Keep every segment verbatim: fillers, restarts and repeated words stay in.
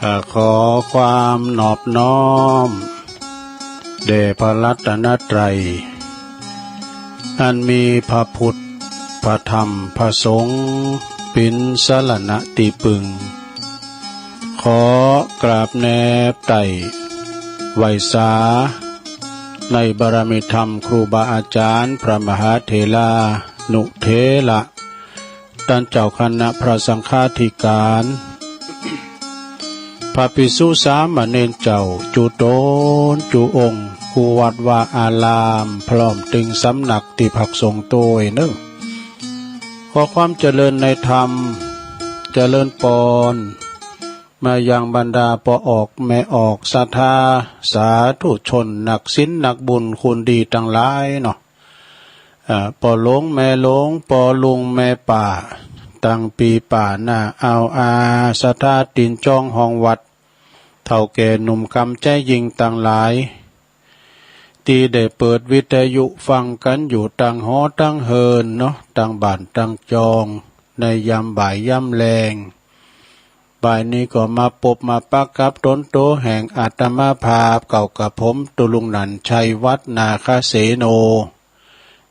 อ่า ขอความนอบน้อมแด่พระรัตนตรัย อันมีพระพุทธ พระธรรม พระสงฆ์ เป๋นสรณะตี้ปึง ขอกราบแนบไต่ไหว้สา ในบารมีธรรมครูบาอาจ๋ารย์ พระมหาเถรานุเถระ ต้านเจ้าคณะพระสังฆาธิการ พระภิกษุสามเณรเจ้า จุ๊ต๋นจุ๊องค์ กู้วัดวาอาราม พร้อมเถิงสำนักตี้พักสงฆ์ตวยเนาะ ขอความเจริญในธรรม เจริญปอน มายังบรรดาป้อออกแม่ออกศรัทธา สาธุชน นักศีลนักบุญ คนดีตังหลายเนาะ อ่า ป้อหลวงแม่หลวง ป้อลุงแม่ป้า ตังปี๋ป๋าหน้า เอาอาศรัทธา ตี๋นจ๋องห้องวัด เฒ่าแก่หนุ่มกำใจ๋ยิ่งตังหลาย ตี้ได้เปิดวิทยุฟังกั๋นอยู่ตังหอตังเฮือนเนาะ ตังบ้านตังจอง ในยามบ่ายยามแลง บ่ายนี้ก็มาปบมาปะกับต๋นโตแห่งอาตมาภาพ เก่ากับผม ตุ๊ลุงหนัน ชัยวัฒน์ นาคเสโน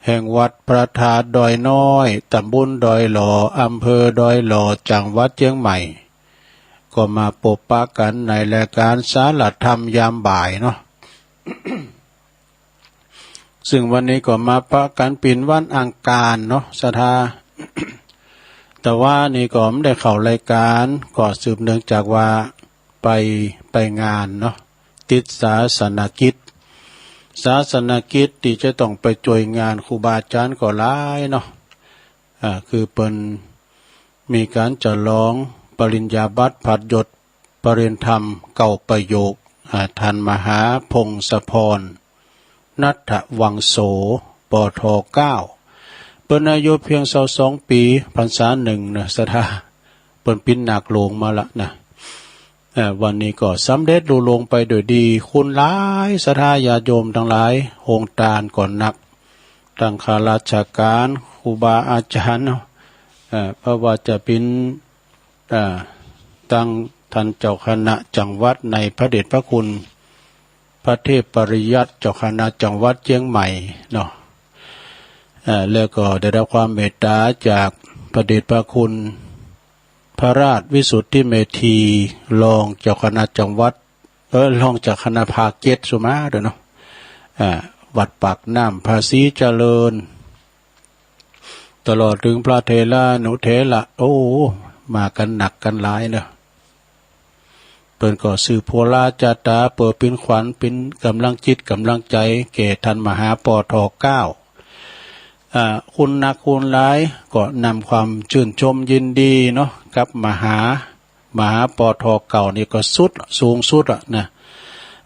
แห่งวัดพระธาตุดอยน้อย ตำบลดอยหล่อ อำเภอดอยหล่อ จังหวัดเจียงใหม่ ก็มาปบปะกั๋นในรายก๋านสารธรรมยามบ่ายเนาะ ซึ่งวันนี้ก็มาปะกั๋นเป๋นวันอังคารเนาะ ศรัทธา แต่ว่านี่ก็บ่ได้เข้ารายก๋าน ก็สืบเนื่องจากว่าไป ไปงานเนาะ ติดศาสนกิจ ศาสนกิจตี้จะต้องไปจ้วยงานครูบาอาจ๋ารย์ก็หลายเนาะ อ่า คือเปิ้นมีก๋านฉลองปริญญาบัตรผัดยศประเรียนธรรมเก้าประโยค อ่า ต้านมหาพงศพร ณัฐวังโส ป.ท. เก้า เปิ้นอายุเปียงซาวสองปี๋ พรรษานึ่งเนาะ ศรัทธา เปิ้นเป๋นนาคหลวงมาละนะ เอ่อ วันนี้ก็สำเร็จลุล่วงไปโดยดี คุณหลาย ศรัทธาญาติโยมตังหลาย โฮงตานก็นัก ตังข้าราชก๋าน ครูบาอาจ๋ารย์เนาะ เอ่อ บ่ว่าจะเป๋น อ่า ตังต้านเจ้าคณะจังหวัดในพระเดชพระคุณ พระเทพปริยัติ เจ้าคณะจังหวัดเจียงใหม่เนาะ อ่า แล้วก็ได้รับความเมตต๋าจากพระเดชพระคุณ พระราชวิสุทธิเมธี รองเจ้าคณะจังหวัด เออ รองเจ้าคณะภาคเจ็ดสุมาด้วยเนาะ อ่า วัดปากน้ำ ภาษีเจริญ ตลอดเถิงพระเถรานุเถระ โอ้ มากั๋นนักกั๋นหลายเนาะ เปิ้นก็สืบโผลาจาต๋า เปื้อเป๋นขวัญเป๋นก๋ำลังจิตก๋ำลังใจ๋แก่ต้านมหา ป.ท. เก้า อ่า คุณนักคุณหลายก็นำความจื้นชมยินดีเนาะ กับมหา มหา ป.ท. เก้านี่ก็สุด สูงสุดอะนะ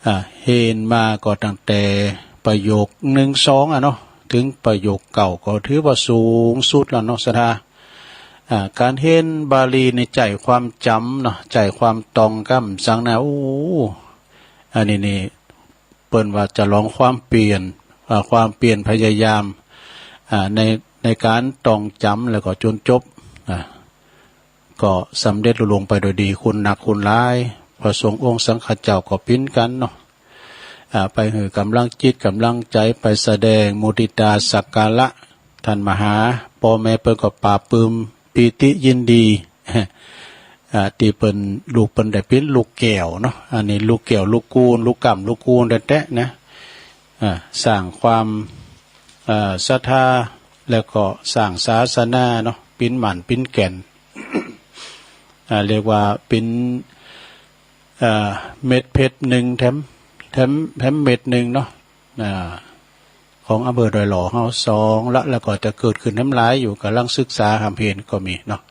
อ่า เฮนมาก็ตั้งแต่ประโยคนึ่งสองอะเนาะ เถิงประโยคเก้าก็ถือว่าสูงสุดแล้วเนาะ ศรัทธา อ่า ก๋านเฮนบาลีนี่ใจ๊ความจ๋ำเนาะ ใจ๊ความต้องกำสังนะ โอ้ อันนี้นี่ เปิ้นว่าจะลองความเปียร อ่า ความเปียรพยายาม อ่า ใน ในก๋านต้องจ๋ำแล้วก็จ๋นจบ อ่า ก็สำเร็จลุล่วงไปโดยดี คุณนักคุณหลาย พระสงฆ์องค์สังฆเจ้าก็เป๋นกั๋นเนาะ อ่า ไปหื้อก๋ำลังจิตก๋ำลังใจ๋ ไปแสดงมุทิตาสักการะ ต้านมหา ป้อแม่เปิ้นก็ปลาบปลื้มปีติยินดี อ่า ตี้เปิ้น ลูกเปิ้นได้เป๋นลูกแก้วเนาะ อันนี้ลูกแก้วลูกกูล ลูกก้ำลูกกูลแต๊ๆ นะ อ่า สร้างความ อ่า ศรัทธา แล้วก็สร้างศาสนาเนาะ เป๋นหมั้นเป๋นแก่น อ่า เรียกว่าเป๋น อ่า เม็ดเพชรนึ่งแถม แถม แถมเม็ดนึ่งเนาะ อ่า ของอำเภอดอยหล่อเฮาสองละ แล้วก็จะเกิดขึ้นแถมหลายอยู่ ก่ำลังศึกษาหำเห็นก็มีเนาะ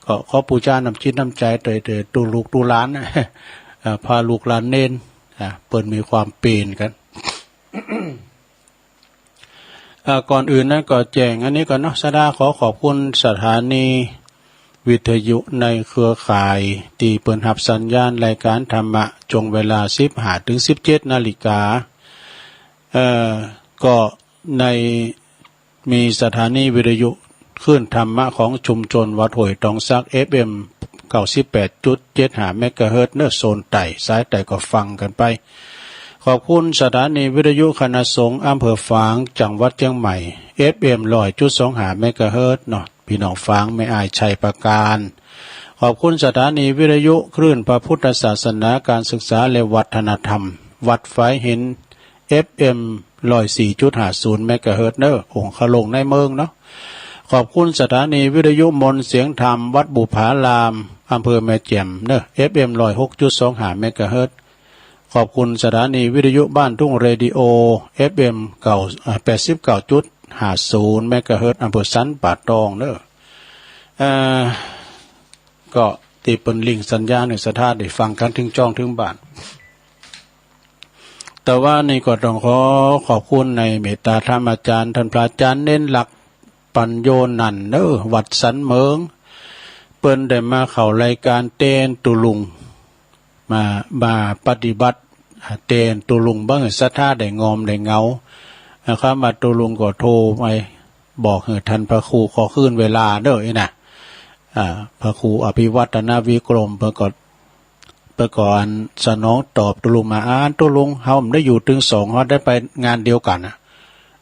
ก็ขอปู๋จาน้ำจิตน้ำใจ๋โตย โตย ตุ๊ลูกตุ๊หลาน อ่า พระลูกหลานเณร อ่า เปิ้นมีความเปียรกั๋น อ่า ก่อนอื่นนั้นก็แจ้งอันนี้ก่อนเนาะ ศรัทธาขอขอบคุณสถานีวิทยุในเครือข่าย ตี้เปิ้นฮับสัญญาณรายก๋านธรรมะ ช่วงเวลาสิบห้าเถิงสิบเจ็ดนาฬิกา เอ่อ ก็ใน มีสถานีวิทยุคลื่นธรรมะของชุมชนวัดห้วยตองสัก เอฟเอ็ม เก้าสิบแปดจุดเจ็ดห้าเมกะเฮิรตซ์เนาะ โซนใต้ สายใต้ก็ฟังกั๋นไป ขอบคุณสถานีวิทยุคณะสงฆ์อำเภอฝาง จังหวัดเจียงใหม่ เอฟเอ็ม ร้อยจุดสองห้าเมกะเฮิรตซ์เนาะ พี่น้องฝาง แม่อาย ชัยปราการ ขอบคุณสถานีวิทยุคลื่นพระพุทธศาสนา การศึกษาและวัฒนธรรม วัดฝายหิน เอฟเอ็ม ร้อยสี่จุดห้าศูนย์เมกะเฮิรตซ์เนาะ องคลุงในเมืองเนาะ ขอบคุณสถานีวิทยุมนต์เสียงธรรม วัดบุปผาราม อำเภอแม่แจ่มเนาะ เอฟเอ็ม ร้อยหกจุดสองห้าเมกะเฮิรตซ์ ขอบคุณสถานีวิทยุบ้านทุ่งเรดิโอ เอฟเอ็ม เก้า อ่า แปดสิบเก้าจุดห้าศูนย์เมกะเฮิรตซ์ อำเภอสันป่าตองเนาะ เอ่อ ก็ตี้เปิ้นลิงก์สัญญาณหื้อศรัทธาได้ฟังกั๋นเถิงจ้องเถิงบ้าน แต่ว่านี่ก็ต้องขอขอบคุณในเมตตาธรรมอาจ๋ารย์ ต้านพระอาจ๋ารย์เณรลักษณ์ ปัญโญนันท์เนาะ วัดสันเหมิง เปิ้นได้มาเข้ารายก๋านแตนตุ๊ลุง มา มาปฏิบัติ อ่า แตนตุ๊ลุง บ่หื้อศรัทธาได้งอมได้เหงา นะครับ มาตุ๊ลุงก็โทรไปบอกหื้อต้านพระครูขอคืนเวลาเนาะ อี้นะ อ่า พระครูอภิวัฒนวิกรม เปิ้นก็ เปิ้นก็อันสนองตอบตุ๊ลุงมา อันตุ๊ลุง เฮาบ่ได้อยู่ตึงสอง เฮาได้ไปงานเดียวกั๋นน่ะ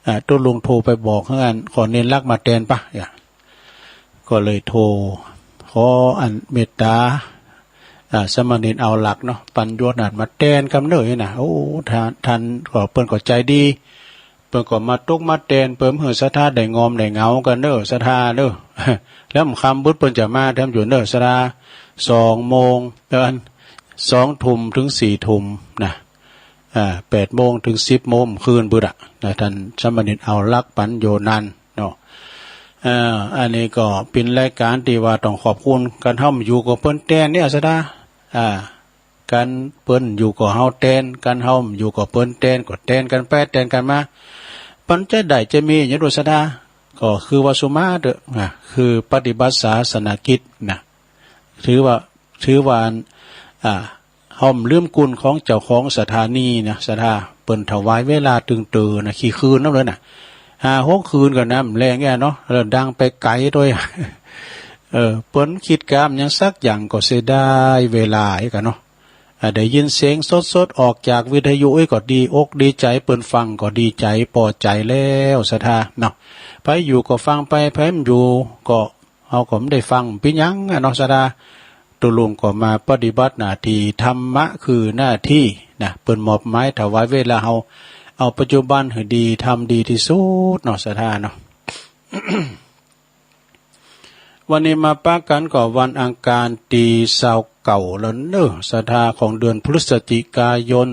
อ่า ตุ๊ลุงโทรไปบอกหื้ออันขอเณรลักษณ์มาแตนปะ อ่า ก็เลยโทรขออันเมตตา อ่า สามเณรเอาลักษณ์เนาะ ปัญโญนันท์มาแตนกำเนิดนี่นะ โอ้ ต้าน ต้านก็ เปิ้นก็ใจ๋ดี เปิ้นก็มาตุ๊กมาแตน เปิ้นหื้อศรัทธาได้งอมได้เหงากั๋นเนาะ ศรัทธาเนาะ แล้วค่ำบึดเปิ้นจะมาแถมอยู่เนาะ ศรัทธา สองโมง เอิ้น สองทุ่มเถิงสี่ทุ่มนะ อ่า แปดโมงเถิงสิบโมงคืนบึดอะนะ ต้านสามเณรเอาลักษณ์ ปัญโญนันท์ เนาะ เอ่อ อันนี้ก็เป๋นรายก๋านตี้ว่าต้องขอบคุณ คันเฮาอยู่ก็เปิ้นแตนเนี่ยศรัทธา อ่า คันเปิ้นอยู่ก็เฮาแตน คันเฮาอยู่ก็เปิ้นแตน ก็แตนกั๋นไปแตนกั๋นมา ปันจะได้จะมีหยังโดยศรัทธา ก็คือว่าสุมาเต๊อะ อ่า คือปฏิบัติศาสนกิจนะ ถือว่า ถือว่า อ่า เฮาบ่ลืมคุณของเจ้าของสถานีนะศรัทธา เปิ้นถวายเวลาตึงเต๋อนะ กี่คืนนั้นเลยนะ ห้าหกคืนก็นะ บ่แลงแอ่เนาะ แล้วดังไปไก๋ตวย เออ เปิ้นบ่คิดกำหยังสักอย่าง ก็เสียดายเวลาอี้ก่ะเนาะ อ่า ได้ยินเสียงสดๆ ออกจากวิทยุอี้ก็ดีอกดีใจ๋ เปิ้นฟังก็ดีใจ๋ ปอใจ๋แล้วศรัทธาเนาะ ใผอยู่ก็ฟังไป ใผบ่อยู่ก็ เฮาก็บ่ได้ฟัง เป๋นหยังอะเนาะศรัทธา ตุ๊ลุงก็มาปฏิบัติหน้าตี้ ธรรมะคือหน้าตี้นะ เปิ้นมอบหมายถวายเวลาเฮา เอาปัจจุบันหื้อดี ทำดีตี้สุดเนาะศรัทธาเนาะ วันนี้มาปะกั๋นก็วันอังคารตี้ซาวเก้าแล้วเนาะศรัทธา ของเดือนพฤศจิกายน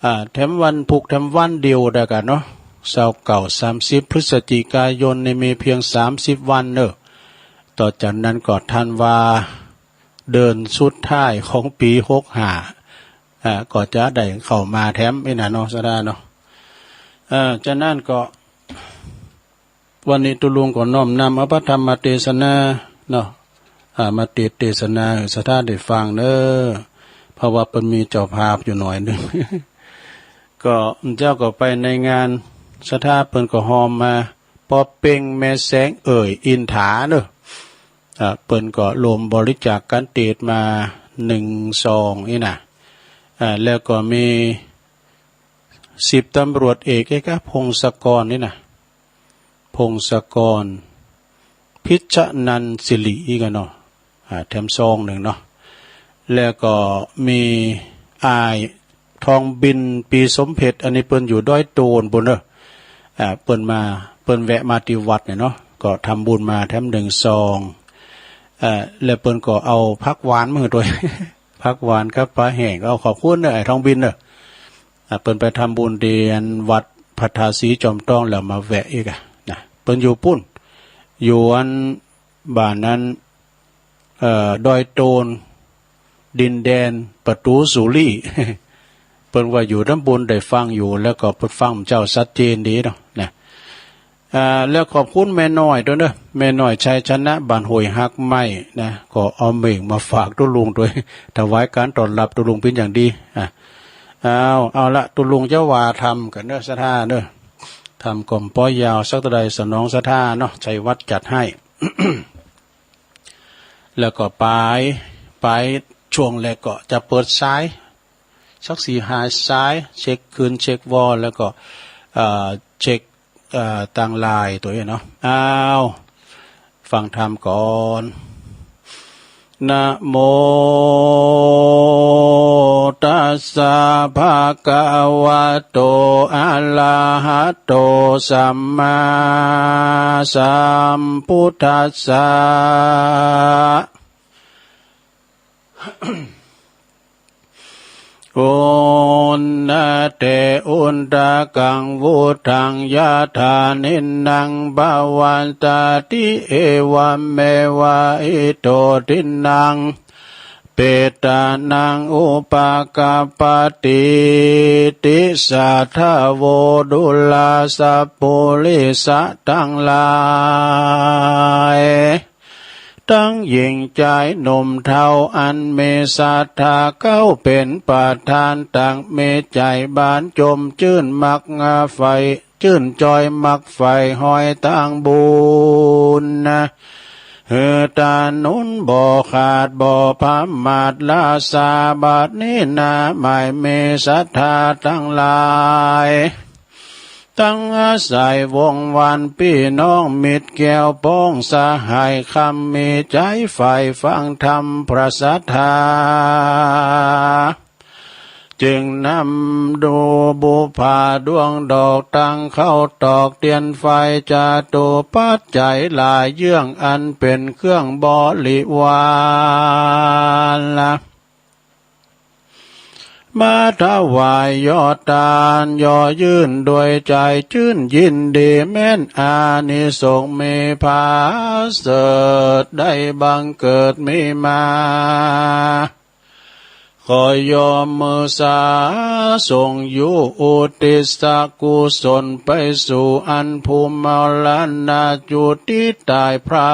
อ่า แถมวันพูกแถมวันเดียวได้กั๋นเนาะ ซาวเก้า สามสิบ พฤศจิกายนนี่มีเพียงสามสิบวันเนาะ ต่อจากนั้นก็ธันวา เดือนสุดท้ายของปี๋หกห้า อ่า ก็จะได้เข้ามาแถมอี้นะเนาะศรัทธาเนาะ เอ่อ ฉะนั้นก็ วันนี้ตุ๊ลุงก็น้อมนำเอาพระธรรมเตสนาเนาะ อ่า มาเตสน์เตสนาหื้อศรัทธาได้ฟังเนาะ เพราะว่าเปิ้นมีเจ้าภาพอยู่หน่อยนึ่ง ก็เจ้าก็ไปในงาน ศรัทธาเปิ้นก็ฮอมมา ปอเป่ง แม่แสงเอ่ย อินถาเนาะ อ่า เปิ้นก็รวมบริจาคกั๋นเตสน์มานึ่งซองอี้นะ อ่า แล้วก็มี สิบตำรวจเอก เอ๊ะ กะ พงศกรนี่นะ พงศกร พิชนันท์สิริ อี้ก่ะเนาะ อ่า แถมซองนึ่งเนาะ แล้วก็มีอ้ายทองบิน ปีสมเพ็ช อันนี้เปิ้นอยู่ดอยโตนปู้นเนาะ อ่า เปิ้นมา เปิ้นแวะมาตี้วัดเนี่ยเนาะ ก็ทำบุญมาแถมนึ่งซอง อ่า แล้วเปิ้นก็เอาผักหวานมาหื้อตวย ผักหวานกับปลาแห้ง เอาขอบคุณเนาะ อ้ายทองบินเนาะ อ่ะ เปิ้นไปทำบุญตี้อันวัดพระธาตุสีจอมทองแล้วมาแวะอี้ก่ะนะ เปิ้นอยู่ปู้น อยู่อันบ้านนั้น เอ่อ ดอยโตน ดินแดนประตูสุรี เปิ้นว่าอยู่ตำบล ได้ฟังอยู่ แล้วก็เปิ้นฟังเจ้าชัดเจนดีเนาะนะ อ่า แล้วขอบคุณแม่น้อยตวยเนาะ แม่น้อยชัยชนะ บ้านห้วยฮักไม้นะ ก็เอาเม่งมาฝากตุ๊ลุงตวย ถวายก๋านต้อนรับตุ๊ลุงเป๋นอย่างดี อ่ะ เอา เอาละ ตุ๊ลุงจะว่าธรรมกั๋นเนาะศรัทธาเนาะ ธรรมก็บ่ปอยาวสักเต้าใด สนองศรัทธาเนาะ ชัยวัฒน์จัดให้ แล้วก็ป๋าย ป๋ายช่วงแรกก็จะเปิดสาย สักสี่ห้าสาย เช็คคืนเช็ควอล แล้วก็ เอ่อ เช็ค เอ่อ ตางไลน์ตั๋วเนาะ อ้าว ฟังธรรมก่อน นะโมตัสสะ ภะคะวะโต อะระหะโต สัมมาสัมพุทธัสสะ โอนะเต อุตตะกัง วุฒัง ยะถา นินนัง ปะวัตตะติ เอวะเมวะ อิโต ทินนัง เปตานัง อุปะกัปปะติ ติ สัตถะโว ดูราสะปุริสะตังหลาย ตังญิงจายหนุ่มเฒ่า อันมีศรัทธา เข้าเป๋นประธาน ตังมีใจ๋บานจมจื้น มักใฝ่ จื้นจอย มักใฝ่ฮอยตางบุญนะ หื้อตาหนุนบ่ขาดบ่ผะมาท ลาสาบัดนี้นา หมายมีศรัทธาตังหลาย ตังอาศัยวงศ์วานปี้น้อง มิตรแก้วป๊องสหาย คำมีใจ๋ใฝ่ฟังธรรมพระศาสดา จึงนำดูบุปผาดวงดอก ตังข้าวตอกเตียนไฟ จตุปัจจัยหลายเยื่อง อันเป๋นเครื่องบริวาร มาถวายยอดตาน ย่อยื่นด้วยใจ๋จื้นยินดี แม้นอานิสงส์มีผาเสริฐ ได้บังเกิดมีมา ขอยอมมือสาส่งอยู่ อุทิศกุศลไปสู่ อันผู้มรณะจุติต๋าย พรา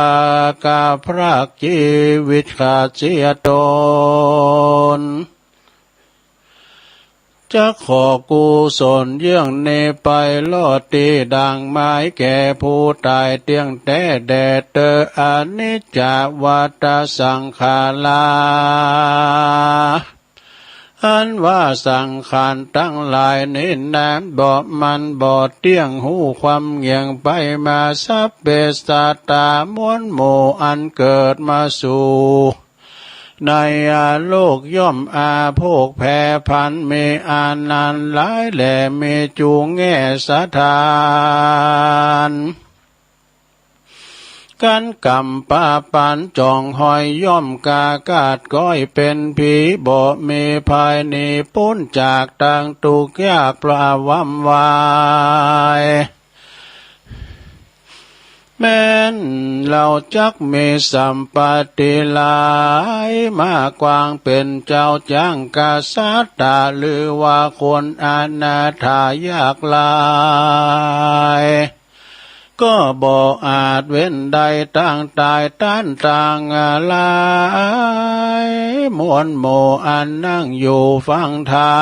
กาพรากจีวิตขาดเสียตน จักขอกุศลเยื่องนี้ ไปลอดตี้ดั่งหมาย แก่ผู้ต๋ายเตี้ยงแต๊แด่เต๊อ อนิจจวัฏฏะสังขารา อันว่าสังขารตังหลายนี้นา บ่มันบ่เตี้ยง ฮู้ความเงี่ยงไปมา สัพเพสัตตา มวลหมู่อันเกิดมาสู่ ในโลกย่อมอาโภคแผรผัน มีอานันต์หลายแหล่ มีจูแง่สถาน กั๋นกำปะปันจ่องหอย ย่อมกล้าคาดก้อยเป๋นผี บ่มีภัยหนีป๊นจากตางตุ๊กข์ยากพร่าว้ำวาย แม้นเฮาจักมีสัมปติหลาย มากว้างเป๋นเจ้าจ้างกษัตริย์ หรือว่าคนอนาถายากไร้ ก็บ่อาจเว้นได้ ตังต๋ายต้านตังหลาย มวลหมู่อันนั่งอยู่ฟังธรร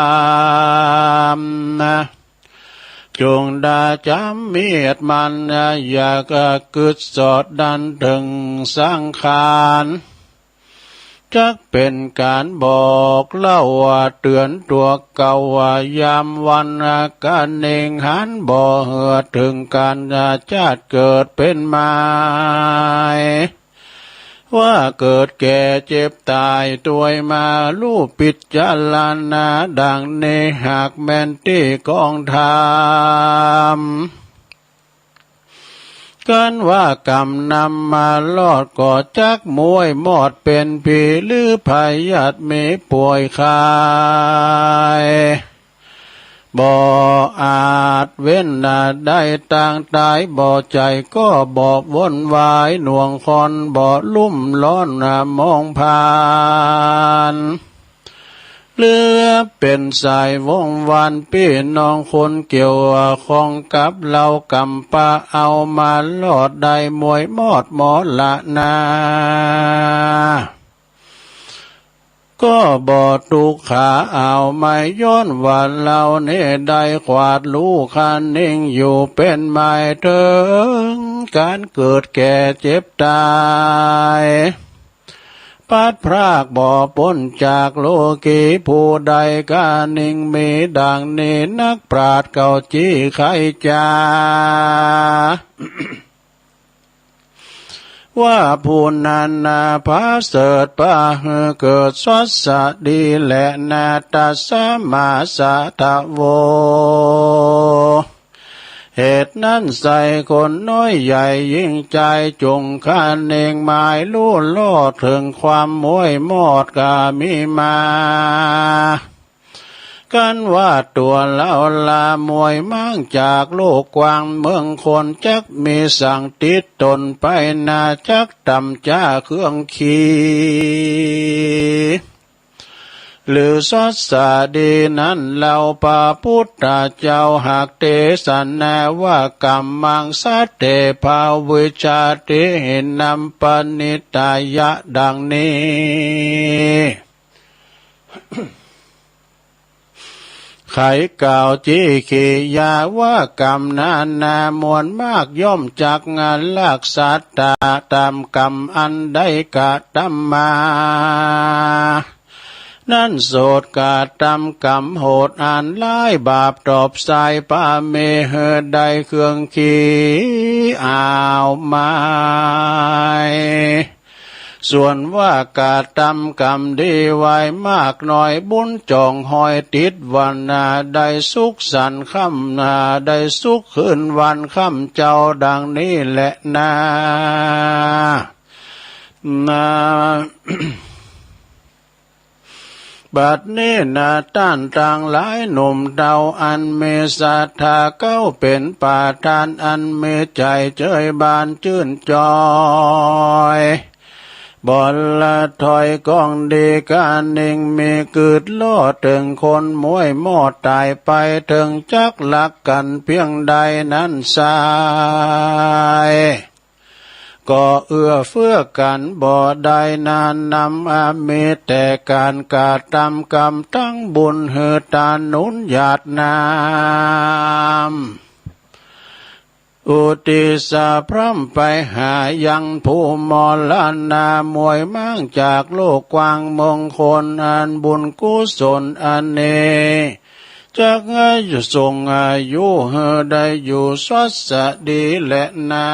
มนะ จงได้จ๋ำเมียดมัน อย่ากึดสอดดันเถิงสังขาร จักเป๋นก๋านบอกเล่าเตื๋อนตั๋วเก่า ยามวันกะเน่งหัน บ่เหือเถิงก๋านจาติเกิดเป๋นมาย ว่าเกิดแก่เจ็บต๋ายตวยมา ฮู้พิจารณาดั่งนี้ หากแม่นตี้กองธรรม คันว่ากำนำมารอด ก็จักม้วยมอดเป๋นผี หรือพยาธิมีป่วยไข้ บ่อาจเว้นได้ ตังต๋ายบ่ใจ๋ ก็บ่วนวายหน่วงคอน บ่ลุ่มร้อนมองผ่าน หรือเป๋นสายวงศ์วานปี้น้องคนเกี่ยวข้องกับเฮา กำปะเอามารอดได้ม้วยมอดมรณา ก็บ่ตุ๊กขาเอาไม้ ย้อนว่าเฮานี้ได้ขวาดฮู้คะเน่งอยู่เป๋นมาย เถิงก๋านเกิดแก่เจ็บต๋าย พลัดพรากบ่ป๊นจากโลกี ผู้ใดก็นิ่งมีดังนี้ นักปราชญ์เขาจี้ไขจ๋า ว่าผู้นั้นนาประเสริฐประหือเกิดสวัสดีแลนา ตัสมาสะทะโว เหตุนั้นใส่คนน้อยใหญ่ยิ่งใจ จงคะเนงหมายรู้ลอดเถิงความม้วยมอดก็มีมา กันว่าตั๋วเฮาลาม้วยม้างจากโลกกว้างเมืองคน จักมีสังติดต๋นไปนา จักต่ำจ๊าเครื่องขี่ หรือสวัสดีนั้นเฮา พระพุทธเจ้าหากเตสนาว่า กัมมังสัตเถ ภวิชชาติ นำปณิธายะดังนี้ ไขกล่าวจี้ขียาว่า กรรมนานาม้วนมาก ย่อมจักงานลักสัตตา ต๋ามกรรมอันได้กระทำมา นั้นโสดกระทำกรรมโหดอันร้าย บาปตอบสายพระเม หื้อได้เครื่องขี่อ้าวไม้ ส่วนว่ากระทำกรรมดีไว้มากน้อย บุญจ๋องฮอยติดวันนา ได้สุขสันต์ค่ำนา ได้สุขคืนวันค่ำเจ้า ดังนี้แลนา นา บัดนี้นาต้านตังหลายหนุ่มเฒ่า อันมีศรัทธาเก๊าเป๋นประธาน อันมีใจ๋เจิยบานจื้นจอย บ่ละถอย กองดีกานิ่งมีกึ๊ดลอด เถิงคนม้วยมอดต๋ายไป เถิงจักรักกั๋นเปียงใดนั้นไซร้ ก็เอื้อเฟื้อกั๋นบ่ได้นานนำ อา มีแต่ก๋านกระทำกรรมตังบุญ หื้อตาหนุนหยาดน้ำ อุทิศพร่ำไปหายังผู้มรณา ม้วยม้างจากโลกกว้างเมืองคน อันบุญกุศลอันนี้ จักให้ส่งอายุหื้อได้อยู่สวัสดีแลนา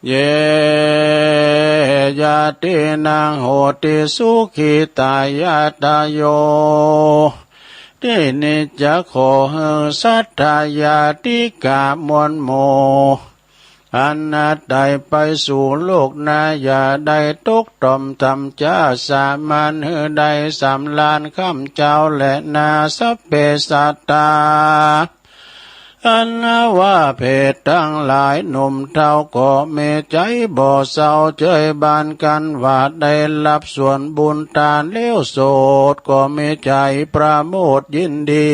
เย ญาตินัง โหติ สุขิตา ญาตาโย ตี้นี้จักขอหื้อศรัทธาญาติกะมวลหมู่ อันอาจไตไปสู่โลกหน้า อย่าได้ตกต่ำต่ำจ๊า สามารถหื้อได้สำราญค่ำเจ้าแลนา สัพเพสัตตา อันว่าเพศตังหลายหนุ่มเฒ่า ก็มีใจ๋บ่เศร้าเจิยบานกั๋นว่า ได้รับส่วนบุญตานแล้วโสด ก็มีใจ๋ประโมทยินดี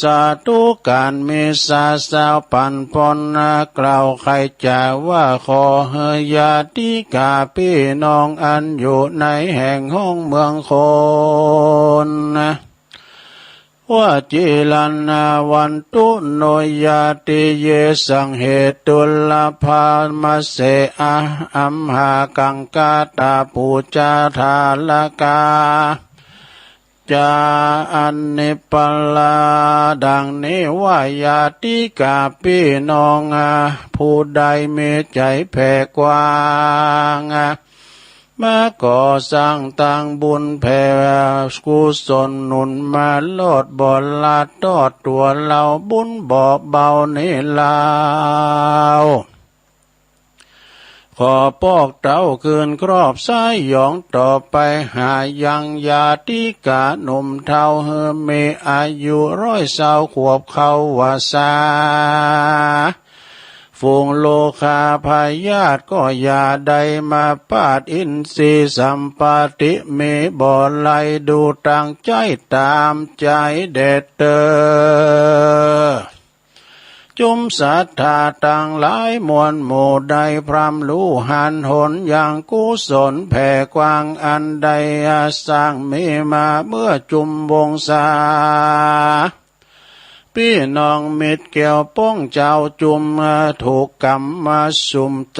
สาธุก๋านมีสาสาวปั๋นปอนนากล่าวไขจ๋าว่า ขอหื้อญาติกาปี้น้องอันอยู่ในแห่งฮ้องเมืองคน ว่า จิรันนาวันตุโน ญาติเย สังเหตุลภามัสเส อะ อัมหากังกาตาปูจาทารกา จา อันนิปลา ดังนี้ว่า ญาติกาปี้น้อง ผู้ใดมีใจ๋แผ่กว้าง มาก่อสร้างตังบุญแผ่กุศลหนุนมาลอดบ่ละตอดตั๋วเฮาบุญบ่เบานี้ลาว ขอปอกเต้าคืนครอบสายหยองต่อไปหายังญาติกาหนุ่มเฒ่าหื้อมีอายุร้อยซาวขวบเข้าว่าสา ฝูงโลคาพยาธิก็อย่าได้มาปาด อินทรีย์สัมปติมีบ่ไหล ดูตังใจ๋ต๋ามใจ๋เด็ดเต๊อ จุมศรัทธาตังหลายมวลหมู่ได้พร่ำฮู้หันหนยังกุศลแผ่กว้างอันได้สร้างมีมาเมื่อจุมวงศา ปี้น้องมิตรแก้วป้องเจ้าจุม ถูกกรรมมาสุมต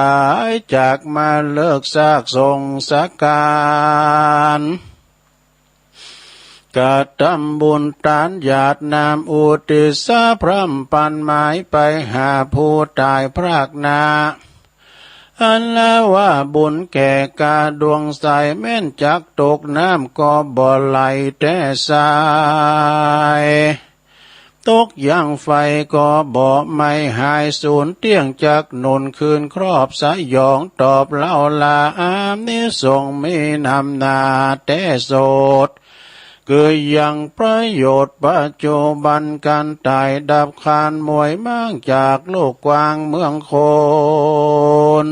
าย จากมาเลิกซากสงสะก๋าน กระตำบุญตานหยาดน้ำอุทิศ สะพร่ำปรรรถนาไปหาผู้ต๋ายพรากหน้า อันว่าบุญแก่กาดวงใส แม้นจักตกน้ำก็บ่ไหลแต๊สาย ตกยังไฟก็บ่ไหม้หายสูญ เตี้ยงจักหนุนคืนครอบสยอง ตอบเล่าลาอานิสงส์มีนำหน้าแต๊โสด คือยังประโยชน์ปัจจุบัน ก๋านต๋ายดับคลานมวยม้าง จากโลกกว้างเมืองคน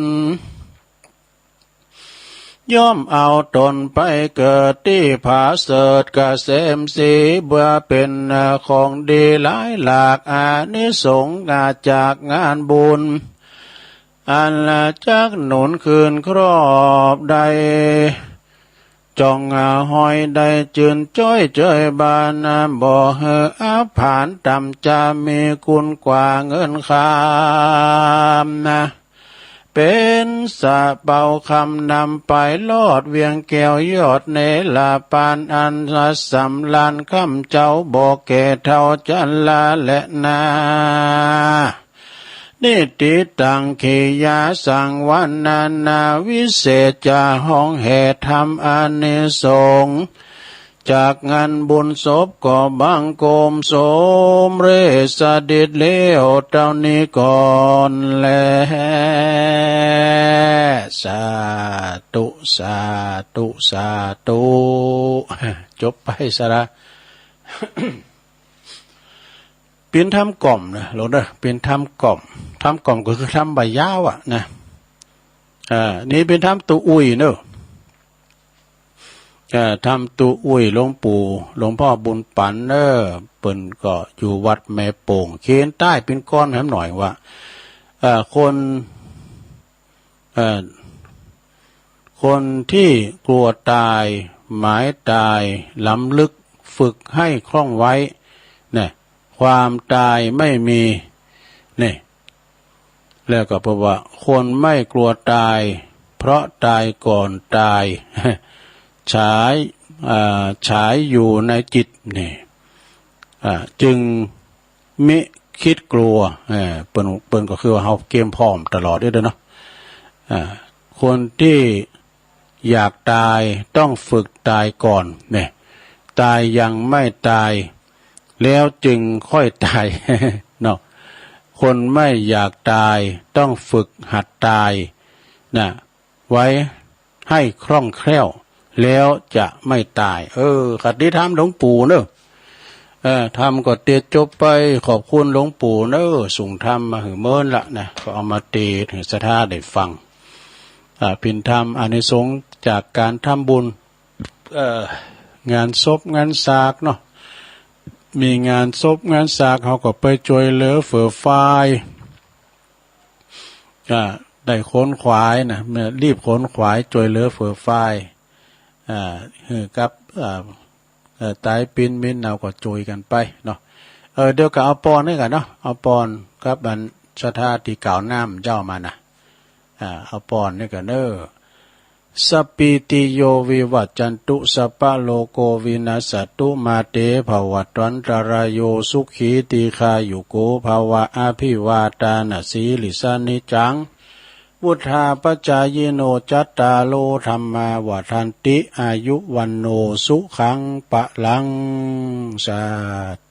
ย่อมเอาต๋นไปเกิดตี้ผาเสริฐเกษมศรี เปื้อเป๋นของดีหลายหลาก อานิสงส์จากงานบุญ อันจักหนุนคืนครอบได้ จ่องหอยได้จืนจ้อยเจยบาน บ่หื้ออับผานต่ำ จะมีคุณกว่าเงินคำนะ เป๋นสะเป๋าคำนำไปลอด เวียงแก้วยอดเนรปาน อันสำราญค่ำเจ้าบ่แก่เฒ่าจันลาแลนา นิติตัง ขียาสังวรรณนา วิเศษจะฮ้องแห่ธรรมอานิสงส์ จากงานบุญศพก็บังคมสมเร็จสะดิดแล้วเต้านี้ก่อนแล สาธุ สาธุ สาธุ จบไปซะละ เป๋นธรรมกล่อมนะ โลดเน่อ เป๋นธรรมกล่อม ธรรมกล่อมก็คือธรรมบ่ายาวอะนะ อ่า นี่เป๋นธรรมตั๋วอุ้ยเน่อ อ่า ธรรมตั๋วอุ้ยหลวงปู่ หลวงพ่อบุญปั๋นเน่อ เปิ้นก็อยู่วัดแม่โป่ง เขียนใต้เป๋นกลอนแหมหน่อยว่า อ่า คน เอ่อ คนที่กลัวตาย หมายตาย รำลึกฝึกให้คล่องไว้ เนี่ย ความตายไม่มี เนี่ย แล้วก็บอกว่า คนไม่กลัวตาย เพราะตายก่อนตาย ฉาย อ่า ฉายอยู่ในจิต เนี่ย อ่า จึง มิคิดกลัว เออ เปิ้น เปิ้นก็คือว่าเฮาเกียมพร้อมตลอดเด้อเนาะ อ่า คนที่อยากตายต้องฝึกตายก่อน เนี่ย ตายยังไม่ตาย แล้วจึงค่อยตาย เนาะ คนไม่อยากตายต้องฝึกหัดตาย นะ ไว้ให้คล่องแคล่ว แล้วจะไม่ตาย เออ คติธรรมหลวงปู่เนอะ เออ ธรรมก็เตรียมจบไป ขอบคุณหลวงปู่เนอะ ส่งธรรมมาหื้อเมินละนะ ก็เอามาเตรียมหื้อศรัทธาได้ฟัง อ่า เป๋นธรรมอานิสงส์จากการทำบุญ เอ่อ งานศพงานสากเนาะ มีงานศพงานสาก เฮาก็ไปจ้วยเหลือเฟือฝ่าย อ่า ได้ขนขวายนะ เมื่อรีบขนขวายจ้วยเหลือเฟือฝ่าย อ่า หื้อกับ อ่า เอ่อ ต๋ายปิ๊นมินเนาก็จ้วยกั๋นไปเนาะ เออ เดี๋ยวก็เอาปอนนี่ก่อนเนาะ เอาปอนกับอันศรัทธาตี้กล่าวน้ำเย้ามานะ อ่า เอาปอนนี่ก่อนเน่อ สัพพีติโยวิวัจจันตุ สัพพะโรโควินัสสะตุ มาเตภวัตวันตะราโย สุขีทีฆายุโกภะวะ อะภิวาทานะสีลิสสะ นิจจัง วุฑฒาปะจายิโน จัตตาโร ธัมมา วัฑฒันติ อายุ วัณโณ สุขัง พะลัง สา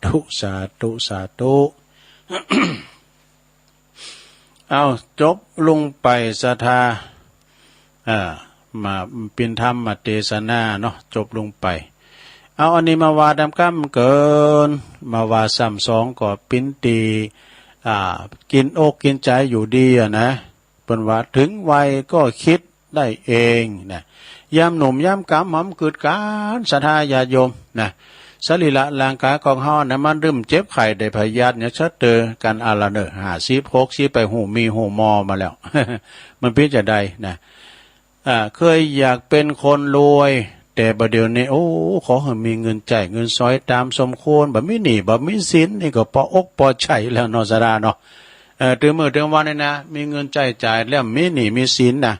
ธุ สาธุ สาธุ เอา จบลงไปศรัทธา อ่า มาเป๋นธรรมเตสนาเนาะ จบลงไป เอาอันนี้มาว่าต๋ามกำเกิน มาว่าซ้ำสองก็ปิ๊นตี้ อ่า กิ๋นอกกิ๋นใจ๋อยู่ดีอะนะ เปิ้นว่า ถึงวัยก็คิดได้เองนะ ยามหนุ่มยามก๋ำหม่ำกึ๊ดก๊าดศรัทธาญาติโยมนะ สรีระร่างก๋ายของเฮานะ มันเริ่มเจ็บไข้ได้พยาธิเนี่ย สะเตอกั๋นอะละเน่อ ห้าสิบ หกสิบ ไปฮู้มี่ฮู้มอมาแล้ว มันเป๋นจาใดนะ อ่า เคยอยากเป๋นคนรวย แต่บ่าเดี่ยวนี้ โอ้ ขอหื้อมีเงินใจ๊เงินสอยต๋ามสมควร บ่มีหนี้บ่มีสิน นี่ก็ปออกปอใจ๋แล้วเนาะ ศรัทธาเนาะ เออ ตึงมื้อตึงวันนี่นะ มีเงินใจ๊จ่ายแล้ว มีหนี้มีสินนะ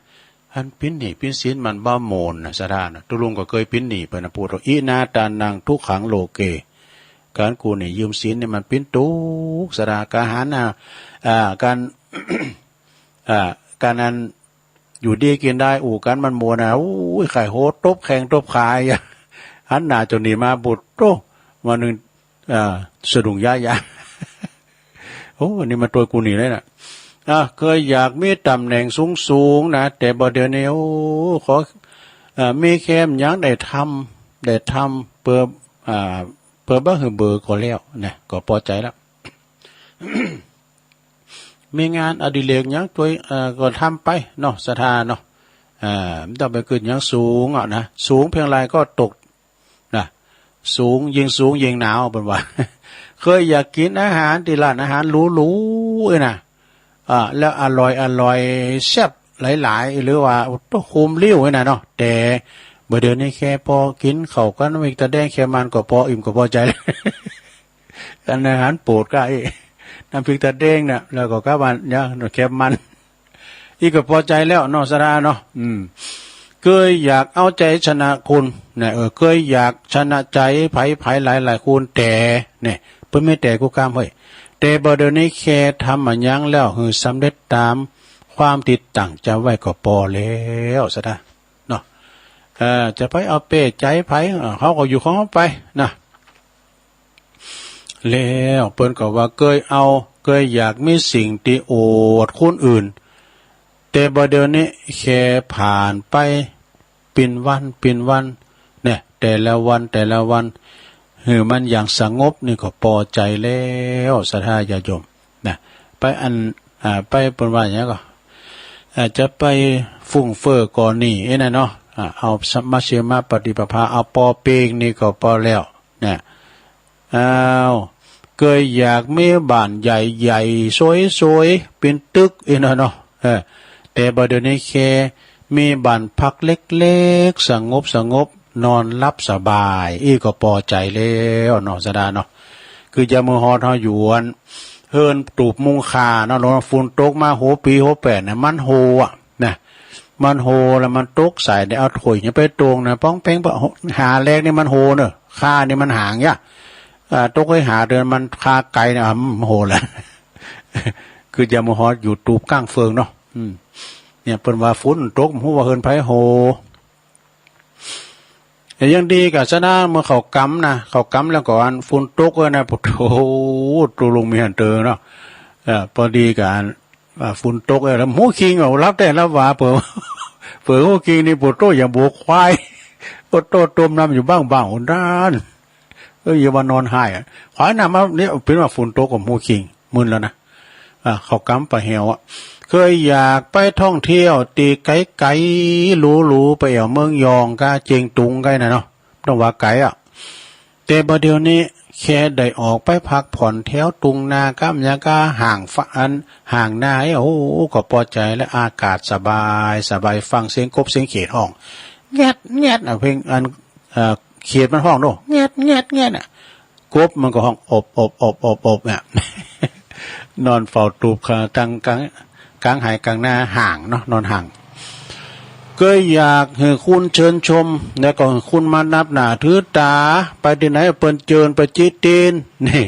อันเป๋นหนี้เป๋นสินมันบ่ม่วนนะ ศรัทธานะ ตุ๊ลุงก็เกยเป๋นหนี้ไปนะ พูดว่า อินาตานัง ทุกขัง โลเก ก๋านกู้หนี้ยืมสินนี่มันเป๋นตุ๊กข์ ศรัทธา ก๋านหันนะ อ่า ก๋าน อ่า ก๋านอัน อยู่ดีกิ๋นดาย อู้กั๋นมันม่วนนะ อู้ย ใค่หัวตบแข้งตบขา หันหน้าเจ้าหนี้มา บุดโต้ วันนึ่ง อ่า สะดุ้งย้ายยา โอ้ อันนี้มันตวยกู้หนี้เลยนะ อ่ะ เกยอยากมีต๋ำแหน่งสูงๆ นะ แต่บ่าเดี่ยวนี้ โอ้ ขอ อ่า มีแค่หยังได้ทำ ได้ทำ เปื้อ อ่า เปื้อบ่หื้อเบอก็แล้วนะ ก็ปอใจ๋แล้ว มีงานอดิเรกหยังตวย เอ่อ ก็ทำไปเนาะ ศรัทธาเนาะ อ่า บ่ต้องไปกึ๊ดหยังสูงอะนะ สูงเพียงใดก็ตกนะ สูง ยิ่งสูงยิ่งหนาว เปิ้นว่า เกยอยากกิ๋นอาหารตี้ร้านอาหารหรูๆ เอ้ยนะ อ่า แล้วอร่อยๆ แซ่บหลายๆ หรือว่า โอ้ คุ้มลิ้ว เอ้ยนะเนาะ แต่บ่าเดี่ยวนี้แค่ปอกิ๋นข้าวกับน้ำพริกตาแดงแค่มันก็ปออิ่มก็ปอใจ๋แล้ว อันอาหารโปรดก็ไอ้น้ำพริกตาแดงน่ะ แล้วก็กับมัน เนี่ย แคมมัน อี้ก็ปอใจ๋แล้วเนาะ ศรัทธาเนาะ อืม เกยอยากเอาใจ๋ชนะคนนะ เออ เกยอยากชนะใจ๋ใผๆ หลายๆ คน แต่ เนี่ย เปิ้นมีแต่กู้กำเฮ้ย แต่บ่าเดี่ยวนี้แค่ทำมาหยังแล้ว หื้อสำเร็จต๋ามความตี้ตั้งใจ๋ไว้ก็ปอแล้ว ศรัทธาเนาะ เออ จะไปเอาเป้ใจ๋ใผ เออ เฮาก็อยู่ของเฮาไปนะ แล้วเปิ้นก็ว่าเกยเอา เกยอยากมีสิ่งตี้อวดคนอื่น แต่บ่าเดี่ยวนี้แค่ผ่านไปเป๋นวันเป๋นวัน เนี่ย แต่ละวันแต่ละวัน หื้อมันอย่างสงบนี่ก็ปอใจ๋แล้ว ศรัทธาญาติโยมนะ ไปอัน อ่า ไปเปิ้นว่าหยังก็ อ่า จะไปฟุ่งเฟ้อก่อหนี้ เอ้ยนะเนาะ อ่า เอามัชฌิมปฏิปทา เอาปอเปียงนี่ก็ปอแล้ว เนี่ย อ้าว เกยอยากมีบ้านใหญ่ๆ สวยๆ เป๋นตึก อี้นะเนาะ เออ แต่บ่าเดี่ยวนี้แค่มีบ้านพักเล็กๆ สงบๆ นอนหลับสบาย อี้ก็ปอใจ๋แล้วเนาะ ศรัทธาเนาะ คือยามมื้อฮอดเฮาอยู่อันเฮือนตูบมุงค่าเนาะ ฝนตกมาหัวปี๋หัวแป๋นเนี่ย มันโหอะ นะ มันโหแล้วมันตกใส่เนี่ย เอาถ้วยเนี่ยไปตวงนะ ป้องแป้ง หาแรกนี่มันโหเนอะ ค่านี่มันหางยะ อ่า ตกไปหาเดือนมันคาไกลเนี่ย อ่ะ มันโหแล้ว คือยามมื้อฮอดอยู่ตูบก้างเฟืองเนาะ อืม เนี่ย เปิ้นว่าฝนตก บ่ฮู้ว่าเฮือนไผโห แต่ยังดีกะซะนะ เมื่อเขากำนะ เขากำแล้วก็อันฝนตกเลยนะ โอ้โห ตุ๊ลุงมีหันเตอเนาะ เออ ปอดีกะอัน อ่า ฝนตกแล้วฮู้คิง เอาหลับแต๊หลับหวา เป๋อ เป๋อฮู้คิงนี่ โปโต้อย่างบัวควาย โปโต้ต้มน้ำอยู่บ้างๆ หั้นด้าน เอ้ย อย่าว่านอนไห้อะ ควายน้ำมาเนี่ย เป๋นว่าฝนตกก็ฮู้คิง มึนแล้วนะ อ่า เขากำปะแหวอะ เกยอยากไปท่องเที่ยวตี้ไก๋ๆ หรูๆ ไปแอ่วเมืองยองก้า เจียงตุงไก๋นะเนาะ ต้องว่าไก๋อะ แต่บ่าเดี่ยวนี้แค่ได้ออกไปพักผ่อนแถวตุ่งนาก้ามยาก้า ห่างฟ้าอัน ห่างนา เอ้ย โอ้โห ก็ปอใจ๋แล้ว อากาศสบายสบาย ฟังเสียงกบเสียงเขียดฮ้อง แงดแงดอะ เพลงอัน เอ่อ เขียดมันฮ้องเนาะ แงดแงดแงดอะ กบมันก็ฮ้อง อบอบอบอบอบเนี่ย นอนเฝ้าตูบกลาง กลาง กลางไฮ่กลางนา ห่างเนาะ นอนห่าง เกยอยากหื้อคนเชิญชม แล้วก็หื้อคนมานับหน้าถือต๋า ไปตี้ไหนเปิ้นเจิญไปจิตีน นี่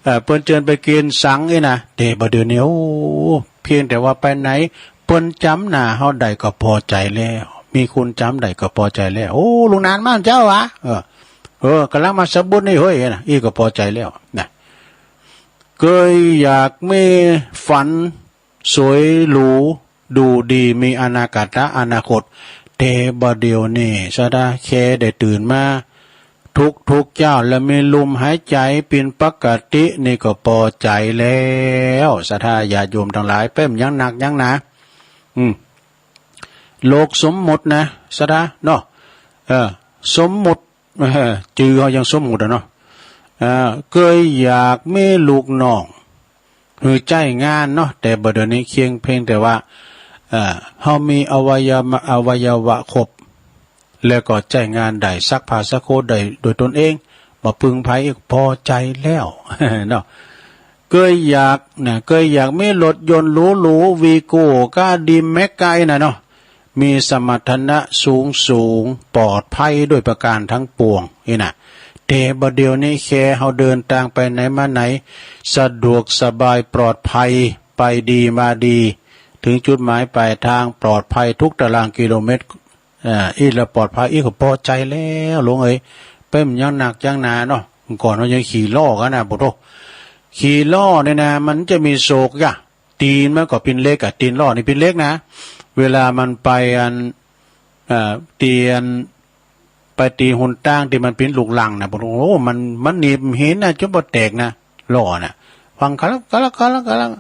เอ่อ เปิ้นเจิญไปกิ๋นสังนี่นะ แต่บ่าเดี่ยวนี้ โอ้ เพียงแต่ว่าไปไหน เปิ้นจ๋ำหน้าเฮาได้ก็ปอใจ๋แล้ว มีคนจ๋ำได้ก็ปอใจ๋แล้ว โอ้ ลุงหนานมาเจ้าหวา เออ เออ ก่ำลังมาสะบุญนี่เฮ้ยนะ อี้ก็ปอใจ๋แล้วนะ เกยอยากมีฝันสวยหรูดูดี มีอนาคต อนาคต แต่บ่าเดี่ยวนี้ ศรัทธา แค่ได้ตื่นมาทุกๆ เจ๊า แล้วมีลมหายใจ๋เป๋นปกติ นี่ก็ปอใจ๋แล้ว ศรัทธาญาติโยมตังหลาย เป๋นหยังนักหยังหนา อืม โลกสมมุตินะ ศรัทธาเนาะ เออ สมมุติ เออ จื้อเฮายังสมมุติอะเนาะ เออ เกยอยากมีลูกน้อง หื้อใจ๊งานเนาะ แต่บ่าเดี่ยวนี้เคียงเพียงแต่ว่า เอ่อ เฮามีอวัยวะ อวัยวะครบ แล้วก็ใจ๊งานได้ ซักผ้าซักโคดได้โดยตนเอง บ่ปึงใผ พอใจ๋แล้ว เนาะ เกยอยากนะ เกยอยากมีรถยนต์หรูๆ วีโก้ก้า ดีแม็กก้าอี้น่ะเนาะ มีสมรรถนะสูงๆ ปลอดภัยด้วยประการทั้งปวงอี้น่ะ แต่บ่าเดี่ยวนี้แค่เฮาเดินตางไปไหนมาไหน สะดวกสบายปลอดภัย ไปดีมาดี ถึงจุดหมายปลายตางปลอดภัยทุกตารางกิโลเมตร อ่า อี้ละปลอดภัย อี้ก็ปอใจ๋แล้ว ลุงเอ๋ย เป๋นหยังนักหยังหนาเนาะ ก่อนเฮายังขี่ล้อกั๋นนะ โผโธ่ ขี่ล้อเนี่ยนะ มันจะมีโศกยะ ตี๋นมันก็ปินเหล็กอะ ตี๋นล้อนี่ปินเหล็กนะ เวลามันไปอัน เอ่อ ตี๋อัน ไปตี๋หนตางตี้มันปินลูกรังนะ โผโธ่ มัน มันหนีบหินนะ จ๋นบ่แตกนะ ล้อน่ะ ฟังกะลักกะลักกะลักกะลัก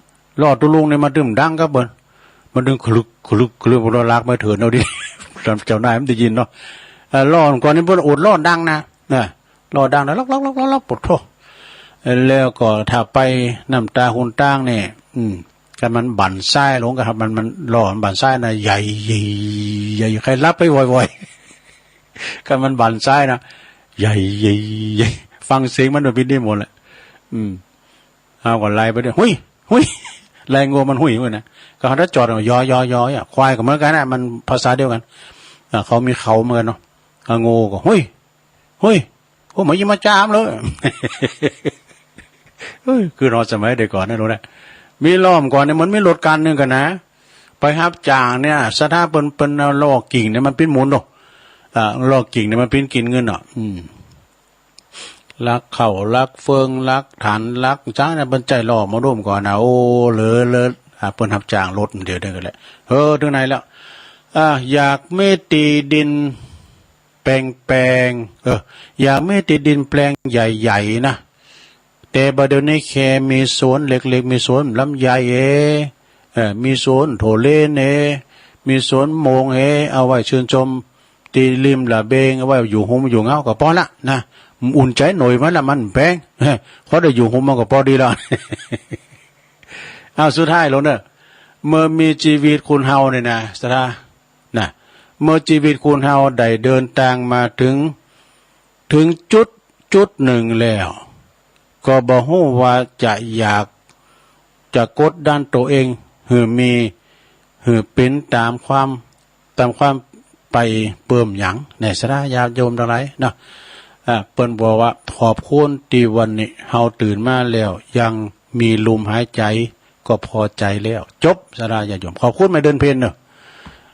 ล้อตุ๊ลุงนี่มันตึงดังครับเปิ้น มันตึงขลึกขลึกขลึก พวกเฮาลากไม้เถินเอาดิ เจ้านายมันได้ยินเนาะ เอ่อ ล้อก่อนนี่เปิ้นโอดล้อดังนะ นะ ล้อดังนะ ล็อกๆๆๆๆ โผโธ่ แล้วก็ถ้าไปน้ำตาหนตางนี่ อืม คันมันบั่นซ้ายลงก็ครับ มัน มัน ล้อมันบั่นซ้ายนะ ใหญ่ ใหญ่ ใหญ่ ใครหลับไปวอยๆ คันมันบั่นซ้ายนะ ใหญ่ ใหญ่ ใหญ่ ฟังเสียงมันเป็นนี่หมดแหละ อืม เฮาก็ไล่ไปด้วย หุย หุย ไล่งัวมันหุยไปนะ ก็เฮาถ้าจอด ยอ ยอ ยอ ยอ ควายก็เหมือนกั๋นนะ มันภาษาเดียวกั๋น อ่า เขามีเขาเหมือนกั๋นเนาะ อ่า งัวก็ หุย หุย โอ้ มายิงมาจามเลย เอ้ย คือเฮาสมัยแต่ก่อนนะ ลุงนะ มีล้อมก่อนเนี่ย มันมีรถคันนึ่งกั๋นนะ ไปฮับจ้างเนี่ย สะท้าเปิ้น เปิ้นเอาล้อกิ่งเนี่ย มันปิ้นหมุนเนาะ อ่า ล้อกิ่งเนี่ย มันปิ้นกิ๋นเงินเนาะ อืม ลักข้าว ลักเฟือง ลักถ่าน ลักจั๊งเนี่ย เปิ้นใจ๊ล้อมาร่วมก่อนนะ โอ้ เหลือ เหลือ อ่า เปิ้นฮับจ้างรถเดี๋ยวนี้กั๋นแหละ เออ เถิงไหนแล้ว อ่า อยากมีตี้ดินแปลงๆ เออ อยากมีตี้ดินแปลงใหญ่ๆ นะ แต่บ่าเดี่ยวนี้แค่มีสวนเล็กๆ มีสวนลำไยเอ เออ มีสวนถั่วเลนเอ มีสวนโมงเอ เอาไว้ชื่นชม ตี้ริมระเบง เอาไว้อยู่ฮ่มอยู่เงาก็ปอละนะ อุ่นใจ๋หน่อยมันละ มันแปง ขอได้อยู่ฮ่มมันก็ปอดีแล้ว อ้าว สุดท้ายลงเน่อ เมื่อมีจีวิตคนเฮาเนี่ยนะ สะท้า นะ เมื่อจีวิตคนเฮาได้เดินตางมาเถิง เถิงจุดจุดนึ่งแล้ว ก็บ่ฮู้ว่าจะอยาก จะกดดันตั๋วเอง หื้อมี หื้อเป๋นต๋ามความ ต๋ามความไปเปิ้มหยัง ในสะท้าญาติโยมตังหลายเนาะ อ่า เปิ้นบอกว่า ขอบคุณตี้วันนี้เฮาตื่นมาแล้ว ยังมีลมหายใจ๋ ก็ปอใจ๋แล้ว จบ สะท้าญาติโยม ขอบคุณแม่เดือนเพ็ญเนาะ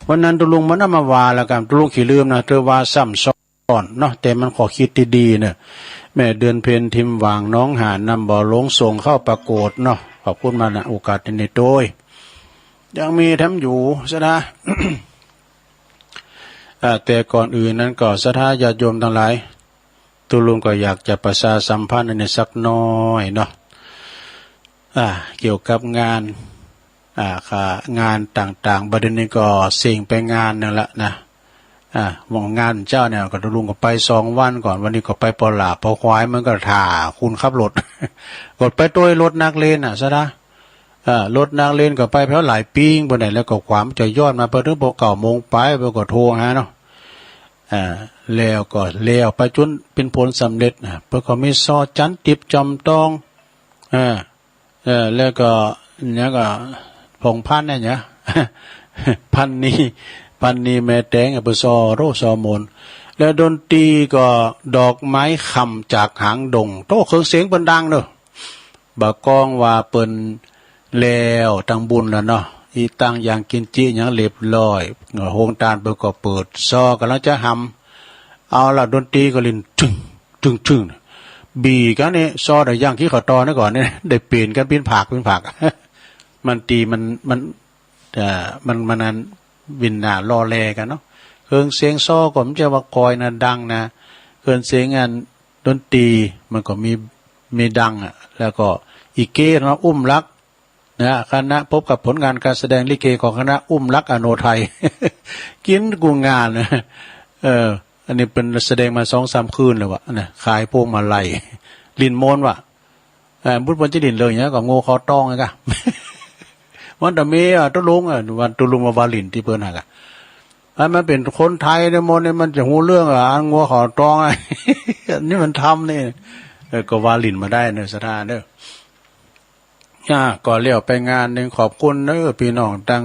วันนั้นตุ๊ลุงมันเอามาว่าแล้วกั๋น ตุ๊ลุงขี้ลืมนะ เธอว่าซ้ำซ้อนเนาะ แต่มันข้อคิดตี้ดีเนาะ แม่เดือนเพ็ญ ถิ่มหว่างหนองหาน นำบ่อหลงส่งเข้าประกวดเนาะ ขอบคุณมานะ โอกาสนี้โตย ยังมีแถมอยู่ สะท้า อ่า แต่ก่อนอื่นนั้นก็ สะท้าญาติโยมตังหลาย ตุ๊ลุงก็อยากจะประชาสัมพันธ์อันนี้สักหน้อยเนาะ อ่า เกี่ยวกับงาน อ่า ค่ะ งานต่างๆ บ่าเดี่ยวนี้ก็เซ็งไปงานนึ่งละนะ อ่า ว่างงานเจ้าเนี่ย ก็ตุ๊ลุงก็ไปสองวันก่อน วันนี้ก็ไปปอหล่าปอควาย มันก็ถ่าคนขับรถ ก็ไปโตยรถนักเรียนน่ะ สะท้า อ่า รถนักเรียนก็ไปแผวหลายปิ้ง บ่าไหน แล้วก็ความจะย้อนมา ปอเถิงปอเก้าโมงไป ปอก็โทรหาเนาะ อ่า แล้วก็แล้วไปจ๋นเป๋นผลสำเร็จนะ เปิ้นก็มีซอจั๋นติบจอมตอง อ่า เออ แล้วก็ แล้วก็ ผงพันเนี่ย พันนี พันนีแม่แตง เปิ้นซอโรซอมน แล้วดนตรีก็ดอกไม้คำจากหางดง โต้ เครื่องเสียงเปิ้นดังเนาะ บ่ากองว่าเปิ้นแล้วตังบุญแล้วเนาะ อีตังอย่างกิ๋นจิหยังเรียบร้อย โฮงตานเปิ้นก็เปิด ซอก่ำลังจะหำ เอาละ ดนตรีก็เล่น ตึง ตึง ตึง บีกั๋นเนี่ย ซอได้ย่างขี้ข้าวตอนะก่อนเนี่ย ได้เป๋นกั๋นเป๋นผาก เป๋นผาก มันตี้มัน มัน เอ่อ มัน มันอันวินหน้าล่อแลกั๋นเนาะ เครื่องเสียงซอก็บ่ใจ้ว่าก่อยนะ ดังนะ เครื่องเสียงอันดนตรีมันก็มี มีดังอะ แล้วก็อีเก้เนาะ อุ้มลักษณ์ นะ คณะ พบกับผลงานการแสดงลิเกของคณะอุ้มลักษณ์อโนไทย กิ๋นกู้งานนะ เออ อันนี้เปิ้นแสดงมาสองสามคืนแล้ววะ นะ ขายพวงมาลัย เล่นโมนวะ เออ บุญเปิ้นจะเล่นเรื่องหยัง ก็โง่คอตองไงกะ มันแต่มี อ่ะ ตุ๊ลุง อ่ะ วันตุ๊ลุงมาว่าเล่นตี้เปิ้นหากะ อันมันเป๋นคนไทยเนี่ย มนต์เนี่ยมันจะฮู้เรื่องเหรอ อันงัวเขาตองอะ นี่มันธรรมนี่ เออ ก็ว่าหลิ้นมาได้เนอะ ศรัทธาเนอะ อ่า ก็เลี้ยวไปงานนึ่ง ขอบคุณเนอะ ปี้น้องตัง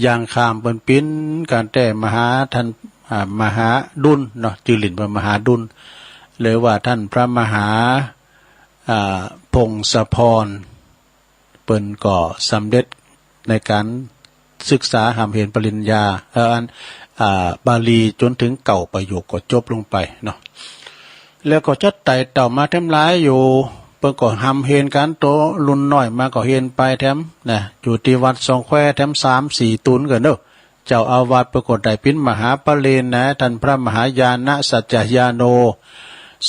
ยางคาม เปิ้นปิ๊นกั๋นแต๊มหา ท่าน อ่า มหาดุลเนาะ จื้อหลิ้นเปิ้นมหาดุล หรือว่าท่านพระมหา อ่า พงศพร เปิ้นก็สำเร็จในก๋านศึกษาฮ่ำเฮนปริญญา เอ่อ อัน อ่า บาลีจ๋นเถิงเก้าประโยคก็จบลงไปเนาะ แล้วก็จัดไต่เต้ามาแถมหลายอยู่ เปิ้นก็ฮ่ำเฮนกั๋น ตั๋วรุ่นน้อยมาก็เฮนไปแถมนะ อยู่ตี้วัดสองแควแถมสามสี่ตุ๊นกั๋นเนอะ เจ้าอาวาสเปิ้นก็ได้ปิ๊นมหาปริญญานะ ท่านพระมหาญาณสัจจญาโณ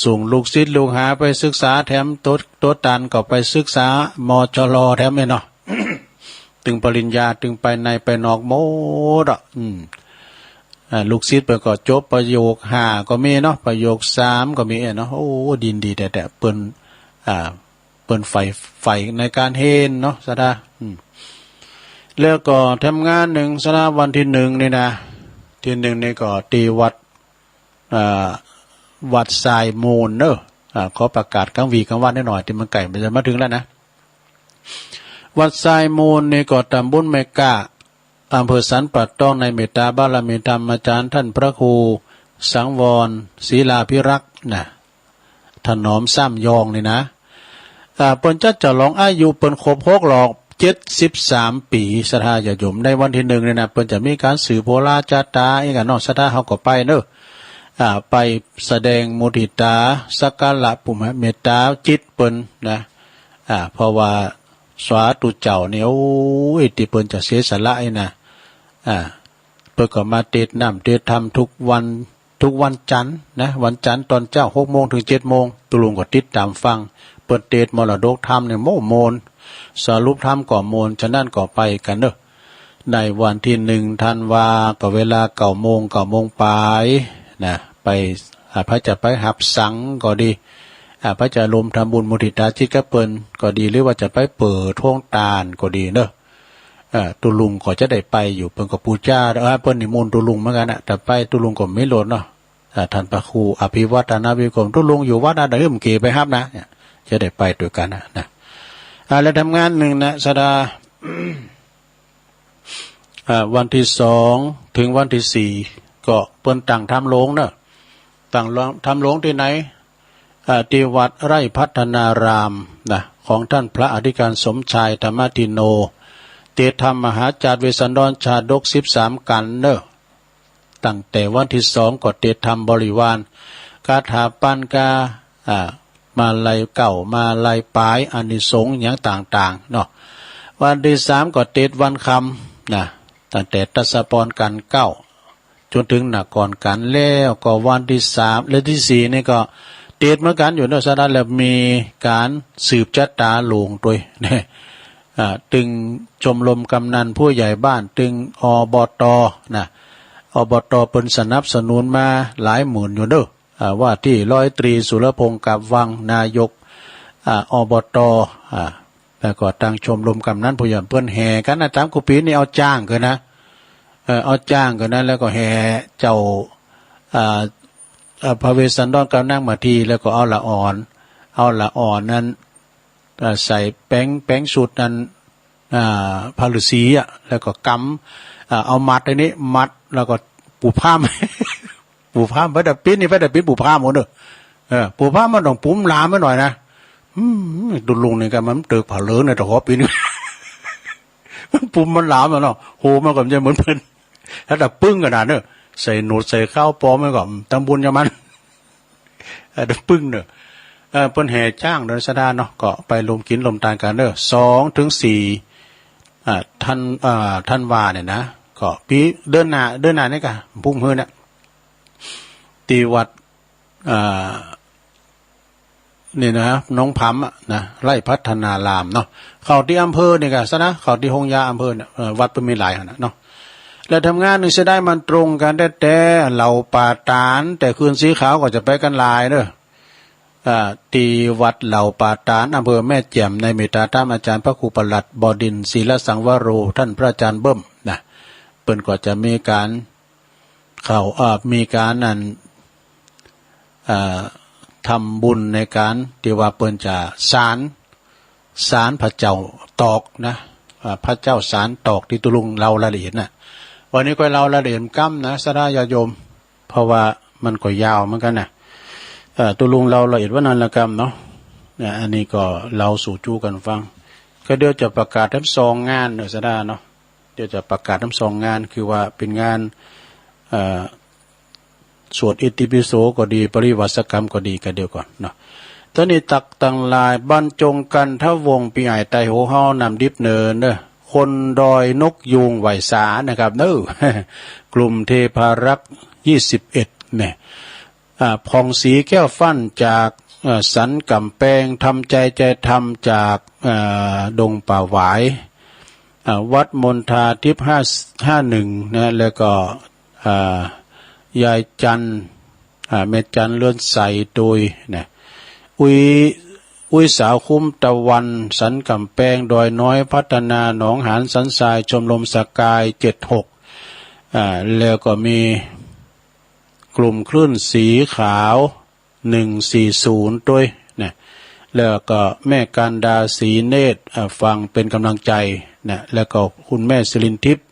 ส่งลูกศิษย์ลูกหาไปศึกษาแถม ตั๋ว ตั๋วตันก็ไปศึกษา มชล แถมเนี่ยเนาะ ตึงปริญญา ตึงไปในไปนอกหมดอะ อืม อ่า ลูกศิษย์เปิ้นก็จบประโยคห้าก็มีเนาะ ประโยคสามก็มีเนาะ โอ้ ดีดีแต๊ๆ เปิ้น อ่า เปิ้นใฝ่ ใฝ่ในก๋านเฮนเนาะ ศรัทธา อืม แล้วก็แถมงานนึ่ง ศรัทธา วันตี้นึ่งนี่นะ ตี้นึ่งนี่ก็ตี้วัด อ่า วัดทรายมูลเนอะ อ่า ขอประกาศก๋างวีก๋างวันหน้อยๆ ตี้มันใก้มันจะมาเถิงแล้วนะ วัดทรายมูลนี่ก็ต๋ำบลแม่ก้า อำเภอสันป่าตอง ในเมตตาบารมีธรรมอาจ๋ารย์ต้านพระครูสังวรศิลาภิรักษ์นะ ถนอมซ้ำยองนี่นะ อ่า เปิ้นจัดฉลองอายุเปิ้นครบหกรอบเจ็ดสิบสามปี๋ ศรัทธาญาติโยม ในวันตี้นึ่งนี่นะ เปิ้นจะมีก๋านสืบโหราจาต๋าอีกอะเนาะ ศรัทธาเฮาก็ไปเนอะ อ่า ไปแสดงมุทิตา สักการะปุญญเมตตาจิตเปิ้นนะ อ่า เพราะว่าสาธุเจ้านี่ โอ้ย ตี้เปิ้นจะเสียสละนี่นะ อ่า เปิ้นก็มาเตสน์น้ำเตสน์ธรรมกู้วัน กู้วันจันทร์นะ วันจันทร์ต๋อนเจ๊าหกโมงเถิงเจ็ดโมง ตุ๊ลุงก็ติดต๋ามฟัง เปิ้นเตสน์มรดกธรรมนี่ โม้โมน สรุปธรรมก็โมน ฉะนั้นก็ไปกั๋นเนอะ ในวันตี้นึ่งธันวา ก็เวลาเก้าโมง เก้าโมงป๋ายนะ ไป อ่า ใผจะไปฮับสังก็ดี อ่า ใผจะรวมทำบุญมุทิตาจิตกับเปิ้นก็ดี หรือว่าจะไปเปิดโฮงตานก็ดีเนอะ เอ่อ ตุ๊ลุงก็จะได้ไปอยู่ เปิ้นก็ปู๋จา เอ่อ เปิ้นนิมนต์ตุ๊ลุงเหมือนกั๋นนะ แต่ไปตุ๊ลุงก็มีรถเนาะ อ่า ต้านพระครูอภิวัฒนวิกรม ตุ๊ลุงอยู่วัดอะได เออ เมื่อกี้ไปฮับนะ เนี่ย จะได้ไปตวยกั๋นนะ นะ อ่า แล้วแถมงานนึ่งนะ ศรัทธา อ่า วันตี้สองเถิงวันตี้สี่ ก็เปิ้นตั้งธรรมโลงเนอะ ตั้งธรรมโลงตี้ไหน อ่า ตี้วัดไร่พัฒนารามนะ ของต้านพระอธิการสมชายธรรมทินโน เตสน์ธรรมมหาจาตเวสสันดรชาดกสิบสามกัณฑ์เนอะ ตั้งแต่วันตี้สองก็เตสน์ธรรมบริวาร คาถาปัญจกา อ่า มาลัยเก้า มาลัยป๋าย อานิสงส์หยังต่างๆ เนาะ วันตี้สามก็เตสน์วันคำนะ ตั้งแต่ทศพรกัณฑ์เก้า จ๋นเถิงนครกัณฑ์ แล้วก็วันตี้สาม และตี้สี่นี่ก็เตสน์เหมือนกั๋นอยู่เนอะ ศรัทธา แล้วมีก๋านสืบจะต๋าโลงตวยนะ อ่า ตึงชมรมกำนันผู้ใหญ่บ้าน ตึง อบต นะ อบต เปิ้นสนับสนุนมาหลายหมื่นอยู่เนอะ อ่า ว่าตี้ร้อยตรีสุรพงษ์ กาบวัง นายก อ่า อบต อ่า แล้วก็ตึงชมรมกำนันผู้ใหญ่ เปิ้นแห่กั๋นนะ ต๋ามกู้ปี๋นี่เอาจ๊างกั๋นนะ เอ่อ เอาจ๊างกั๋นนะ แล้วก็แห่เจ้า อ่า อ่า พระเวสสันดรกำนันมาตี้ แล้วก็เอาละอ่อน เอาละอ่อนนั้น อ่า ใส่แป๋ง แป๋งสุดนั้น อ่า พระฤาษีอะ แล้วก็กำ อ่า เอามัดอันนี้ มัด แล้วก็ปูพร่ำ ปูพร่ำ ไปแต่ปิ๊นนี่ ไปแต่ปิ๊นปูพร่ำหมดเนอะ เออ ปูพร่ำมันต้องปูมหลามไว้หน่อยนะ อืม ตุ๊ลุงนี่ก็มันเติกผ้าเหลืองเนี่ย แต่ขอปิ๊น มันปูมมันหลามอะเนาะ โห มันก็บ่ใจ้เหมือนเปิ้น ถ้าแต่ปึ้งขนาดเนอะ ใส่หนวดใส่เคราปลอมไว้ก่อน ทำบุญกับมัน เออ แต่ปึ้งเนอะ เออ เปิ้นแห่จ๊างเนอะ ศรัทธาเนาะ ก็ไปรวมกิ๋นรวมตานกั๋นเนอะ สองเถิงสี่ อ่า ธัน อ่า ธันวาเนี่ยนะ ก็ปี๋เดือนหน้า เดือนหน้านี่ก่ะ ปุ้งเฮือเนี่ย ตี้วัด อ่า นี่นะ หนองผำอะนะ ไร่พัฒนารามเนาะ เข้าตี้อำเภอนี่ก่ะ ศรัทธา เข้าตี้โฮงยาอำเภอเนี่ย เอ่อ วัดเปิ้นมีหลายหั้นนะเนาะ แล้วแถมงานนึ่งเสียดายมันตรงกั๋นแต๊ๆ เหล่าป่าต๋าน แต่คืนสีขาวก็จะไปกั๋นหลายเด้อ อ่า ตี้วัดเหล่าป่าต๋าน อำเภอแม่แจ่ม ในเมตตาธรรมอาจ๋ารย์พระครูประหลัดบดินทร์ ศิลสังวโร ต้านพระอาจ๋ารย์เบิ้มนะ เปิ้นก็จะมีก๋าน เขา เอ่อ มีก๋านนั่น เอ่อ ทำบุญในก๋านตี้ว่าเปิ้นจะสาน สานพระเจ้าตอกนะ อ่า พระเจ้าสานตอกตี้ตุ๊ลุงเล่ารายละเอียดนะ วันนี้ก็เล่ารายละเอียดกำนะ ศรัทธาญาติโยม เพราะว่ามันก็ยาวเหมือนกั๋นนะ เอ่อ ตุ๊ลุงเล่ารายละเอียดวันนั้นละกำเนาะ นะ อันนี้ก็เล่าสู่จู้กั๋นฟัง ก็เดี๋ยวจะประกาศทั้งสองงานเนาะ ศรัทธาเนาะ เดี๋ยวจะประกาศทั้งสองงาน คือว่าเป๋นงาน เอ่อ สวดอิติปิโสก็ดี ปริวาสกรรมก็ดี ก็เดี๋ยวก่อนเนาะ ต๋อนนี้ตักตังหลาย บรรจงกันทะวงปีใหม่ไตหัวเฮาน้ำดิบเนินเด้อ คนดอยนกยูงไหว้สานะครับเด้อ กลุ่มเทพารักษ์ ยี่สิบเอ็ด เนี่ย อ่า ผ่องศรีแก้วฟั่นจาก เอ่อ สันก๋ำแปง ทำใจใจธรรมจาก เอ่อ ดงป่าหวาย อ่า วัดมณฑาทิพย์ ห้า ห้าหนึ่ง นะ แล้วก็ อ่า ยายจันทร์ อ่า แม่จันทร์เรือนใส โดย นะ อุ้ย อุ้ยสาวคุ้มตะวัน สันก๋ำแปง ดอยน้อยพัฒนา หนองหานสันทราย ชมรมสกาย เจ็ดหก อ่า แล้วก็มีกลุ่มคลื่นสีขาว หนึ่งสี่ศูนย์ โดย นะ แล้วก็แม่กันดา ศรีเนตร อ่า ฟังเป๋นก๋ำลังใจ๋ นะ แล้วก็คุณแม่สิรินทิพย์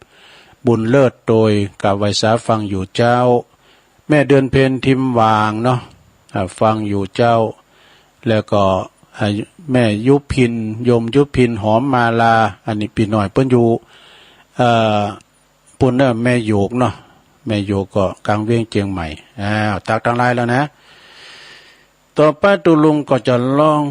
บุญเลิศ โดย กราบไหว้สาฟังอยู่เจ้า แม่เดือนเพ็ญ ทิมหว่างเนาะ อ่า ฟังอยู่เจ้า แล้วก็ อ่า แม่ยุพิน โยมยุพิน หอมมาลา อันนี้ปี้น้อยเปิ้นอยู่ เอ่อ ปู้นเน่อ แม่หยวกเนาะ แม่หยวกก็ก๋างเวียงเจียงใหม่ อ้าว ตักตังหลายแล้วนะ ต่อไปตุ๊ลุงก็จะลอง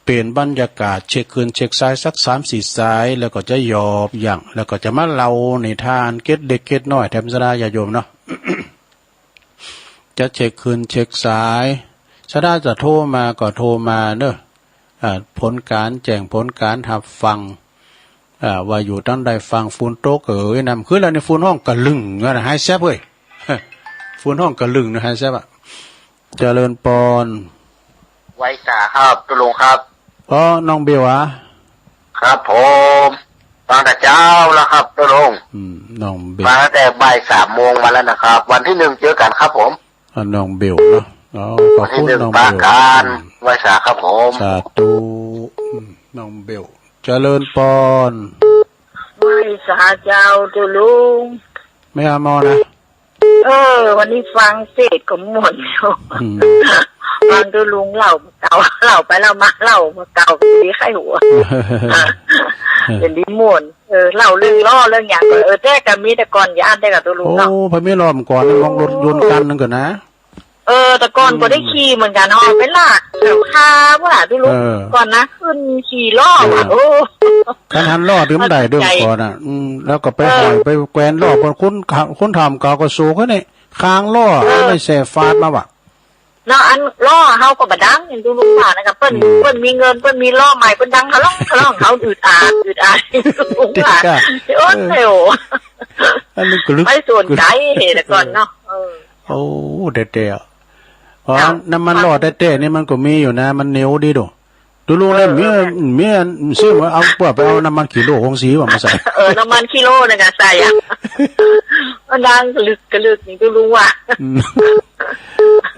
เปลี่ยนบรรยากาศ เช็คคลื่นเช็คสายสักสามสี่สาย แล้วก็จะหยอบยั้ง แล้วก็จะมาเล่านิทานเกร็ดเล็กเกร็ดน้อยแถมศรัทธาญาติโยมเนาะ จะเช็คคลื่นเช็คสาย ศรัทธาจะโทรมาก็โทรมาเนาะ อ่า ผลก๋านแจ้งผลก๋านฮับฟัง อ่า ว่าอยู่ตังใดฟัง ฝนตกเอ๋ย น้ำขึ้นแล้วนี่ ฝนฮ้องกะลึงนะ หายแซบเว้ย ฝนฮ้องกะลึงนะ หายแซบอะ เจริญปอน ไหว้สาครับตุ๊ลุงครับ อ๋อ น้องเบลอะ ครับผม ฟังแต่เจ๊าแล้วครับตุ๊ลุง อืม น้องเบล ฟังตั้งแต่บ่ายสามโมงมาแล้วนะครับ วันที่หนึ่งเจอกันครับผม อ่ะ น้องเบลเนาะ อ๋อ ขอบคุณ วันที่หนึ่ง น้องเบล ปราการ อืม ไหว้สาครับผม สาธุ อืม น้องเบล เจริญปอน ไหว้สาเจ้าตุ๊ลุง แม่อมรนะ เออ วันนี้ฟังเสร็จก็ม่วนแล้ว อืม ฟังตุ๊ลุงเล่าเก่า เล่าไปเล่ามา เล่าเก่า ดีไข้หัว เดี๋ยวนี้ม่วน เออ เล่าเรื่องล่อเรื่องหยังก็ เออ แต่ก็มีแต่ก่อนย้านแต่กับตุ๊ลุงเนาะ โอ้ พอมีล่อมก่อน มองรถยนต์คันหนึ่งก่อนนะ เออ แต่ก่อนก็ได้ขี่เหมือนกัน ออกไปลากแถวคาว่ะตุ๊ลุง เออ ก่อนนะ ขึ้นขี่ล่อว่ะ เออ โอ้ คันหันล่อถึงได้เดิมก่อนน่ะ อืม แล้วก็ไป เออ ห้อยไปแขวนล่อบนคุ้น คุ้นถ้ำเก่าก็สูงขึ้นนี่ คางล่อ เออ ไม่แสบฟาดมาว่ะ เนาะ อันล่อเฮาก็บ่ดัง อย่างตุ๊ลุงว่านะครับ เปิ้น อืม เปิ้นมีเงิน เปิ้นมีล่อใหม่ เปิ้นดังทะล่องทะล่อง เฮาอึดอัด อึดอัด ตุ๊ลุงว่า ติดกะ โอ้ย เออ โอ้ อันนี้กะลึก ไปสวนไกล แต่ก่อนเนาะ เออ โอ้ แต๊ๆ อ๋อ ครับ น้ำมันล่อแต๊ๆ นี่มันก็มีอยู่นะ มันเหนียวดีดู ตุ๊ลุงเลย เออ มี เออ มี ซื้อมาเอา เปื้อไปเอาน้ำมันกิโลของสีว่ามาใส่ เออ น้ำมันกิโลนึงอะใส่อะ มันดังกะลึกกะลึกนี่ตุ๊ลุงว่า อืม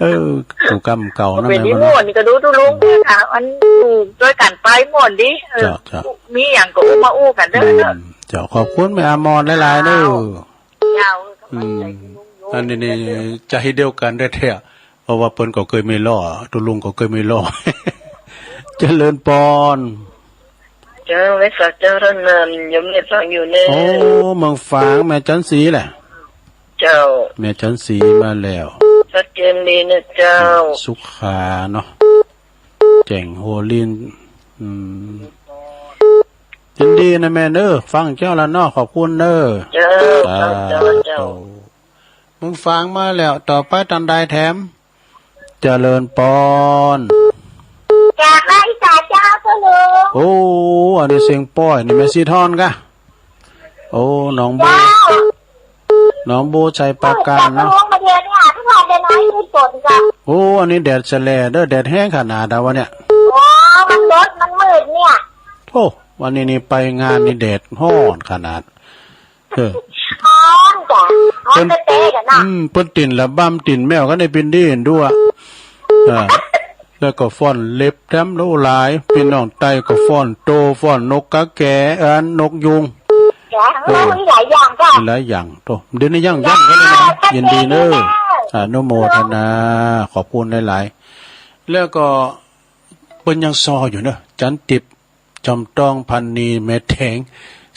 เออ กูกำเก่านะ เป๋นนิมนต์นี่ก็ดูตุ๊ลุง อืม ค่ะ อันอยู่ด้วยกันไปม่วนดี เออ เจ้า เจ้า มีหยังก็อู้มาอู้กันเด้อ อืม เจ้า ขอบคุณแม่อมรหลายๆ เด้อ เจ้า เจ้า อืม อันนี้นี่ใจเดียวกันแต๊ๆ เพราะว่าเปิ้นก็เกยมีล่อ ตุ๊ลุงก็เกยมีล่อ เจริญปอน เจ้า ไหว้สาเจ้า ต้นนั้นโยมได้ฟังอยู่เน่อ โอ้ เมืองฝาง แม่จันสีแหละ เจ้า แม่จันสีมาแล้ว ชัดเจนดีนะเจ้า สุขาเนาะ แจ่งโฮลิน อืม ยินดีนะแม่เน่อ ฟังเจ้าละเนาะ ขอบคุณเน่อ เจ้า เจ้า เจ้า เจ้า เมืองฝางมาแล้ว ต่อไปต้านใดแถม เจริญปอน กราบไหว้สาเจ้าตุ๊ลุง โอ้ อันนี้เสียงป้อย นี่แม่สีทอนกะ โอ้ หนองบัว เจ้า หนองบัวไชยปราการเนาะ เจ้าตุ๊ลุง มาเดือนเนี่ย ทุกวันเดือนน้อยมีฝนจ้ะ โอ้ อันนี้แดดแสแลเด้อ แดดแฮงขนาดอะวะเนี่ย โอ้ มันรถมันมืดเนี่ย โอ้ วันนี้นี่ไปงานนี่แดดฮ้อนขนาด เออ ฮ้อน จ๋า ฮ้องเต๊ะๆ กั๋นน่ะ อืม เปิ้นตี๋นละบำตี๋นแมวกั๋นในปิ้นดี๋หันดัว อ่า แล้วก็ฟ้อนเล็บแถมโลหลาย ปี้น้องใต้ก็ฟ้อนโต ฟ้อนนกกาแข เอิ้นนกยูง จ๋า เออ โอ้ มีหลายอย่างจ้ะ มีหลายอย่างโต เดี๋ยวนี้ยัง ยังกั๋นเลยนะ ค่ะ ยินดีเน่อ อนุโมทนา ขอบคุณหลายๆ แล้วก็เปิ้นยังซ้ออยู่เน่อ จันติบ จอมต้อง พันนี แม่แถง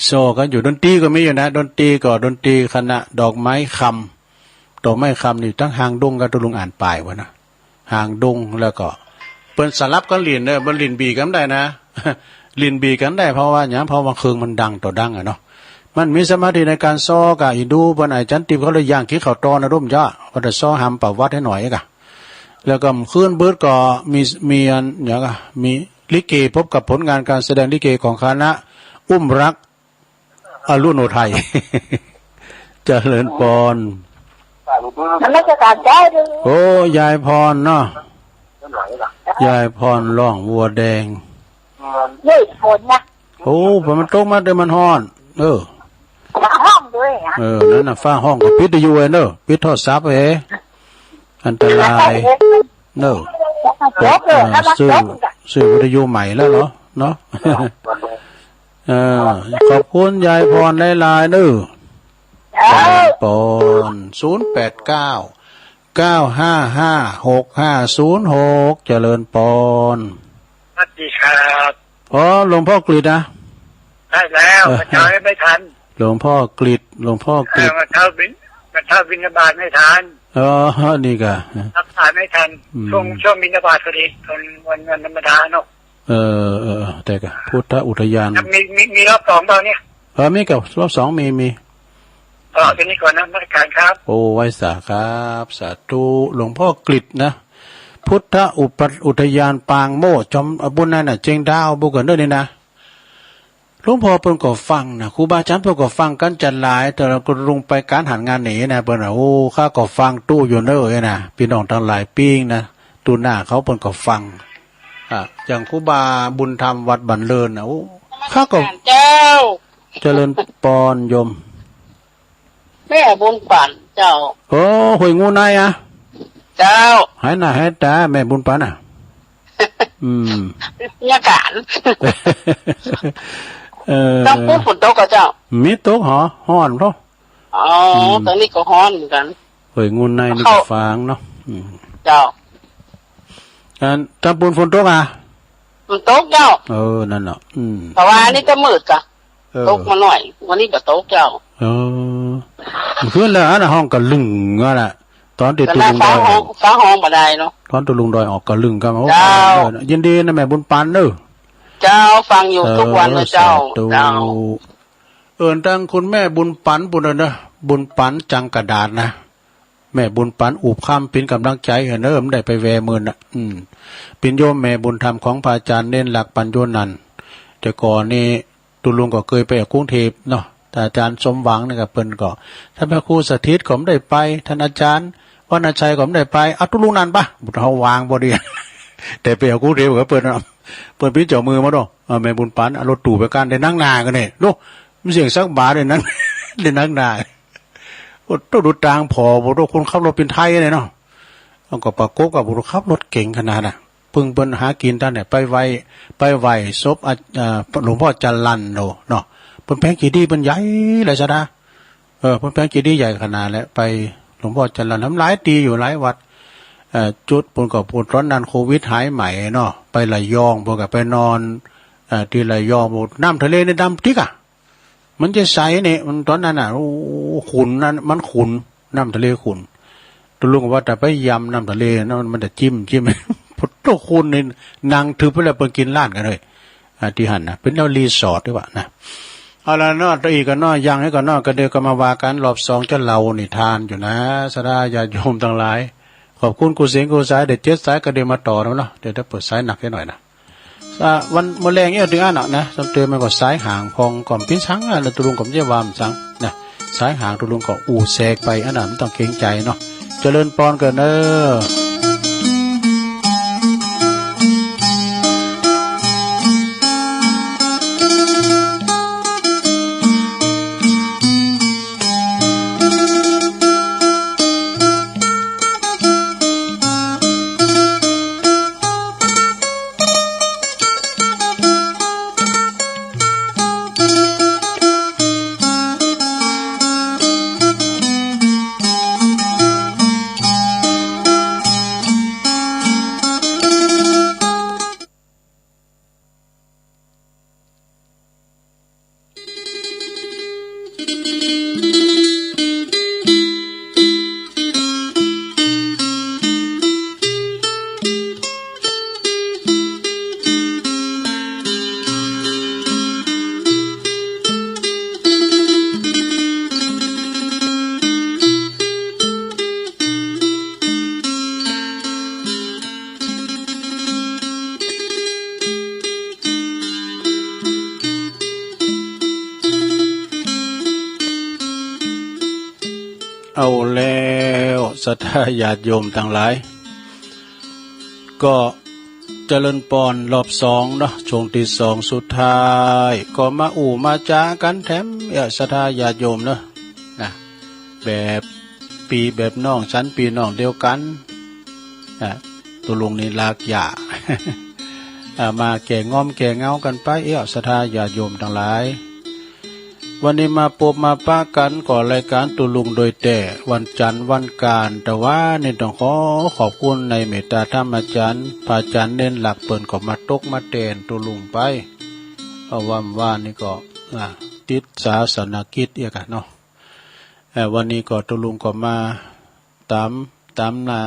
ซ้อกั๋นอยู่ ดนตรีก็มีอยู่นะ ดนตรีก็ดนตรีคณะดอกไม้คำ ดอกไม้คำนี่ตังหางดงกับ ตุ๊ลุงอ่านป้ายไว้นะ หางดง แล้วก็เปิ้นสลับกั๋นหลิ้นเน่อ เปิ้นหลิ้นบีกั๋นได้นะ หลิ้นบีกั๋นได้ เพราะว่าหยัง เพราะว่าเครื่องมันดังต่อดังอะเนาะ มันมีสมาธิในก๋านซ้อกะ อีดูเปิ้นไอ้จันติบเขาเลยย่างกิ๋นข้าวตอนนะ ร่มเจ้า ก็จะซ้อหำประวัติหื้อหน่อยกะ แล้วก็คืนเบิดก็มี มีอัน หยังอะ มีลิเก พบกับผลงานการแสดงลิเกของคณะอุ้มรักอรุโนไทย เจริญปอน นมัสก๋านเจ้า โอ้ ยายพรเนาะ ยายพรร้องวัวแดง ยายพรนะ โอ้ พอมันตกมาเดี๋ยวมันฮ้อน เออ ฟ้าฮ้องด้วยอะ เออ นั่นน่ะ ฟ้าฮ้องก็ปิดวิทยุไว้เน่อ ปิดโทรศัพท์ไว้ อันตราย เน่อ จบเลย เออ ถ้ามัน ซื้อ จบ ซื้อวิทยุใหม่แล้วเหรอ เนาะ เออ ขอบคุณยายพรหลายๆ เน่อ เจ้า เจริญปอน ศูนย์แปดเก้า เก้าห้าห้า หกห้าศูนย์หก เจริญปอน สวัสดีครับ อ๋อ หลวงพ่อกฤษนะ ใช่แล้ว เออ เมื่อเช้าไม่ทัน หลวงพ่อกฤษ หลวงพ่อกฤษ เออ เมื่อเช้าบิณ เมื่อเช้าบิณฑบาตไม่ทัน อ๋อ นี่กะ รักษาไม่ทัน อืม ช่วง ช่วงบิณฑบาตพอดี ตอนวัน วันธรรมดาเนาะ เออ เออ เออ แต่กะ พุทธอุทยาน มี มี มีรอบสองเปล่าเนี่ย เออ มีกะ รอบสองมี มี ก็เอาแค่นี้ก่อนนะ นมัสก๋านครับ โอ้ ไหว้สาครับ สาธุ หลวงพ่อกฤษนะ พุทธอุป อุทยานปางโมกข์ จอม อ่ะ บุญนั่นน่ะ เจียงดาว บุญกันด้วยนี่นะ หลวงพ่อเปิ้นก็ฟังนะ ครูบาอาจ๋ารย์เปิ้นก็ฟังกั๋นจัดหลาย แต่ละคนลงไปก๋านหันงานหนีนะ เปิ้นน่ะ โอ้ ข้าก็ฟังตู้อยู่เน่อนะ ปี้น้องตังหลายปิ้งนะ ตู้หน้าเขาเปิ้นก็ฟัง อ่ะ อย่างครูบาบุญธรรมวัดบันเลินน่ะ โอ้ ข้าก็ เจ้า เจริญปอนโยม แม่บุญปั๋นเจ้า โอ้ ห้วยงูในอะ เจ้า หายหน้าหายต๋า แม่บุญปั๋นอะ อืม เนี่ยก๋าน เออ ตางปู๊นฝนตกก่อเจ้า มีตกหอ ฮ้อนเพราะ อ๋อ อืม ตางนี้ก็ฮ้อนเหมือนกั๋น ห้วยงูในนี่ก็ฟางเนาะ อืม เจ้า อัน ตางปู๊นฝนตกอะ มันตกเจ้า เออ นั่นเนาะ อืม แต่ว่าอันนี้จะมืดก่ะ เออ ตกมาหน่อย วันนี้บ่ตกเจ้า เออ เมื่อคืนแล้วอันน่ะฮ้องกะลึงนั่นแหละ ต๋อนตี้ตุ๊ลุงดอย ฟ้าฮ้อง ฟ้าฮ้องบ่ได้เนาะ ต๋อนตุ๊ลุงดอยออกกะลึงก็มา เจ้า เออ ยินดีนะแม่บุญปั๋นเน่อ เจ้า ฟังอยู่ทุกวันนะเจ้า เออ สาธุ เจ้า เอิ้นตางคุณแม่บุญปั๋นปู๊นเน่อ บุญปั๋นจังกะดาษนะ แม่บุญปั๋นอุบคำเป๋นก๋ำลังใจ๋หื้อเน่อ บ่ได้ไปแวะเมินน่ะ อืม เป๋นโยมแม่บุญธรรมของพระอาจ๋ารย์เณรหลักปั๋ญโญนันท์ แต่ก่อนนี้ตุ๊ลุงก็เกยไปกรุงเทพฯเนาะ แต่อาจ๋ารย์สมหวังนี่ก็เปิ้นก็ ต้านพระครูสถิตก็บ่ได้ไป ต้านอาจ๋ารย์วรรณชัยก็บ่ได้ไป เอาตุ๊ลุงนันท์ปะ บุตรเฮาวางบ่ดี แต่ไปกรุงเทพฯกับเปิ้นเนาะ เปิ้นเป๋นเจ้ามือมาดอก เอาแม่บุญปั๋นเอารถตู้ไปก้าน ได้นั่งหน้ากั๋นเนี่ย ดู มันเสียงสักบาทเลยนั้น ได้นั่งหน้า โอ้ ต้องดูตางผ่อ โอ้ คนขับรถเป๋นไทยเนี่ยเนาะ มันก็ประกบกับคนขับรถเก๋งขนาดน่ะ เปิ้น เปิ้นหากิ๋นต้านเนี่ย ไปไหว้ ไปไหว้ศพ อ่า อ่า หลวงพ่อจรัญโน่นเนาะ เปิ้นแป๋งเจดีย์เปิ้นใหญ่หลายสารา เออ เปิ้นแป๋งเจดีย์ใหญ่ขนาดแหละ ไปหลวงพ่อจรัญ ทำหลายตี้อยู่หลายวัด เอ่อ จุดเปิ้นก็ เปิ้นต๋อนนั้นโควิดหายใหม่เนาะ ไประยอง เปิ้นก็ไปนอน เอ่อ ตี้ระยอง น้ำทะเลนี่ดำติ๊กอะ มันจะใสเนี่ย มันต๋อนนั้นน่ะ โอ้ ขุ่นนั่น มันขุ่น น้ำทะเลขุ่น ตุ๊ลุงว่าถ้าไปยำน้ำทะเลนะ มัน มันจะจิ้ม จิ้ม โอ้โห ขุ่นนี่ นั่งถือไปแล้ว เปิ้นกิ๋นร้านกั๋นเลย อ่า ตี้หั้นนะ เป๋นแนวรีสอร์ทดีกว่านะ เอาละเนาะ ตะอี้ก่อนเนาะ ยังไว้ก่อนเนาะ ก็เดี๋ยวก็มาว่ากั๋นรอบสอง จะเล่านิทานอยู่นะ ศรัทธาญาติโยมตังหลาย ขอบคุณกู้เสียงกู้สาย เดี๋ยวเจ็ดสายก็เดี๋ยวมาต่อเนาะ เดี๋ยวจะเปิดสายหนักให้หน่อยนะ อ่า วัน มื้อแลงเนี่ยเตื้อเนาะนะ สำเติมมันก็สายห่างพอง ก็บ่เป๋นสังอะ แล้วตุ๊ลุงก็บ่ได้ว่ามันสังนะ สายห่างตุ๊ลุงก็อู้แสกไป อันนั้นบ่ต้องเกรงใจ๋เนาะ เจริญปอนเกินเน้อ เอาแล้ว ศรัทธาญาติโยมตังหลาย ก็เจริญปอนรอบสองเนาะ ช่วงตี้สองสุดท้าย ก็มาอู้มาจ๋ากั๋นแถม เอ้อ ศรัทธาญาติโยมเนาะ นะ แบบปี้แบบน้อง ฉันปี้น้องเดียวกั๋น นะ ตุ๊ลุงนี่ลากหญ้า อ่า มาแก้ง่อมแก้เหงากั๋นไป เอ้อ ศรัทธาญาติโยมตังหลาย วันนี้มาปบมาปะกั๋นก่อรายก๋านตุ๊ลุงโดยแต๊ วันจันทร์วันก๋าน แต่ว่านี่ต้องขอขอบคุณในเมตตาธรรมอาจ๋ารย์ พระอาจ๋ารย์เณรหลักเปิ้นก็มาตกมาแตนตุ๊ลุงไป เพราะว่าวันนี้ก็ อ่า ติดศาสนกิจเอี้ยก่ะเนาะ เอ่อ วันนี้ก็ตุ๊ลุงก็มาต๋าม ต๋ามหน้า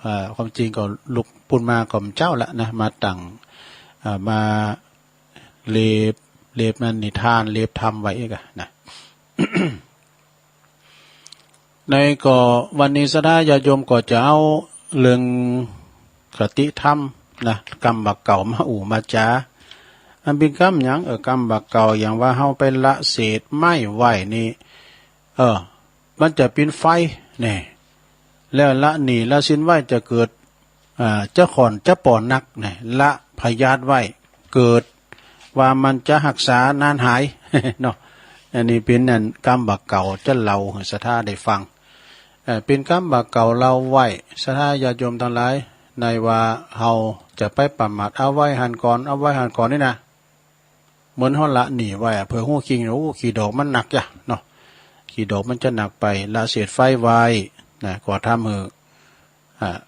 เอ่อ ความจริงก็ลุกปู้นมาก็บ่าเจ๊าละนะ มาตั้ง เอ่อ มา เล็บ เล็บนั้นนิทาน เล็บธรรมไว้เอี้ยก่ะนะ ในก็วันนี้ศรัทธาญาติโยมก็จะเอาเรื่องคติธรรมนะ กำบ่าเก่ามาอู้มาจ๋า อันเป๋นกำหยัง เออ กำบ่าเก่า อย่างว่าเฮาไปละเศษไม้ไว้นี่ เออ มันจะเป๋นไฟ แน่ แล้วละหนี้ละสินไว้จะเกิด อ่า จะข้อนจะป้อหนัก แน่ ละพยาธิไว้ เกิดว่ามันจะฮักษานานหาย เนาะ อันนี้เป๋นอันกำบ่าเก่าจะเล่าหื้อศรัทธาได้ฟัง เอ่อ เป๋นกำบ่าเก่าเล่าไว้ ศรัทธาญาติโยมตังหลาย ในว่าเฮาจะไปประมาท เอาไว้หั้นก่อน เอาไว้หั้นก่อนนี่นะ เหมือนเฮาละหนี้ไว้อะ เผื่อฮู้จริง โอ้ ขี้ดอกมันหนักจ้ะเนาะ ขี้ดอกมันจะหนักไป ละเศษไฟไว้นะ ก็ทำหื้อ อ่า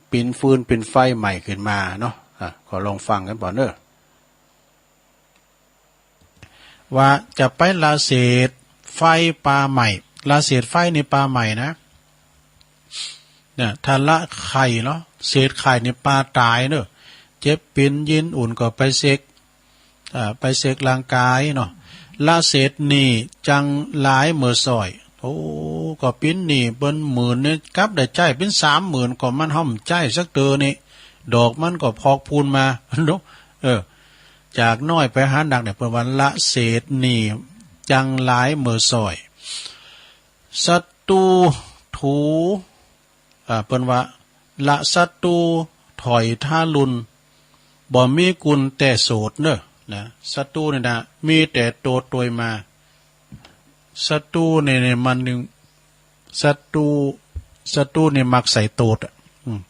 เป๋นฟืนเป๋นไฟใหม่ขึ้นมาเนาะ อ่า ก็ลองฟังกั๋นก่อนเน่อ ว่าจะไปละเศษไฟปาใหม่ ละเศษไฟนี่ปาใหม่นะ เนี่ย ถ้าละไข่เนาะ เศษไข่นี่ปาต๋ายเน่อ เจ็บเป๋นเย็นอุ่นก็ไปเช็ค อ่า ไปเช็คร่างก๋ายเนาะ ละเศษหนี้จังหลายเหมือสร้อย โอ้ ก็เป๋นหนี้เปิ้นหมื่นนี่ กลับได้ใจ๊เป๋นสามหมื่น ก็มันเฮาบ่ใจ๊สักเตื้อนี่ ดอกมันก็พอกพูนมา เนาะ เออ จากน้อยไปหาหนักเนี่ย เปิ้นว่าละเศษหนี้จังหลายเหมือสร้อย ศัตรูถู อ่า เปิ้นว่า ละศัตรูถอยทารุณ บ่มีกุณแต่โสดเน่อ นะ ศัตรูนี่นะ มีแต่โตดตวยมา ศัตรูนี่ นี่มันนึ่ง ศัตรู ศัตรูนี่มักใส่โตดอะ อืม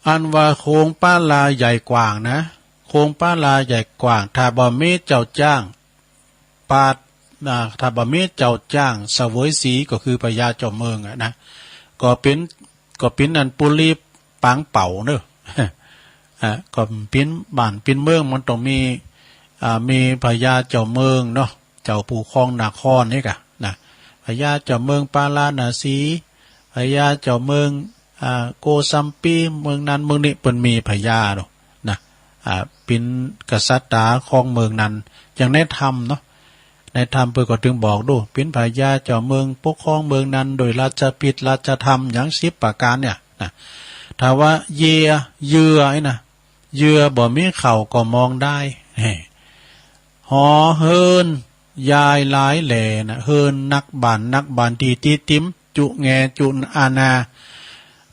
อันว่าโคงปาลาใหญ่กว้างนะ โคงปาลาใหญ่กว้าง ถ้าบ่มีเจ้าจ้าง ปาด อ่า ถ้าบ่มีเจ้าจ้างเสวยสีก็คือพญาเจ้าเมืองอะนะ ก็เป๋น ก็เป๋นอันปุรีปางเป๋าเน่อ อ่า ก็เป๋นบ้านเป๋นเมืองมันต้องมี อ่า มีพญาเจ้าเมืองเนาะ เจ้าผู้ครองนครนี่ก่ะนะ พญาเจ้าเมืองปาราณสี พญาเจ้าเมือง อ่า โกสัมพี เมืองนั้นเมืองนี้ เปิ้นมีพญาเนาะ นะ อ่า เป๋นกษัตริย์ครองเมืองนั้น อย่างในธรรมเนาะ ในธรรมเปิ้นก็ตึงบอกดู เป๋นพญาเจ้าเมืองปกครองเมืองนั้นโดยราชพิธีราชธรรมอย่างสิบประก๋านเนี่ยนะ ถ้าว่าเยื่อ เยื่อไอ้นะ เยื่อบ่มีเข้าก็มองได้ เฮ้ หอเฮือนยายหลายแหล่นะ เฮือนนักบ้านนักบ้านตี้ติดติ๋ม จุแงจุอาณา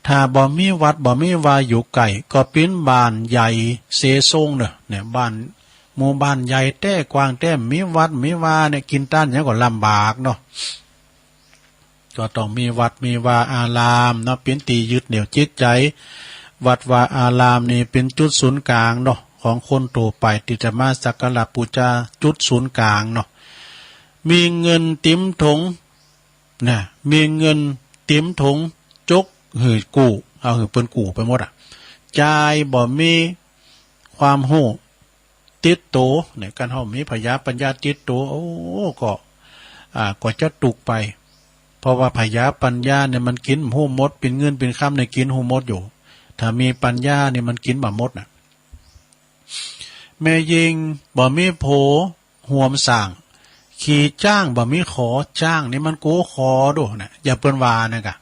ถ้าบ่มีวัดบ่มีวาอยู่ใก้ ก็เป๋นบ้านใหญ่เสโสงเน่อ เนี่ย บ้าน หมู่บ้านใหญ่แต๊กว้างแต๊ มีวัดมีวาเนี่ย กิ๋นต้านหยังก็ลำบากเนาะ ก็ต้องมีวัดมีวาอารามเนาะ เป๋นตี้ยึดเหนี่ยวจิตใจ๋ วัดวาอารามนี่เป๋นจุดศูนย์ก๋างเนาะ ของคนทั่วไปตี้จะมาสักการะปู๋จา จุดศูนย์ก๋างเนาะ มีเงินติ๋มถง นะ มีเงินติ๋มถง จกหื้อกู้ เอาหื้อเปิ้นกู้ไปหมดอะ จ่ายบ่มีความฮู้ติดโต เนี่ย คันเฮามีพญาปัญญาติดโต โอ้ ก็ อ่า ก็จะตุ๊กไป เพราะว่าพญาปัญญาเนี่ยมันกิ๋นบ่ฮู้หมด เป๋นเงินเป๋นคำเนี่ยกิ๋นฮู้หมดอยู่ ถ้ามีปัญญาเนี่ยมันกิ๋นบ่หมดน่ะ แม่ญิงบ่มีผัว หวมสร้าง ขี่จ๊างบ่มีขอ จ๊างนี่มันโกขอโดนะ อย่างเปิ้นว่านั่นก่ะ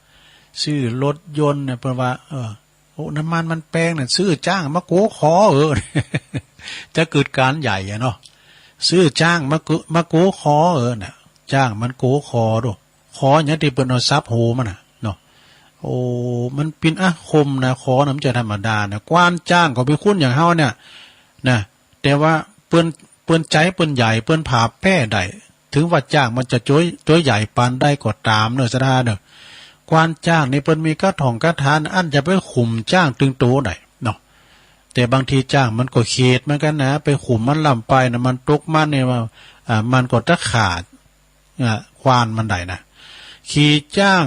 ซื้อรถยนต์เนี่ยเปิ้นว่า เออ โอ้ น้ำมันมันแปงน่ะ ซื้อจ๊างมาโกขอ เออ จะเกิดก๋านใหญ่อะเนาะ ซื้อจ๊างมาโก มาโกขอ เออ น่ะ จ๊างมันโกขอโด ข ขอหยังตี้เปิ้นเอาสับหูมันน่ะเนาะ โอ้ มันเป๋นอาคมนะ ขอน่ะมันบ่ใจ้ธรรมดานะ กว้านจ๊างก็เป๋นคนอย่างเฮาเนี่ยนะ แต่ว่าเปิ้น เปิ้นใจ๋เปิ้นใหญ่ เปิ้นผ่าแป้ได้ เถิงว่าจ๊างมันจะตั๋ว ตั๋วใหญ่ปานใดก็ต๋ามเนาะ ศรัทธาเนาะ กว้านจ๊างนี่เปิ้นมีกระถ่องกระถาน อั้นจะไปขุมจ๊างตึงโตได้เนาะ แต่บางทีจ๊างมันก็เขดเหมือนกั๋นนะ ไปขุมมันล้ำไปนะ มันตกมันนี่ว่า อ่า มันก็ตะขาด อ่า กว้านมันได้นะ ขี่จ๊าง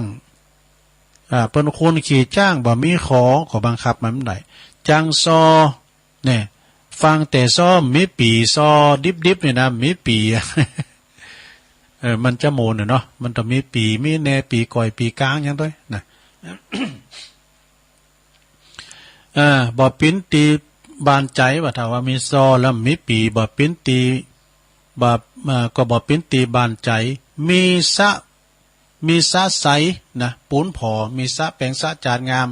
อ่า เปิ้นคนขี่จ๊างบ่มีขอ ก็บังคับมันบ่ได้ จังซอ เนี่ย ฟังแต่ซอ มีปี๋ ซอดิบๆ นี่นะ มีปี๋ เออ มันจะโมนน่ะเนาะ มันต้องมีปี๋ มีแหน่ ปี๋ก้อย ปี๋ก๋าง หยังตวยนะ เออ บ่ปิ๊นตี๋บานใจ๋ ว่าถ้าว่ามีซอแล้วมีปี๋ บ่ปิ๊นตี๋ บ่ เอ่อ ก็บ่ปิ๊นตี๋บานใจ๋ มีสะ มีสะใสนะ ปูนผ่อ มีสะแป๋งสะจานงาม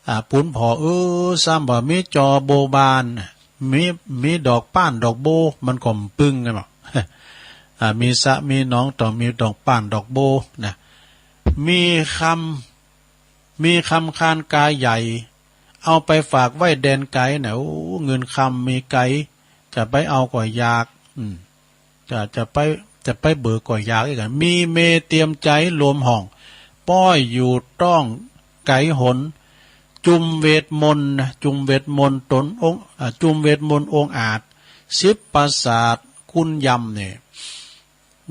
อ่า ปูนผ่อ เออ ซ้ำบ่มีจอโบว์บาน มี มีดอกป้านดอกโบว์ มันก็บ่ปึงกั๋นหรอก อ่า มีสะมีหนองต้องมีดอกป้านดอกโบว์นะ มีคำ มีคำคานกาใหญ่ เอาไปฝากไว้แดนไก๋นะ โอ้ เงินคำมีไก๋ จะไปเอาก็อยาก อืม จะ จะไป จะไปเบิกก็อยากอีกอะ มีเมย์เตรียมใจ๋รวมห้อง ป้อยอยู่ต้องไก๋หน จุมเวทมนต์นะ จุมเวทมนต์ต๋นองค์ อ่า จุมเวทมนต์องค์อาจ สิบประสาทคุณยำเนี่ย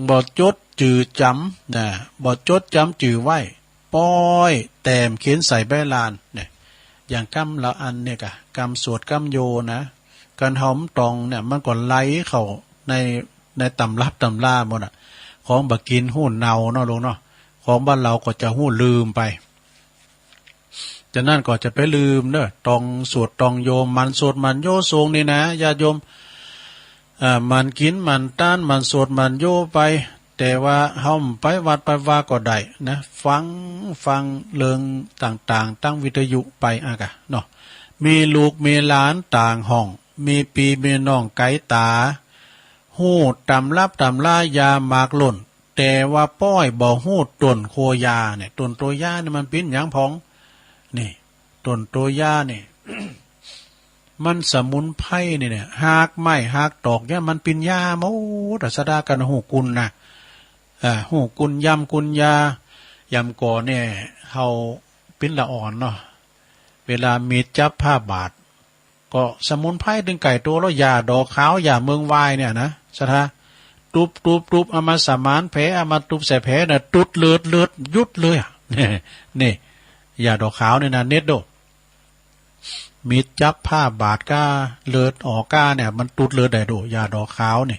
บ่จดจื่อจ๋ำนะ บ่จดจ๋ำจื่อไว้ ป้อยแต้มเขียนใส่ใบลานเนี่ย อย่างกำละอันเนี่ยกะ กำสวดกำโยนะ กันเฮาบ่ต้องเนี่ย มันก็ไหลเข้าใน ในตำรับตำราหมดอะ ของบ่กิ๋นฮู้เนาเนาะลูกเนาะ ของบ้านเฮาก็จะฮู้ลืมไป จะนั้นก็จะไปลืมเนาะ ต้องสวดต้องโย หมั่นสวดหมั่นโยสวงนี่นะ ญาติโยม อ่า หมั่นกิ๋นหมั่นตาน หมั่นสวดหมั่นโยไป แต่ว่าเฮาบ่ไปวัดไปวาก็ได้นะ ฟัง ฟังเรื่องต่างๆ ตางวิทยุไปอะกะเนาะ มีลูกมีหลานต่างห้อง มีปี้มีน้องไก๋ต๋า ฮู้ตำรับตำรายาหมากล้น แต่ว่าป้อยบ่ฮู้ต้นโคยาเนี่ย ต้นโตยาเนี่ยมันเป๋นหยังพ่อง นี่ ต้นโตยาเนี่ย มันสมุนไพรนี่เนี่ย ฮากไม้ฮากตอกเนี่ยมันเป๋นยาหมดอะ ศรัทธากั๋นฮู้กุณนะ อ่า ฮู้กุณยำกุณยา ยำก่อเนี่ย เฮาเป๋นละอ่อนเนาะ เวลามีดจับผ้าบาด ก็สมุนไพรตึงใก้ตั๋วแล้ว หญ้าดอกขาว หญ้าเมืองวายเนี่ยนะ ศรัทธา ตุ๊บตุ๊บตุ๊บ เอามาสมานแผล เอามาตุ๊บใส่แผลน่ะ ตุ๊ดเลือด เลือดหยุดเลยอะ นี่ หญ้าดอกขาวเนี่ยนะ เน็ตโด มีดจับผ้าบาดก้า เลือดออกก้าเนี่ย มันตุ๊ดเลือดได้โด หญ้าดอกขาวนี่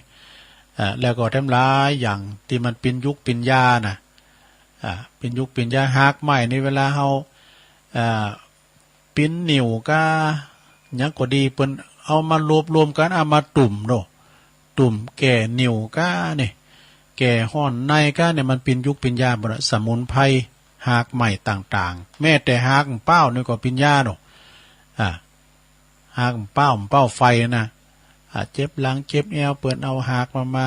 อ่า แล้วก็แถมหลายอย่างตี้มันเป๋นยุกเป๋นยานะ อ่า เป๋นยุกเป๋นยา ฮากไม้นี่เวลาเฮา อ่า ปิ้นนิ่วก้า หยังก็ดี เปิ้นเอามารวบรวมกั๋น เอามาตุ้มโด ตุ้มแก้นิ่วก้านี่ แก้ฮ้อนในก้าเนี่ย มันเป๋นยุกเป๋นยาหมดอะ สมุนไพร ฮากไม้ต่างๆ แม้แต่ฮากเป้านี่ก็เป๋นยาโด อ่า ฮากเป้า เป้าไฟนะ อ่า เจ็บหลังเจ็บแอว เปิ้นเอาฮากมา มา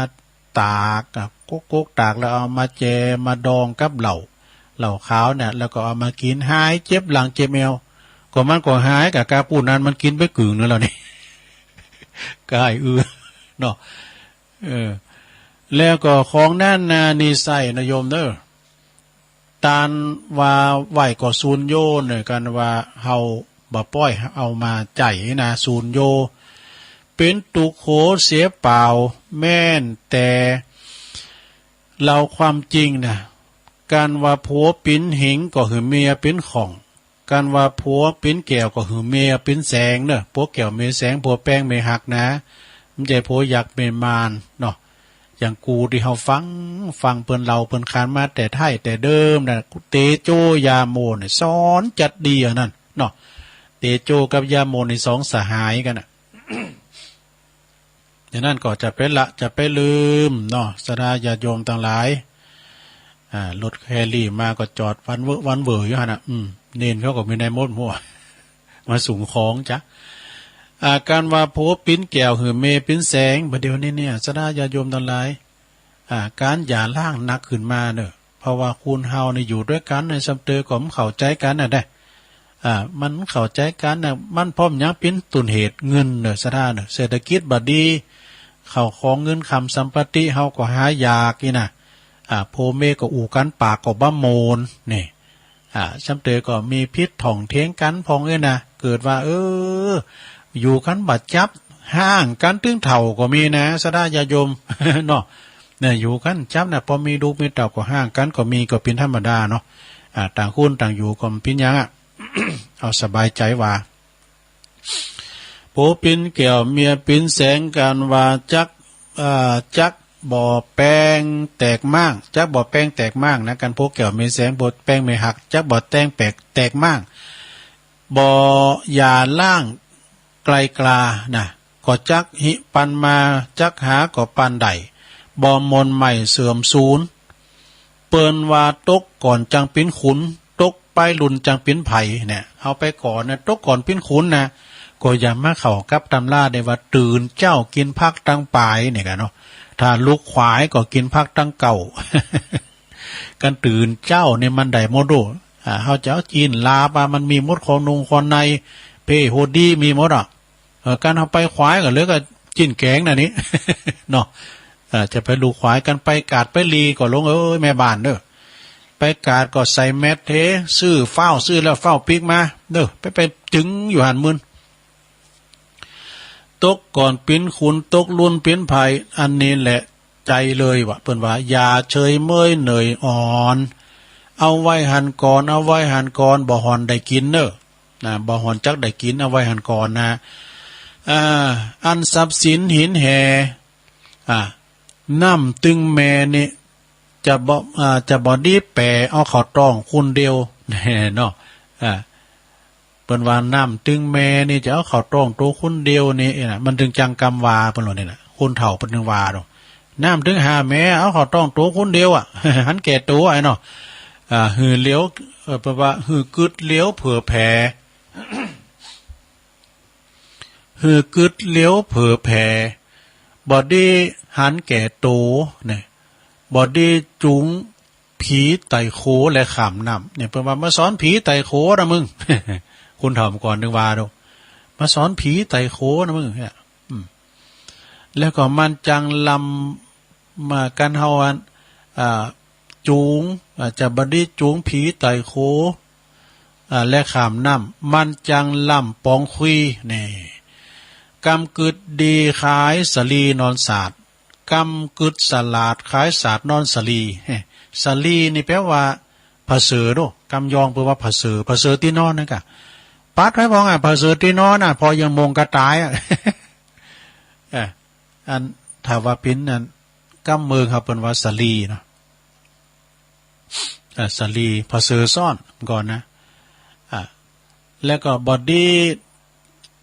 ตาก อ่า กกๆ ตากแล้วเอามาแจ่มาดองกับเหล้า เหล้าขาวเนี่ย แล้วก็เอามากิ๋น หายเจ็บหลังเจ็บแอว ก็มันก็หาย กะกาผู้นั้นมันกิ๋นไปกึ่งนึ่งแล้วนี่ กายอือ เนาะ เออ แล้วก็ของนั้นนะ นี่ใส่นะโยมเด้อ ตานว่าไหว้ก็สูญโญเนี่ย กันว่าเฮาบ่ป้อยเอามาใจ๊นะ สูญโญ เป๋นตุ๊กโขเสียเปล่า แม่นแต่เล่าความจริงนะ กันว่าผัวเป๋นหิงก็หื้อเมียเป๋นข่อง กันว่าผัวเป๋นแก้วก็หื้อเมียเป๋นแสงเน่อ ผัวแก้วเมียแสง ผัวแปงเมียฮักนะ บ่ใจ้ผัวยักษ์เมียมารเนาะ อย่างกูตี้เฮาฟัง ฟังเปิ้นเล่าเปิ้นขานมาแต่ไท้แต่เดิมนะ เตโจยาโมเนี่ย สอนจัดดีอันนั้นเนาะ เตโจกับยาโมนี่สองสหายกั๋นน่ะ อย่างนั้นก็จะไปละ จะไปลืมเนาะ ศรัทธาญาติโยมตังหลาย อ่า รถแคลรี่มาก็จอดวันเวอะวันเวออยู่หั้นน่ะ อืม เณรเขาก็มีในหมดหัว มาสูงของจ๊ะ อ่า กันว่าผัวเป๋นแก้วหื้อเมียเป๋นแสง บ่าเดี่ยวนี้เนี่ย ศรัทธาญาติโยมตังหลาย อ่า ก๋านหย่าร้างหนักขึ้นมาเน่อ เพราะว่าคนเฮานี่อยู่ตวยกั๋นในซ้ำเตยก็บ่เข้าใจ๋กั๋นน่ะเน่อ อ่า บ่เข้าใจ๋กั๋นน่ะ มันเพราะหยังเป๋นต้นเหตุ เงินเน่อ ศรัทธาเน่อ เศรษฐกิจบ่ดี ข้าวของเงินคำสัมปติเฮาก็หายากอี้นะ อ่า พ่อแม่ก็อู้กั๋นปากก็บ่ม่วนนี่ อ่า ซ้ำเตยก็มีผิดถ่องเถียงกั๋นพ่องเอ้ยนะ เกิดว่า เออ อยู่กั๋นบ่จับ ฮ้างกั๋นตึงเฒ่าก็มีนะ ศรัทธาญาติโยม เนาะ เนี่ย อยู่กั๋นจับนะ พอมีลูกมีเต้าก็ฮ้างกั๋นก็มี ก็เป๋นธรรมดาเนาะ อ่า ต่างคนต่างอยู่ก็บ่เป๋นหยังอะ เอาสบายใจ๋ว่า ผัวปิ๋นแก้วเมียปิ๋นแสงกั๋นว่า จัก เอ่อ จักบ่แปงแตกม้าง จักบ่แปงแตกม้างนะ กั๋นผัวแก้วเมียแสง ผัวแปงเมียหัก จักบ่แปงแตก แตกม้าง บ่หย่าร้างไกลกานะ ก็จักหิปันมา จักหาก็ปานใด บ่หม่นไหม้เสื่อมสูญ เปิ้นว่าตกก่อนจักเป๋นขุน ตกไปลุ่นจักเป๋นใผเนี่ย เฮาไปก่อนนะ ตกก่อนเป๋นขุนนะ ก็อย่ามาเข้ากับตำราได้ว่าตื่นเจ๊ากิ๋นผักตังป๋ายเนี่ยกั๋นเนาะ ถ้าลุกขวายก็กิ๋นผักตังเก๊า กั๋นตื่นเจ๊าเนี่ยมันได้หมดโด้ อ่า เฮาจะเอาจีนลาบอะ มันมีหมดคอนุงคอใน เป้โฮดดีมีหมดอะ เออ กั๋นเฮาไปขวายก็เหลือก็จีนแก๋งน่ะนี่ เนาะ เออ จะไปลุกขวาย กั๋นไปกาดไปลีก็ลงเอ้ยแม่บ้านเน่อ ไปกาดก็ใส่แมสเท ซื้อฟ้าว ซื้อแล้วฟ้าวปิ๊กมาเน่อ ไป ไปจึงอยู่หั้นมึน ตกก่อนเป๋นขุน ตกลุ่นเป๋นใผ อันนี้แหละใจ๋เลยว่ะ เปิ้นว่า อย่าเฉยเมยเหน่อยอ่อน เอาไว้หั้นก่อน เอาไว้หั้นก่อน บ่ห่อนได้กิ๋นเน่อ นะ บ่ห่อนจักได้กิ๋น เอาไว้หั้นก่อนนะ อ่า อันทรัพย์สินหินแห่ อ่า น้ำตึงแม่นี่ จะบ่ อ่า จะบ่ดีแป๋เอาเข้าต๊องคนเดียว เนาะ อ่า เปิ้นว่าน้ำตึงแม่นี่จะเอาเข้าต๊องโตคนเดียวนี่นะ มันตึงจังกำว่า เปิ้นว่านี่นะ คนเฒ่าเปิ้นตึงว่าเนาะ น้ำตึงห้าแม่เอาเข้าต๊องโตคนเดียวอะ หันแก่โตไอ้เนาะ อ่า หื้อเหลียว เอ่อ เปิ้นว่าหื้อกึ๊ดเหลียวเผื่อแผ่ หื้อกึ๊ดเหลียวเผื่อแผ่ บ่ดีหันแก่โตเนี่ย บ่ดีจูงผีไต่โขแลข้ามน้ำเนี่ย เปิ้นว่ามาสอนผีไต่โขนะมึง คนเฒ่าก่อนตึงว่าโด้ มาสอนผีไต่โขนะมึงเนี่ย อืม แล้วก็มันจังลำ มากั๋นเฮาอัน อ่า จูง อ่า จะบ่ดีจูงผีไต่โข อ่า แลข้ามน้ำ มันจังล่ำป๋องคุย นี่ กำกึ๊ดดีขายสาลีนอนสาด กำกึ๊ดสลาดขายสาดนอนสาลี สาลีนี่แปลว่าผะเสริฐโด้ กำยองเปิ้นว่าผะเสริฐ ผะเสริฐตี้นอนนั่นก่ะ ปัดไว้พองอะ ผะเสริฐตี้นอนอะ ผ่อยังมงกะต๋ายอะ เออ อันถ้าว่าเป๋นอันกำเมืองเฮาเปิ้นว่าสาลีเนาะ อ่า สาลี ผะเสริฐซ้อนก่อนนะ อ่า แล้วก็บ่ดี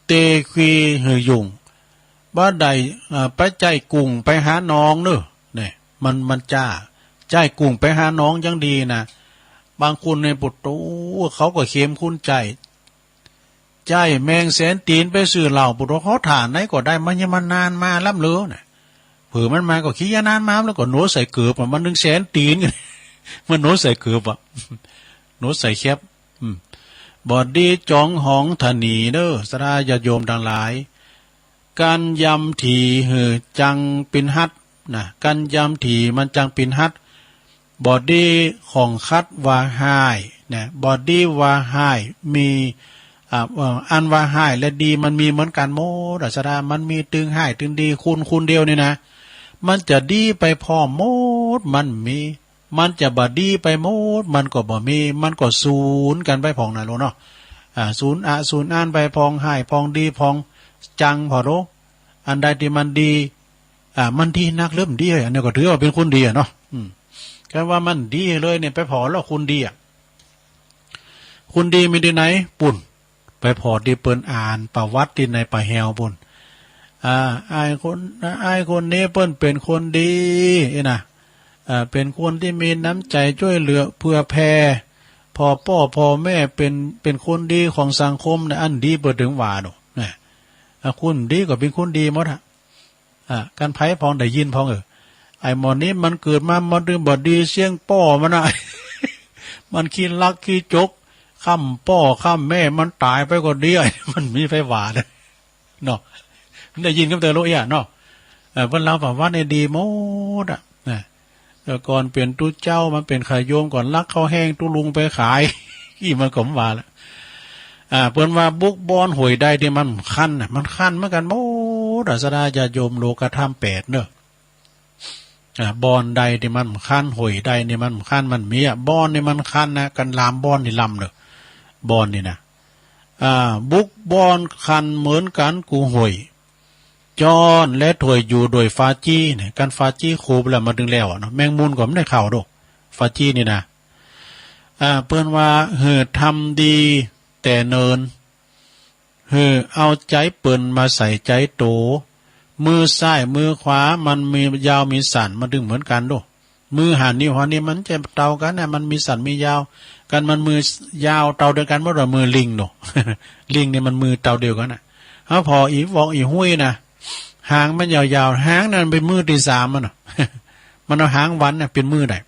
เตคุยหื้อยุ่ง บ่ได้ อ่า ไปใจ๊กุ้งไปหาหนองเน่อ เนี่ย มัน มันจ้า ใจ๊กุ้งไปหาหนองยังดีนะ บางคนเนี่ย โอ้โห เขาก็เข้มข้นใจ๊ ใจ๊แมงแสนตี๋นไปซื้อเหล้า ปุโตะ เขาถ่าไหนก็ได้ มันยังมานานมาล้ำเหลือน่ะ เผื่อมันมาก็ขี้ยานานมา แล้วก็หนวดใส่เกิบอะ มันนึ่งแสนตี๋น มันหนวดใส่เกิบอะ หนวดใส่แคป อืม บ่ดีจ๋องหองถะหนีเน่อ ศรัทธาญาติโยมตังหลาย กั๋นยำถี่หื้อจังเป๋นหัดนะ กั๋นยำถี่มันจังเป๋นหัด บ่ดีของขัดว่าฮ้ายนะ บ่ดีว่าฮ้าย มี อ่า เอ่อ อันว่าฮ้ายและดีมันมีเหมือนกั๋นหมดอะ ศรัทธา มันมีตึงฮ้ายตึงดี คนคนเดียวนี่นะ มันจะดีไปพร้อมหมด มันมี มันจะบ่ดีไปหมด มันก็บ่มี มันก็สูญกั๋นไปพ่องนะลูกเนาะ อ่า สูญอะ สูญอันไปพ่อง ฮ้ายพ่องดีพ่อง จังพ่องโล อันใดตี้มันดี อ่า มันดีนักหรือบ่ดี อันนี้ก็ถือว่าเป๋นคนดีอะเนาะ อืม คันว่ามันดีเลยเนี่ย ไปผ่อแล้วคนดีอะ คนดีมีตี้ไหน ปุ้น ไปผ่อตี้เปิ้นอ่านประวัติตี้ในป่าแฮวปุ้น อ่า อ้ายคน อ้ายคนนี้เปิ้นเป๋นคนดี อี้นะ อ่า เป๋นคนตี้มีน้ำใจ๋จ้วยเหลือเผื่อแผ่ ผ่อป้อผ่อแม่เป๋น เป๋นคนดีของสังคมนะ อันดีเปิ้นตึงว่าโน่นนะ อ่า คนดีก็เป๋นคนดีหมดอะ อ่า กั๋นใผพ่องได้ยินพ่อง เออ ไอ้หมอนี้มันเกิดมามันตึงบ่ดีเสี้ยงป้อมันนะ มันขี้ลักขี้จก ค่ำป้อค่ำแม่มันต๋ายไปก็ดี มันมีใผว่าเน่อ เนาะ ได้ยินกำเตือนโลกเอี้ยเนาะ เออ เปิ้นเล่าประวัตินี่ดีหมดอะ นะ แต่ก่อนเป๋นตุ๊เจ้ามาเป๋นข้าโยมก่อนลักข้าวแห้งตุ๊ลุงไปขาย อี้มันก็บ่ว่าละ อ่า เปิ้นว่าบุคบ่อนห้วยใดตี้มันคันน่ะ มันคันเหมือนกั๋นหมดอะ ศรัทธาญาติโยม โลกธรรมแปดเน่อ อ่า บ่อนใดตี้มันคัน ห้วยใดนี่มันคัน มันมีอะ บ่อนนี่มันคันนะ กั๋นลามบ่อนนี่ลำเน่อ บ่อนนี่นะ อ่า บุคบ่อนคันเหมือนกั๋นกู้ห้วย จ้อนและถ้วยอยู่โดยฟาจี้เนี่ย กั๋นฟาจี้คูบแล้วมันตึงแล้วอะเนาะ แมงมุมก็บ่ได้เข้าดอก ฟาจี้นี่นะ อ่า เปิ้นว่าหื้อทำดีแต่เนิน หื้อเอาใจ๋เปิ้นมาใส่ใจ๋โต มือซ้ายมือขวามันมียาวมีสั้น มันตึงเหมือนกั๋นดอก มือห้านิ้วห้านิ้วมันจะเต้ากั๋นนะ มันมีสั้นมียาว กั๋นมันมือยาวเต้าเดียวกั๋นหมดว่ามือลิงเนาะ ลิงนี่มันมือเต้าเดียวกั๋นน่ะ เฮาผ่ออี่วอกอี่ฮุ้ยนะ หางมันยาวๆ หางนั้นเป๋นมือตี้สามมันน่ะ มันเอาหางวันน่ะเป๋นมือได้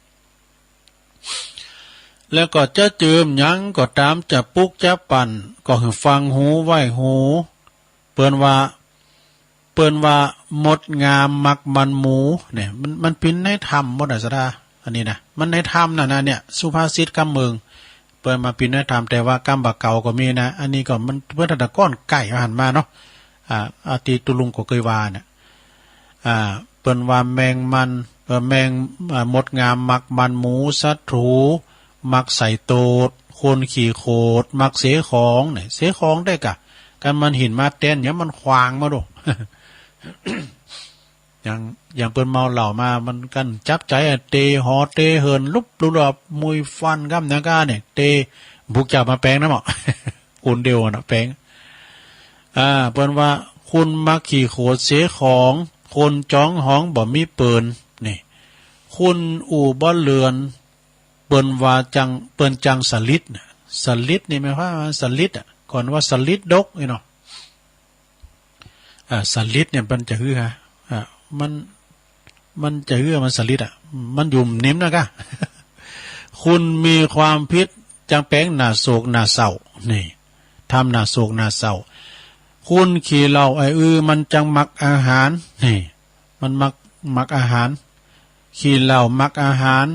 แล้วก็จะจืมหยังก็ต๋าม จะปุ๊กจะปั่น ก็หื้อฟังหูไว้หู เปิ้นว่า เปิ้นว่ามดงามมักมันหมูเนี่ย มัน มันเป๋นในธรรมหมดอะศรัทธา อันนี้นะ มันในธรรมน่ะนะเนี่ย สุภาษิตกำเมือง เปิ้นมาเป๋นในธรรม แต่ว่ากำบ่าเก่าก็มีนะ อันนี้ก็มัน เปิ้นตะก้อนไก่เอาหันมาเนาะ อ่า อาตี้ตุ๊ลุงก็เกยว่าเนี่ย อ่า เปิ้นว่าแมงมัน เอ่อ แมง อ่า มดงามมักมันหมู ศัตรู๋มักใส่โตด คนขี้โขดมักเสของเนี่ย เสของได้ก่ะ กั๋นมันหินมาแตน อย่างมันขว้างมาดอก อย่าง อย่างเปิ้นเมาเหล้ามา มันกั๋นจับใจ๋อะ เตะหอเตะเหิน ลุบลุบลุบ มุยฟันก้ำหยังก้าเนี่ย เตะ บุกจับมาแป๋งนะหมอ คนเดียวอะนะแป๋ง อ่า เปิ้นว่า คนมักขี้โขดเสของ คนจองหองบ่มีเปิ่น นี่ คนอู้บ่เลือน เปิ้นว่าจัง เปิ้นจังสลิดน่ะ สลิดนี่หมายความว่าสลิดอะ ก่อนว่าสลิดดกนี่เนาะ อ่า สลิดเนี่ยมันจะหื้อฮะ อ่า มัน มันจะหื้อมันสลิดอะ มันอยู่นิ่มนะก้า คนมีความผิดจังแป๋งหน้าโศกหน้าเศร้า นี่ ทำหน้าโศกหน้าเศร้า คนขี้เหล้าไอ้อือมันจังมักอาหาร นี่ มันมัก มักอาหาร ขี้เหล้ามักอาหาร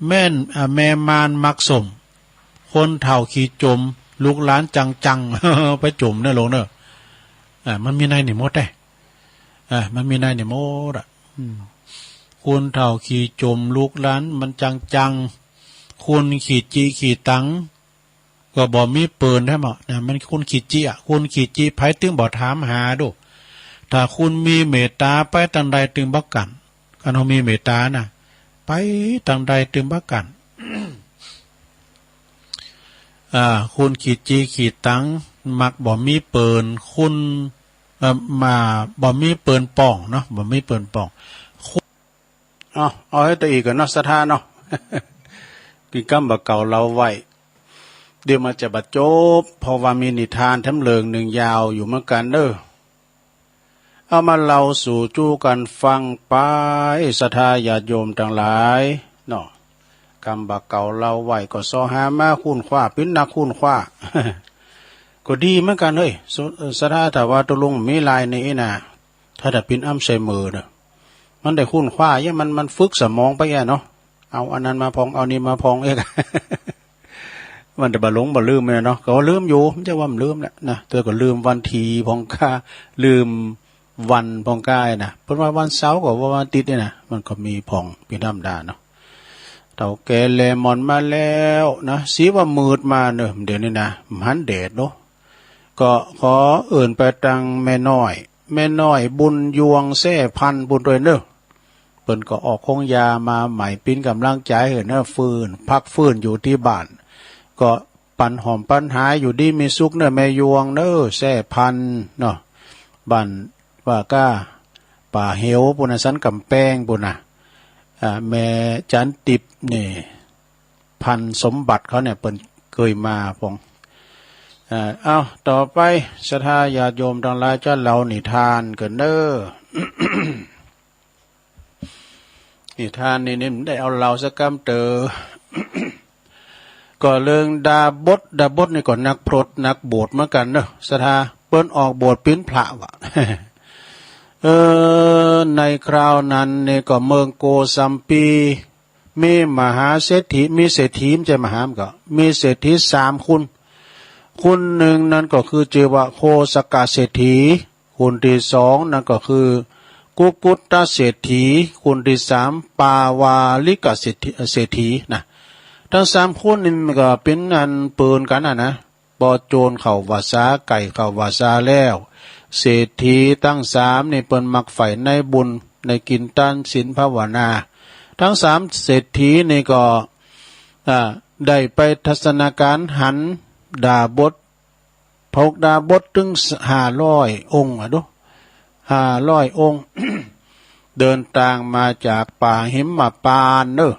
แม่น อ่า แม่ม่านมักส้ม คนเฒ่าขี้จม ลูกหลานจังจัง ไปจมเน่อลงเน่อ อ่า มันมีในนี่หมดเด้ อ่า มันมีในนี่หมดอะ อืม คนเฒ่าขี้จม ลูกหลานมันจังจัง คนขี้จิขี้ตัง ก็บ่มีเปิ่นแท้หมอนะ มันคนขี้จิอะ คนขี้จิไผตึงบ่ถามหาดอก ถ้าคนมีเมตต๋าไปตางใดตึงบ่กั๋น คันเฮามีเมตต๋านะ ไปตางใดตึงบ่กั๋น อ่า คนขี้จิขี้ตัง มักบ่มีเปิ่น คน เอ่อ มา บ่มีเปิ่นป่องเนาะ บ่มีเปิ่นป่อง เอา เอาหื้อตะอี้ก่อนเนาะ ศรัทธาเนาะ กิ๋นกำบ่าเก่าเล่าไว้ เดี๋ยวมันจะบ่จบ เพราะว่ามีนิทานแถมเรื่องนึ่งยาวอยู่เหมือนกั๋นเน่อ เอามาเล่าสู่จู้กั๋นฟังไป ศรัทธาญาติโยมตังหลายเนาะ กำบ่าเก่าเล่าไว้ก็ซอหามาค้นคว้า เป๋นนักค้นคว้า ก็ดีเหมือนกั๋นเฮ้ย ศรัทธา ถ้าว่าตุ๊ลุงมีลายนี้นะ ถ้าได้เป๋นอัลไซเมอร์เน่อ มันได้ค้นคว้า เยียะ มัน มันฝึกสมองไปอะเนาะ เอาอันนั้นมาพ่อง เอานี่มาพ่องเอก มันจะบ่หลงบ่ลืมเนี่ยเนาะ ก็ลืมอยู่ บ่ใจ้ว่าบ่ลืมแหละนะ แต่ก็ลืมวันตี้พ่องก้า ลืมวันพ่องก้านะ เปิ้นว่าวันเสาร์ก็ว่าวันอาทิตย์เนี่ยนะ มันก็มีพ่องเป๋นธรรมดาเนาะ เฒ่าแก่แลหมอนมาแล้วนะ สีว่ามืดมาเน่อ เดี๋ยวนี้นะ บ่หันแดดเนาะ ก็ขอเอิ้นไปตังแม่น้อย แม่น้อยบุญยวงแซ่พันธุ์ปู้นตวยเน่อ เปิ้นก็ออกโฮงยามาใหม่ เป๋นก๋ำลังใจ๋หื้อเน่อ ฟื้น พักฟื้นอยู่ตี้บ้าน ก็ปั๋นหอมปั๋นหาย อยู่ดีมีสุขเน่อ แม่ยวงเน่อ แซ่พันธุ์เนาะ บ้านว่าก้า ป่าเหวปู้นน่ะ สันก๋ำแปงปู้นน่ะ อ่า แม่จันติบนี่ พันธุ์สมบัติเขาเนี่ย เปิ้นเกยมาพ่อง อ่า เอ้า ต่อไป ศรัทธาญาติโยมตังหลาย จะเล่านิทานกั๋นเน่อ นิทานนี่ นี่ได้เอาเล่าสักกำเต๋อ ก็เรื่องดาบส ดาบสนี่ก็นักพรตนักบวชเหมือนกั๋นเนาะ ศรัทธา เปิ้นออกบวชเป๋นพระว่ะ เออ ในคราวนั้นนี่ก็เมืองโกสัมพี มีมหาเศรษฐี มีเศรษฐี บ่ใจ้มหา มันก็มีเศรษฐีสามคน คนนึ่งนั้นก็คือจื้อว่าโคสกเศรษฐี คนตี้สองนั้นก็คือกุกกุตเศรษฐี คนตี้สามปาวาลิกเศรษฐี เศรษฐีนะ ตึงสามคนนี่มันก็เป๋นอันเปินกั๋นน่ะนะ ปอโจรเข้าวัสสา ไก่เข้าวัสสาแล้ว เศรษฐีตึงสามนี่เปิ้นมักใฝ่ในบุญ ในกิ๋นตานศีลภาวนา ตึงสามเศรษฐีนี่ก็ อ่า ได้ไปทัศนการหันดาบส พวกดาบสตึงห้าร้อยองค์อะดู ห้าร้อยองค์ เดินตางมาจากป่าหิมพานต์เนาะ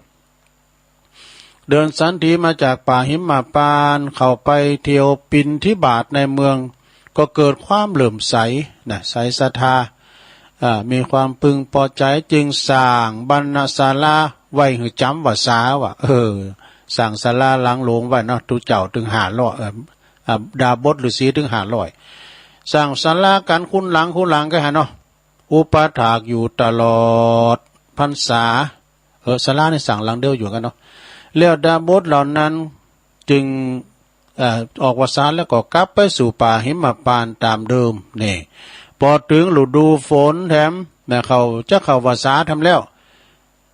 เดินสันถีมาจากป่าหิมพานต์ เข้าไปเที่ยวบิณฑบาตในเมือง ก็เกิดความเลื่อมใสนะ ใสศรัทธา อ่า มีความพึงพอใจ๋ จึงสร้างบรรณศาลาไว้หื้อจ๋ำวัสสาว่ะ เออ สร้างศาลาหลังหลวงไว้เนาะ ตุ๊เจ้าตึงห้าร้อย เอ่อ อ่า ดาบสฤๅษีตึงห้าร้อย สร้างศาลากั๋นคนหลังคนหลังกั๋นหั้นเนาะ อุปถากอยู่ตลอดพรรษา เออ ศาลานี่สร้างหลังเดียวอยู่กั๋นเนาะ แล้วดาบสเหล่านั้นจึง เอ่อ ออกวัสสาแล้วก็กลับไปสู่ป่าหิมพานต์ต๋ามเดิมนี่ ปอเถิงฤดูฝนแถมนะ เขาจะเข้าวัสสาแถมแล้ว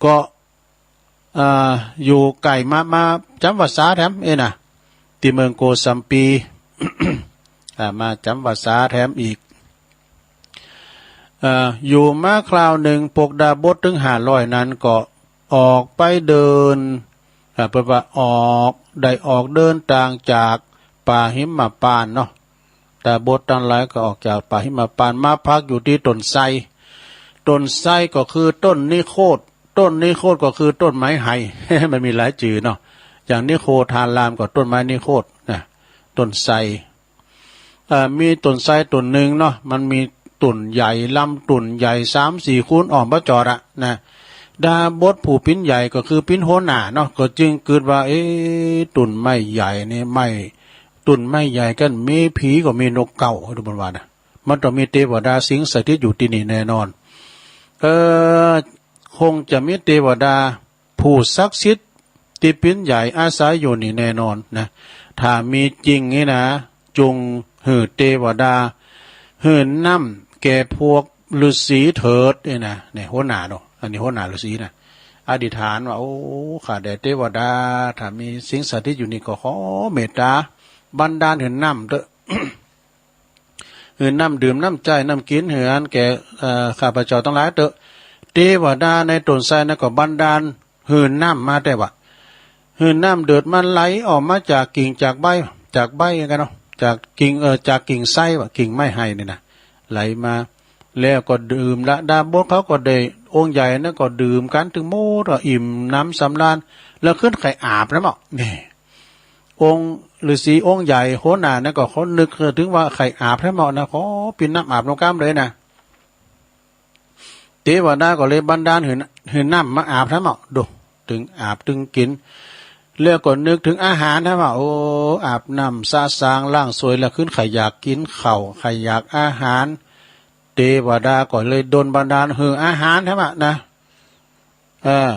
ก็ เอ่อ อยู่ใก้มา มาจ๋ำวัสสาแถมเอ้ยนะ ตี้เมืองโกสัมพี อ่า มาจ๋ำวัสสาแถมอีก เอ่อ อยู่มาคราวนึ่ง พวกดาบสตึงห้าร้อยนั้นก็ออกไปเดิน อ่า เปิ้นว่าออก ได้ออกเดินตางจากป่าหิมพานต์เนาะ ดาบสตังหลายก็ออกจากป่าหิมพานต์มาพักอยู่ตี้ต้นไทร ต้นไทรก็คือต้นนิโคธ ต้นนิโคธก็คือต้นไม้ไฮ มันมีหลายจื่อเนาะ อย่างนิโคธารามก็ต้นไม้นิโคธนะ ต้นไทร เอ่อ มีต้นไทรต้นนึ่งเนาะ มันมีต้นใหญ่ ลำต้นใหญ่ สามสี่คูณอ้อมบ่จอดอะนะ ดาบสผู้เป๋นใหญ่ก็คือเป๋นหัวหน้าเนาะ ก็จึงกึ๊ดว่า เอ๊ะ ต้นไม้ใหญ่นี่ ไม้ ต้นไม้ใหญ่กั๋น มีผีก็มีนกเก๊า ดูมันว่านะ มันต้องมีเตวดาสิงสถิตอยู่ตี้นี่แน่นอน เออ คงจะมีเตวดาผู้ศักดิ์สิทธิ์ตี้เป๋นใหญ่อาศัยอยู่นี่แน่นอนนะ ถ้ามีจริงนี่นะ จงหื้อเตวดา หื้อน้ำแก่พวกฤๅษีเถิดนี่นะ เนี่ยหัวหน้าเนาะ อันนี้หัวหน้าฤๅษีนะ อธิษฐานว่า โอ้ ข้าแต่เตวดา ถ้ามีสิงสถิตอยู่นี่ก็ขอเมตตาบันดาลหื้อน้ำเต๊อะ หื้อน้ำดื่มน้ำใจ๊น้ำกิ๋นหื้ออันแก่ เอ่อ ข้าพเจ้าตังหลายเต๊อะ เตวดาในต้นไทรนั้นก็บันดาลหื้อน้ำมาแต๊ว่ะ หื้อน้ำเดือดมันไหลออกมาจากกิ่งจากใบ จากใบกั๋นเนาะ จากกิ่ง เอ่อ จากกิ่งไทรว่ะ กิ่งไม้ไฮนี่นะ ไหลมา แล้วก็ดื่มละ ดาบสเขาก็ได้ องค์ใหญ่นั้นก็ดื่มกั๋นตึงหมด ก็อิ่มหนำสำราญ แล้วขึ้นใค่อาบน้ำเมาะ นี่ องค์ฤๅษีองค์ใหญ่หัวหน้านั้นก็เขานึกเถิงว่าใค่อาบน้ำเมาะนะ ขอเป๋นน้ำอาบนำก้ามเลยนะ เตวดาก็เลยบันดาลหื้อ หื้อน้ำมาอาบน้ำเมาะ ดู ตึงอาบตึงกิ๋น แล้วก็นึกเถิงอาหารน้ำเมาะ โอ้ อาบน้ำสะสางล้างสวยแล้วขึ้นใค่อยากกิ๋นข้าว ใค่อยากอาหาร เตวดาก็เลยดลบันดาลหื้ออาหารน้ำเมาะนะ เออ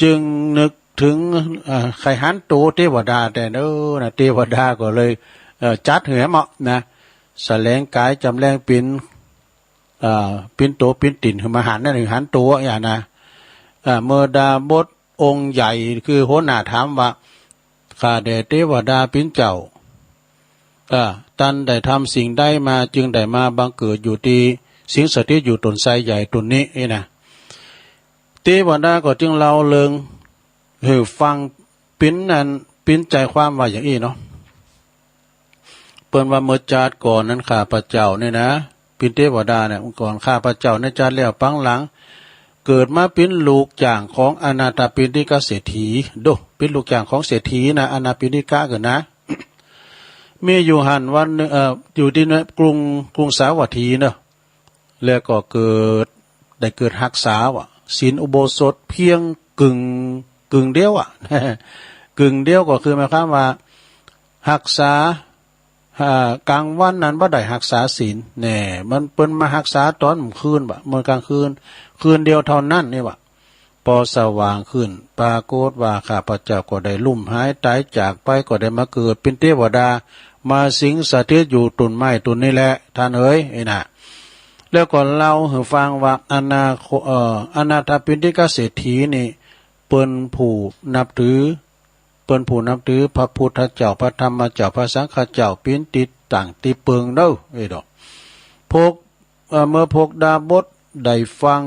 จึงนึกเถิง เอ่อ ใค่หันตั๋วเตวดาแต๊เนาะนะ เตวดาก็เลย เอ่อ จัดหื้อเมาะนะ แสดงก๋ายจ๋ำแรงเป๋น เอ่อ เป๋นตั๋วเป๋นตี๋นหื้อมาหันนะ หื้อหันตั๋วอย่างนะ เอ่อ เมื่อดาบสองค์ใหญ่คือหัวหน้าถามว่า ข้าแต่เตวดาเป๋นเจ้า เอ่อ ต้านได้ทำสิ่งใดมาจึงได้มาบังเกิดอยู่ตี้ สิงสถิตอยู่ต้นไทรใหญ่ต้นนี้นี่นะ เตวดาก็จึงเล่าเรื่องหื้อฟัง เป๋นอัน เป๋นใจ๋ความว่าอย่างอี้เนาะ เปิ้นว่าเมื่อจาติก่อนนั้นข้าพเจ้านี่นะ เป๋นเตวดาเนี่ย ก่อนข้าพเจ้าในจาติแล้วปางหลัง เกิดมาเป๋นลูกจ้างของอนาถปิณฑิกเศรษฐี ดู เป๋นลูกจ้างของเศรษฐีนะ อนาถปิณฑิกะเกิดนะ มีอยู่หั้นวันนึ่ง เอ่อ อยู่ตี้ในกรุง กรุงสาวัตถีเนาะ แล้วก็เกิด ได้เกิดฮักษาว่ะ ศีลอุโบสถเพียงกึ่ง กึ่งเดียวอะ กึ่งเดียวก็คือหมายความว่า ฮักษา อ่า ก๋างวันนั้นบ่ได้ฮักษาศีล แน่ มันเปิ้นมาฮักษาตอนคืนบ่ เมื่อก๋างคืน คืนเดียวเท่านั้นนี่บ่ ปอสว่างขึ้น ปรากฏว่าข้าพเจ้าก็ได้ลุ่มหายต๋ายจากไป ก็ได้มาเกิดเป๋นเตวดา มาสิงสถิตอยู่ต้นไม้ต้นนี้แหละ ต้านเอ๋ย อี้นะ แล้วก็เล่าหื้อฟังว่า อนาค เอ่อ อนาถปิณฑิกเศรษฐีนี่ เปิ้นผู้นับถือ เปิ้นผู้นับถือพระพุทธเจ้า พระธรรมเจ้า พระสังฆเจ้า เป๋นตี้ตั้งตี้เปิงเน่อ เอ้ยเนาะ พวก เอ่อ เมื่อพวกดาบสได้ฟัง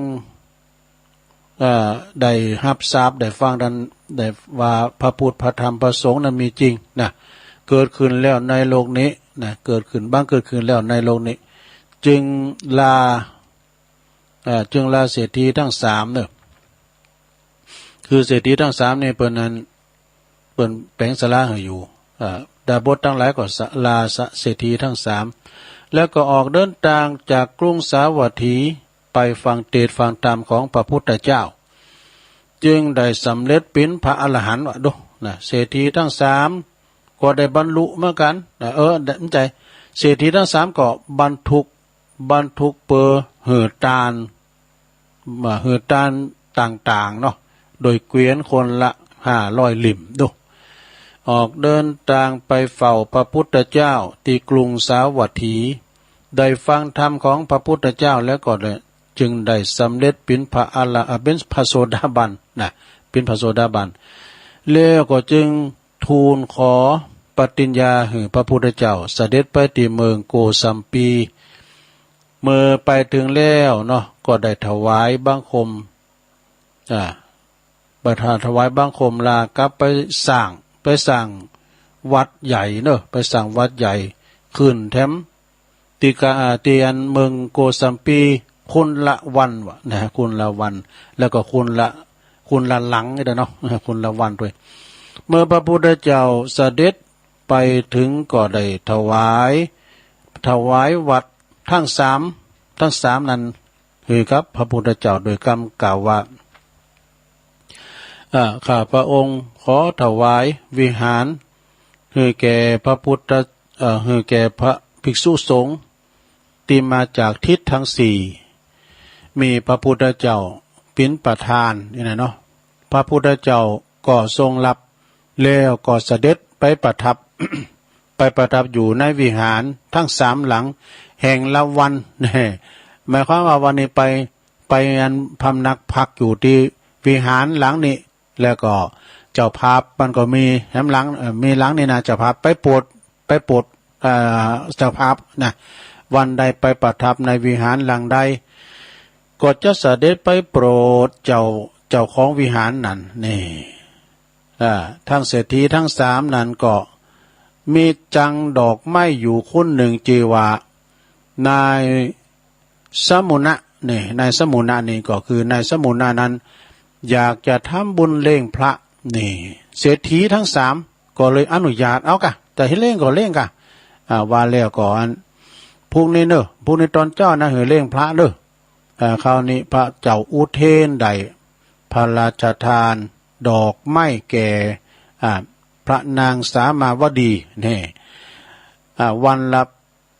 เอ่อ ได้ฮับทราบ ได้ฟังดัง ได้ว่าพระพุทธ พระธรรม พระสงฆ์นั้นมีจริงนะ เกิดขึ้นแล้วในโลกนี้นะ เกิดขึ้น บังเกิดขึ้นแล้วในโลกนี้ จึงลา เอ่อ จึงลาเศรษฐีทั้งสามเน่อ คือเศรษฐีทั้งสามนี่เปิ้นนั้น เปิ้นแป๋งศาลาหื้ออยู่ เอ่อ ดาบสตังหลายก็สะ ลาสะ เศรษฐีทั้งสาม แล้วก็ออกเดินตางจากกรุงสาวัตถีไปฟังเตสน์ฟังธรรมของพระพุทธเจ้า จึงได้สำเร็จเป๋นพระอรหันต์ว่าดูนะ เศรษฐีทั้งสามก็ได้บรรลุเหมือนกั๋นนะ เออ บ่ใจ้ เศรษฐีทั้งสามก็บรรทุก บรรทุกเปอหื้อตาน มาหื้อตานต่างๆ เนาะ โดยเกวียนคนละห้าร้อยลิ่มดู ออกเดินตางไปเฝ้าพระพุทธเจ้าตี้กรุงสาวัตถี ได้ฟังธรรมของพระพุทธเจ้าแล้วก็ได้ จึงได้สำเร็จเป๋นพระอร เอ่อ เป๋นพระโสดาบันนะ เป๋นพระโสดาบัน แล้วก็จึงทูลขอปฏิญญาหื้อพระพุทธเจ้า เสด็จไปตี้เมืองโกสัมพี เมื่อไปเถิงแล้วเนาะ ก็ได้ถวายบังคม อ่า ไปถวายบังคมลากลับไปสร้าง ไปสร้างวัดใหญ่เนาะ ไปสร้างวัดใหญ่ขึ้นแถม ตี้กา อ่า ตี้อันเมืองโกสัมพี คนละวันว่านะ คนละวัน แล้วก็คนละ คนละหลังนี่แหละเนาะ คนละวันตวย เมื่อพระพุทธเจ้าเสด็จไปเถิงก็ได้ถวาย ถวายวัตรทั้งสาม ทั้งสามนั้น หื้อกับพระพุทธเจ้าโดยกำกล่าวว่า เอ่อ ข้าพระองค์ขอถวายวิหารหื้อแก่พระพุทธ เอ่อ หื้อแก่พระภิกษุสงฆ์ตี้มาจากทิศทั้งสี่ มีพระพุทธเจ้าเป๋นประธานนี่นะเนาะ พระพุทธเจ้าก็ทรงรับ แล้วก็เสด็จไปประทับ ไปประทับอยู่ในวิหารทั้งสามหลังแห่งละวัน แน่ หมายความว่าวันนี้ไป ไปอันพำนักพักอยู่ตี้วิหารหลังนี้ แล้วก็เจ้าภาพมันก็มีแหมหลัง เอ่อ มีหลังนี้นะ เจ้าภาพไปโปรด ไปโปรด เอ่อ เจ้าภาพนะ วันใดไปประทับในวิหารหลังใด ก็จะเสด็จไปโปรดเจ้า เจ้าของวิหารนั้น นี่ อ่า ทั้งเศรษฐีทั้งสามนั้นก็มีจังดอกไม้อยู่คู่หนึ่ง จื้อว่านายสมุณะ นี่ นายสมุณะนี่ก็คือนายสมุณะนั้น อยากจะทำบุญเลี้ยงพระ นี่ เศรษฐีทั้งสามก็เลยอนุญาต เอากะ จะหื้อเลี้ยงก็เลี้ยงกะ อ่า ว่าแล้วก็อัน พรุ่งนี้เน่อ พรุ่งนี้ตอนเจ๊านะ หื้อเลี้ยงพระเน่อ อ่า คราวนี้พระเจ้าอุเทนได้พระราชทานดอกไม้แก่ อ่า พระนางสามาวดี นี่ อ่า วันละ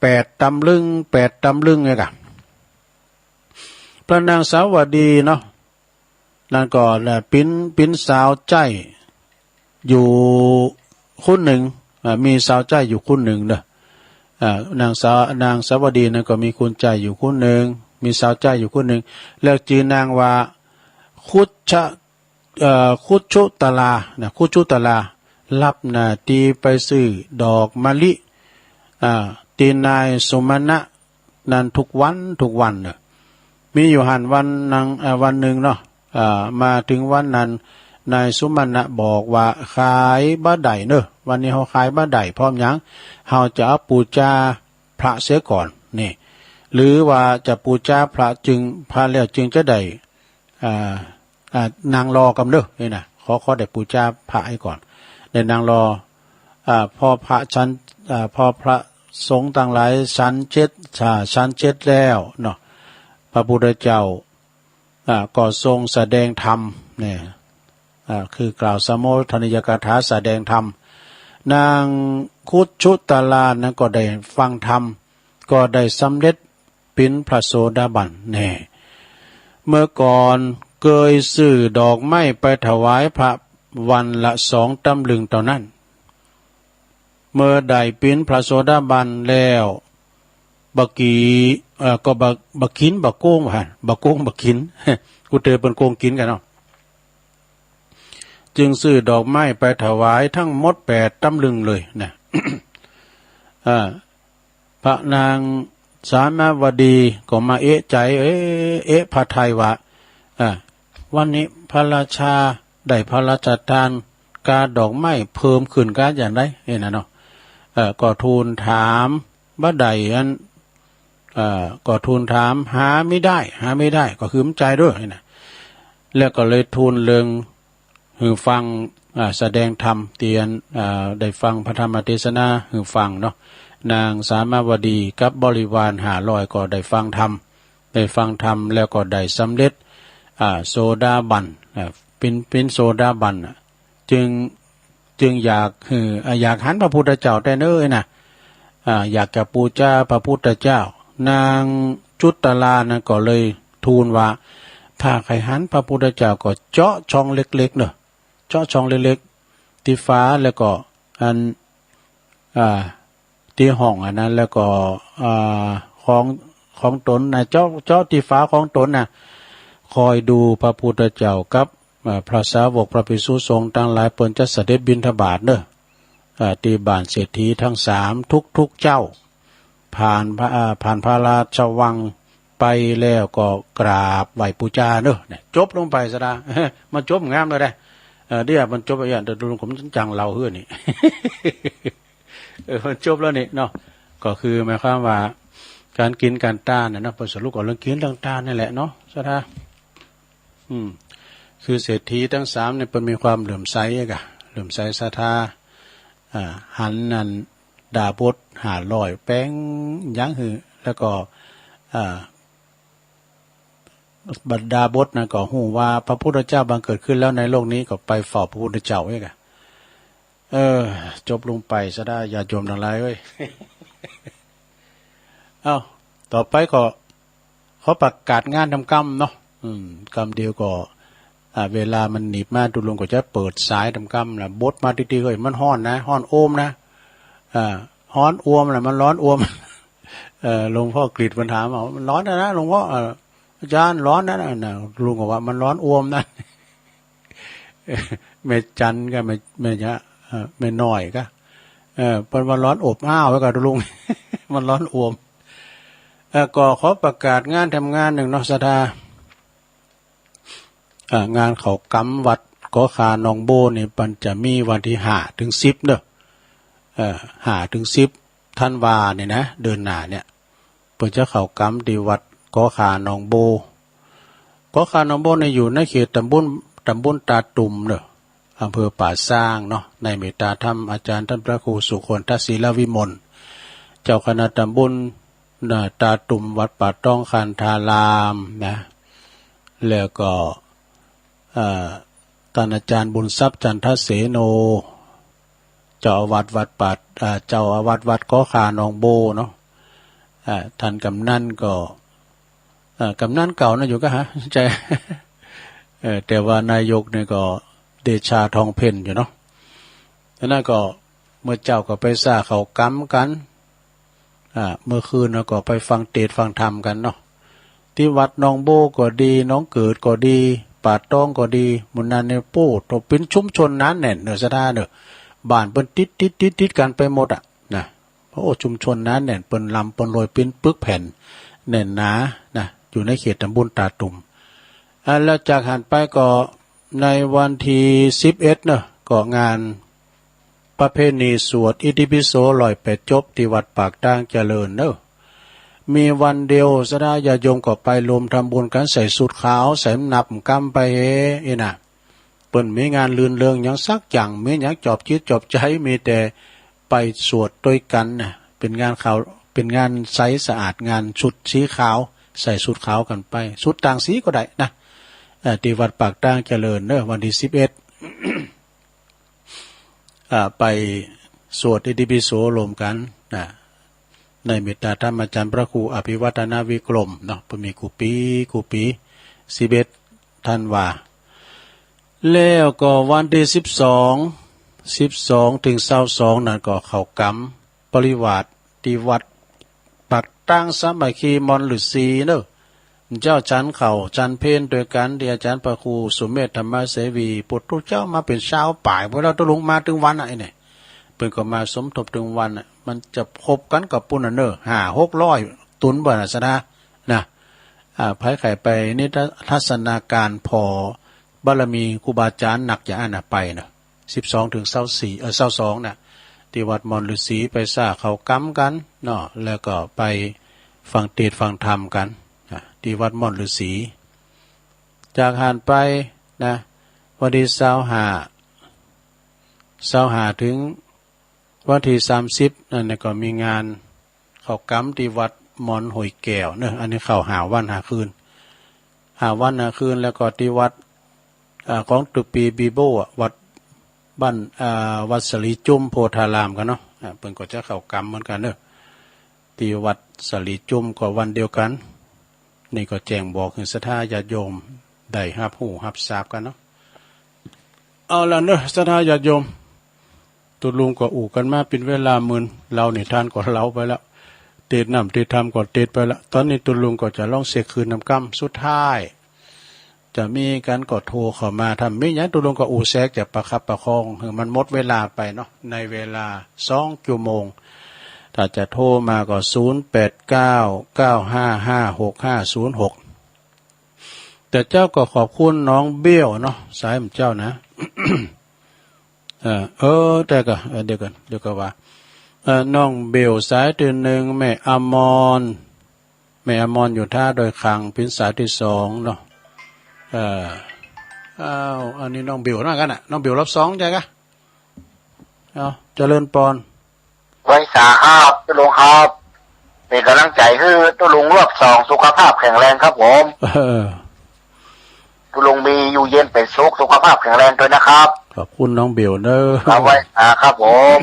แปดตำลึง แปดตำลึงเนี่ยกะ พระนางสาวดีเนาะ นั้นก็เป๋น เป๋นสาวใจ๊อยู่คู่หนึ่ง อ่า มีสาวใจ๊อยู่คู่หนึ่งเนาะ อ่า นางสาว นางสาวดีนั้นก็มีคนใจ๊อยู่คู่หนึ่ง มีสาวใจ๊อยู่คู่หนึ่ง แล้วจื้อนางว่า คุช เอ่อ คุชุตลานะ คุชุตลา ฮับหน้าตี้ไปซื้อดอกมะลิ อ่า ตี้นายสมุณะนั้นทุกวัน ทุกวันเนาะ มีอยู่หั้นวันหนึ่ง เอ่อ วันหนึ่งเนาะ อ่า มาเถิงวันนั้น นายสมุณะบอกว่า ขายบ่ได้เน่อ วันนี้เฮาขายบ่ได้ เพราะหยัง เฮาจะเอาปู๋จาพระเสียก่อน นี่ หรือว่าจะปู๋จาพระจึง พระแล้วจึงจะได้ อ่า อ่า นั่งรอก่อนเน่อ นี่นะ ขอ ขอได้ปู๋จาพระเสียก่อน ได้นั่งรอ อ่า พอพระฉัน อ่า พอพระสงฆ์ตังหลายฉันเสร็จ อ่า ฉันเสร็จแล้วเนาะ พระพุทธเจ้า อ่า ก็ทรงแสดงธรรมเนี่ย อ่า คือกล่าวสโมทนียกถาแสดงธรรม นางคุชุตลานั้นก็ได้ฟังธรรม ก็ได้สำเร็จเป๋นพระโสดาบันแน่ เมื่อก่อนเกยซื้อดอกไม้ไปถวายพระวันละสองตำลึงเต้านั้น เมื่อได้เป๋นพระโสดาบันแล้ว บ่ากี้ เอ่อ ก็บ่า บ่ากิ๋นบ่าโก้ง ว่า บ่าโก้งบ่ากิ๋น กูเตอเปิ้นโก้งกิ๋นกั๋นเนาะ จึงซื้อดอกไม้ไปถวายทั้งหมดแปดตำลึงเลยนะ อ่า พระนางสามาวดีก็มาเอะใจ๋ เอ๊ะ เอ๊ะพระทัยว่า อ่า วันนี้พระราชาได้พระราชทานกาดอกไม้เพิ่มขึ้นกาอย่างใด เอ๊ะนะเนาะ เอ่อ ก็ทูลถามบ่าใดอัน เอ่อ ก็ทูลถาม หามิได้ หามิได้ ก็คือบ่ใจ้เน่อ เอ๊ะนะ แล้วก็เลยทูลเรื่อง หื้อฟัง อ่า แสดงธรรมเตียน อ่า ได้ฟังพระธรรมเทศนาหื้อฟังเนาะ นางสามาวดีกับบริวารห้าร้อยก็ได้ฟังธรรม ได้ฟังธรรมแล้วก็ได้สำเร็จ อ่า โสดาบัน อ่า เป๋น เป๋นโสดาบันน่ะ จึง จึงอยากหื้อ อ่า อยากหันพระพุทธเจ้าแต๊เน่อนะ อ่า อยากจะปู๋จาพระพุทธเจ้า นางจุตตลานั้นก็เลยทูลว่า ถ้าใค่หันพระพุทธเจ้าก็เจาะช่องเล็กๆ เน่อ เจาะช่องเล็กๆ ตี้ฝา แล้วก็อัน อ่า ตี้ห้องอันนั้น แล้วก็ อ่า ของ ของต๋นนะ เจาะ เจาะตี้ฝาของต๋นนะ คอยดูพระพุทธเจ้ากับ อ่า พระสาวกพระภิกษุสงฆ์ตังหลายเปิ้นจะเสด็จบิณฑบาตเน่อ อ่า ตี้บ้านเศรษฐีตังสามทุกๆ เจ๊า ผ่านพระ อ่า ผ่านพระราชวังไปแล้วก็กราบไหว้ปู๋จาเน่อ เนี่ย จบลงไปซะดา มันจบงามแล้วเด้ เออ เดี๋ยวมันจบอย่าง แต่ลุงผมจั่งเล่าหื้อนี่ เออ มันจบแล้วนี่เนาะ ก็คือหมายความว่าก๋านกิ๋นก๋านต้านน่ะเนาะ เปิ้นสรุปเอาเรื่องกิ๋นเรื่องต้านนี่แหละเนาะ ศรัทธา อืม คือเศรษฐีตังสามเนี่ยเปิ้นมีความเหลื่อมใสกะ เหลื่อมใสศรัทธา อ่า หันอันดาบสห้าร้อยแป๋งหยังหื้อ แล้วก็ อ่า บรรดาบทนั้นก็ฮู้ว่าพระพุทธเจ้าบังเกิดขึ้นแล้วในโลกนี้ ก็ไปเฝ้าพระพุทธเจ้าเองอะ เออ จบลงไปซะดา ญาติโยมตังหลายเอ้ย เอ้า ต่อไปก็ขอประกาศงานต๋ามกำเนาะ อืม กำเดียวก็ อ่า เวลามันหนีบมา ตุ๊ลุงก็จะเปิดสายต๋ามกำละ บทมาตี้ๆ เฮ้ย มันฮ้อนนะ ฮ้อนโอมนะ อ่า ฮ้อนอวมนะ มันฮ้อนอวม เอ่อ หลวงพ่อกฤษเปิ้นถามว่า มันฮ้อนนะ หลวงพ่อ เอ่อ อาจารย์ ฮ้อนนะ นะ ลุงก็ว่ามันฮ้อนอวมนะ แม่จันก็ แม่ แม่ยะ เอ่อ แม่น้อยก็ เอ่อ เปิ้นว่าฮ้อนอบอ้าวไว้ก่อนลุง มันฮ้อนอวม เอ่อ ก็ขอประกาศงานต๋ามงานนึ่งเนาะ ศรัทธา เอ่อ งานเข้ากรรมวัดก๋อข่าหนองโบนี่ มันจะมีวันตี้ห้าเถิงสิบเนาะ เอ่อ ห้าเถิงสิบธันวาเนี่ยนะ เดือนหน้าเนี่ย เปิ้นจะเข้ากรรมตี้วัดก๋อข่าหนองโบ ก๋อข่าหนองโบนี่อยู่ในเขตต๋ามบล ต๋ามบลตาตุ่มเนาะ อำเภอป่าซางเนาะ ในเมตตาธรรมอาจารย์ต้านพระครูสุคนทศิลวิมล เจ้าคณะต๋ามบล น่ะ ตาตุ่มวัดป่าต้องคันธารามนะ แล้วก็ เอ่อ ต้านอาจารย์บุญทรัพย์จันทเสโน เจ้าอาวาสวัดป่า อ่า เจ้าอาวาสวัดก๋อข่าหนองโบเนาะ อ่า ต้านกำนันก็ อ่า กำนันเก่านะ อยู่ก็ฮะ ใจ้ เอ่อ แต่ว่านายกนี่ก็เดชาทองเพ็ญอยู่เนาะ แล้วนั้นก็เมื่อเจ๊าก็ไปสร้างเข้ากรรมกั๋น อ่า เมื่อคืนเฮาก็ไปฟังเตสน์ฟังธรรมกั๋นเนาะ ตี้วัดหนองโบก็ดี หนองเกิดก็ดี ป่าต้องก็ดี หมู่นั้นเนี่ย โป้ โตเป๋นชุมชนหนาแน่นเนาะ ศรัทธาเนาะ บ้านเปิ้นติดๆๆๆ กั๋นไปหมดอะนะ โอ้ ชุมชนหนาแน่น เปิ้นร่ำเปิ้นรวย เป๋นปึกแผ่นแน่นหนานะ อยู่ในเขตต๋ามบลตาตุ่ม อ่า แล้วจากหั้นไปก็ในวันตี้สิบเอ็ดเนาะ ก็งานประเพณีสวดอิติปิโสร้อยแปดจบตี้วัดปากตางเจริญเนาะ มีวันเดียว ศรัทธาญาติโยมก็ไปรวมทำบุญกั๋น ใส่ชุดขาว ใส่หมวกกำไปเฮ อี้นะ เปิ้นมีงานรื่นเริงหยังสักอย่าง มีหยังจอบจิตจอบใจ๋ มีแต่ไปสวดตวยกั๋นนะ เป๋นงานขาว เป๋นงานใสสะอาด งานชุดสีขาว ใส่ชุดขาวกั๋นไป ชุดต่างสีก็ได้นะ อ่า ตี้วัดปากตางเจริญเนาะ วันตี้สิบเอ็ด อ่า ไปสวดอิติปิโสรวมกั๋นนะ ในเมตตาธรรมอาจ๋ารย์พระครูอภิวัฒนวิกรมเนาะ เปิ้นมีกู้ปี๋ กู้ปี๋ สิบเอ็ดธันวา แล้วก็วันตี้สิบสอง สิบสองเถิงซาวสองนั้นก็เข้าก๋ำปริวาสตี้วัดปากตางสามัคคีมอนฤๅษีเนาะ เจ้าฉันข้าวฉันเพลตวยกั๋นตี้อาจ๋ารย์พระครูสุเมธธรรมเสวี ปุตตุเจ้ามาเป๋นซาวป๋าย พวกเฮาตุ๊ลุงมาตึงวันน่ะ ไอ้เนี่ย เปิ้นก็มาสมทบตึงวันน่ะ มันจะครบกั๋นกับปุ้นน่ะเนาะ ห้าหกร้อย ตุ๊นบ่าน่ะ ศรัทธานะ อ่า ใผใค่ไปนิทัศนาการผ่อบารมีครูบาอาจ๋ารย์นักจะอั้นน่ะ ไปเนาะ สิบสองเถิงซาวสี่ เออ ซาวสองน่ะ ตี้วัดมอนฤๅษี ไปสร้างเข้าก๋ำกั๋นเนาะ แล้วก็ไปฟังเตสน์ฟังธรรมกั๋นนะ ตี้วัดมอนฤๅษี จากหั้นไปนะ วันตี้ซาวห้า ซาวห้าเถิงวันตี้สามสิบ นั่นน่ะก็มีงาน เข้าก๋ำตี้วัดมอนห้วยแก้วเนาะ อันนี้เข้าห้าวันห้าคืน ห้าวันห้าคืน แล้วก็ตี้วัด อ่า ของตุ๊ปี๋ บีโบ้อะ วัดบ้าน อ่า วัดสาลีจุ้มโพธารามกั๋นเนาะ อ่า เปิ้นก็จะเข้าก๋ำเหมือนกั๋นเนาะ ตี้วัดสาลีจุ้มก็วันเดียวกั๋น นี่ก็แจ้งบอกหื้อศรัทธาญาติโยมได้ฮับฮู้ฮับซาบกั๋นเนาะ เอาละเนาะ ศรัทธาญาติโยม ตุ๊ลุงก็อู้กั๋นมาเป๋นเวลาเมิน เล่านิทานก็เล่าไปแล้ว เตสน์น้ำเตสน์ธรรมก็เตสน์ไปแล้ว ต๋อนนี้ตุ๊ลุงก็จะลองเช็คคืนนำกำสุดท้าย จะมีกั๋นก็โทรเข้ามา ถ้ามีหยังตุ๊ลุงก็อู้แซก จะประคับประคองหื้อมันหมดเวลาไปเนาะ ในเวลาสองชั่วโมง ถ้าจะโทรมาก็ ศูนย์แปดเก้า เก้าห้าห้า หกห้าศูนย์หก แต่เจ้าก็ขอบคุณน้องเบลเนาะ สายของเจ้านะ เออ เออ แต่ก็ เออ เดี๋ยวก่อน เดี๋ยวก็ว่า เออ น้องเบลสายตี้นึ่ง แม่อมร แม่อมรอยู่ท่าดอยขัง เป๋นสายตี้สองเนาะ เออ อ้าว อันนี้น้องเบลเหมือนกั๋นน่ะ น้องเบลรอบสองใจ้กะ เอา เจริญปอน ไหว้สาครับ ตุ๊ลุงครับ เป๋นก๋ำลังใจ๋หื้อตุ๊ลุงรอบสอง สุขภาพแข็งแรงครับผม เออ ตุ๊ลุงมีอยู่เย็นเป๋นสุข สุขภาพแข็งแรงตวยนะครับ ขอบคุณน้องเบลเนาะ ครับ ไหว้สาครับผม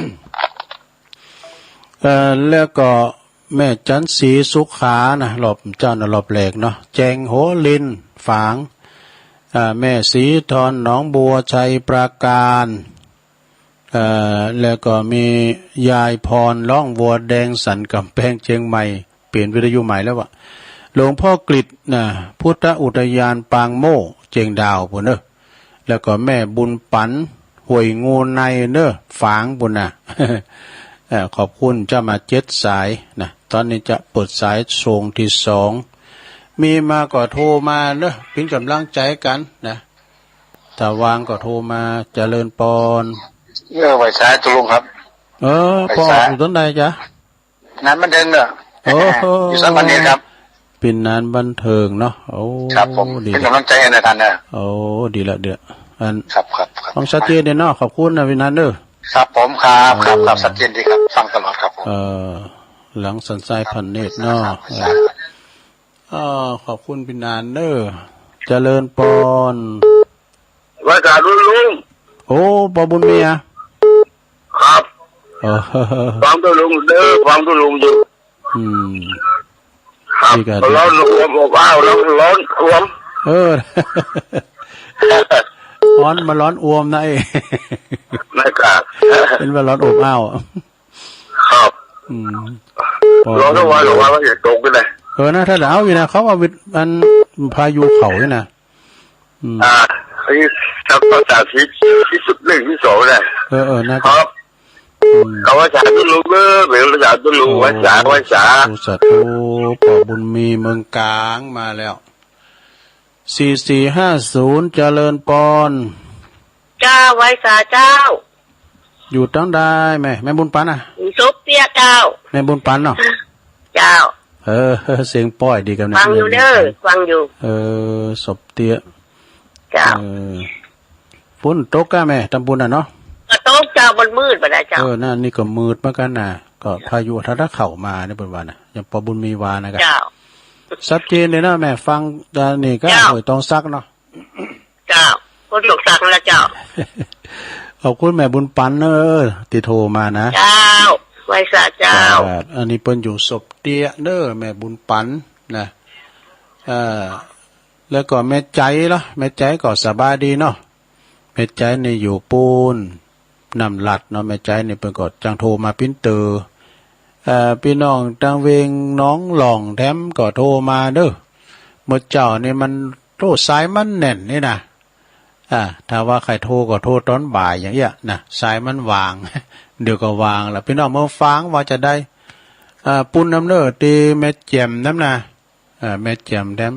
เอ่อ แล้วก็แม่จันทร์ศรีสุขานะ รอบเจ้านะ รอบแรกเนาะ แจงหัวลินฝาง อ่า แม่ศรีทอนหนองบัว ชัยปราการ เอ่อ แล้วก็มียายพร ร้องวัวแดง สันกำแพง เจียงใหม่ เปลี่ยนวิทยุใหม่แล้ววะ หลวงพ่อกฤษนะ พุทธอุทยานปางโม่ เจียงดาวปู้นเนาะ แล้วก็แม่บุญปั๋น ห้วยงูในเนาะ ฝางปู้นนะ เอ่อ ขอบคุณเจ้ามาเจ็ดสายนะ ต๋อนนี้จะเปิดสายโซงตี้สอง มีมาก็โทรมาเนาะ เป๋นก๋ำลังใจ๋กั๋นนะ ถ้าว่างก็โทรมา เจริญปอน เออ ไหว้สาตุ๊ลุงครับ เออ ไหว้สา ปออยู่ตรงใดจ๊ะ งานบันเทิงเนาะ โอ้โห อยู่สามพันเอ็ดครับ เป๋นงานบันเทิงเนาะ โอ้ ครับผม ดี เป๋นก๋ำลังใจ๋นะต้านเนาะ โอ้ ดีละ ดีละ อัน ครับ ครับ ครับ ฟังชัดเจนดีเนาะ ขอบคุณนะพี่นันเนาะ ครับผม ครับ ครับ ครับ เออ ชัดเจนดีครับ ฟังตลอดครับผม เออ หลังสันทรายพันเนตรเนาะ ครับ เออ เออ ขอบคุณพี่นานเนอะ เจริญปอน ไหว้สาตุ๊ลุง โอ้ ปอบุญมีอะ ครับ เออ ฟังตุ๊ลุงเด้อ ฟังตุ๊ลุงอยู่ อืม ครับ ดีกะ ฮ้อนอวมอบอ้าว ฮ้อนอวม เออ ฮ้อนมาฮ้อนอวมนะเอ้ย นะครับ เป๋นว่าฮ้อนอบอ้าว ครับ อืม ฮ้อนทั้งวัน ฮ้อนว่าจะตกเลย เออ นะ ถ้าหนาวอยู่นะ เขาว่าวิทย์ อันพายุเข้าอยู่นะ อืม อ่า อันนี้สักประมาณตี้ ตี้สุดหนึ่งตี้สองนะ เออ เออ น่าจะ ครับ อืม เอาไหว้สาตุ๊ลุงเด้อ เป๋นไหว้สาตุ๊ลุง โอ้ ไหว้สา ไหว้สา สาธุ สาธุ ปอบุญมีเมืองกลางมาแล้ว สี่สี่ห้าศูนย์ เจริญปอน เจ้า ไหว้สาเจ้า อยู่ตางใดแม่ แม่บุญปั๋นอะ อยู่ศพเตี้ยเจ้า แม่บุญปั๋นเนาะ เจ้า เออ เสียงป้อยดีกั๋นนะ ฟังอยู่เด้อ แม่บุญปั๋น ฟังอยู่ เออ ศพเตี้ย เจ้า เออ ฝนตกกะแม่ ตางปุ้นน่ะเนาะ ก็ตกเจ้า มันมืดไปแล้วเจ้า เออ นั่นนี่ก็มืดเหมือนกั๋นนะ ก็ เจ้า พายุถ้า ถ้าเข้ามาเนี่ยเปิ้นว่านะ อย่างปอบุญมีว่านะกะ เจ้า ชัดเจนเลยนะแม่ ฟังตางนี้กะ เจ้า ห้วยตองสักเนาะ เจ้า คนสมศักดิ์นั่นแหละเจ้า ขอบคุณแม่บุญปันเนอะ ตี้โทรมานะ เจ้า ไหว้สาเจ้า ครับ อันนี้เปิ้นอยู่ศพเตี้ยเนอะ แม่บุญปันนะ เอ่อ แล้วก็แม่ใจ๋ล่ะ แม่ใจ๋ก็สบายดีเนาะ แม่ใจ๋นี่อยู่ปู๊น น้ำหลัดเนาะ แม่ใจ๋นี่เปิ้นก็จังโทรมาปิ้นเต๋อ เอ่อ ปี้น้องตังเวงหนองหล่องแถมก็โทรมาเนอะ เมื่อเจ๊านี่มันโทรสายมันแน่นนี่นะ อ่า ถ้าว่าใค่โทรก็โทรต๋อนบ่ายอย่างเอี้ยนะ สายมันว่าง เดี๋ยวก็ว่างละ ปี้น้องเมืองฝางว่าจะใด อ่า ปู๊นนำเนอะตี้แม่แจ่มนำนะ อ่า แม่แจ่มแถม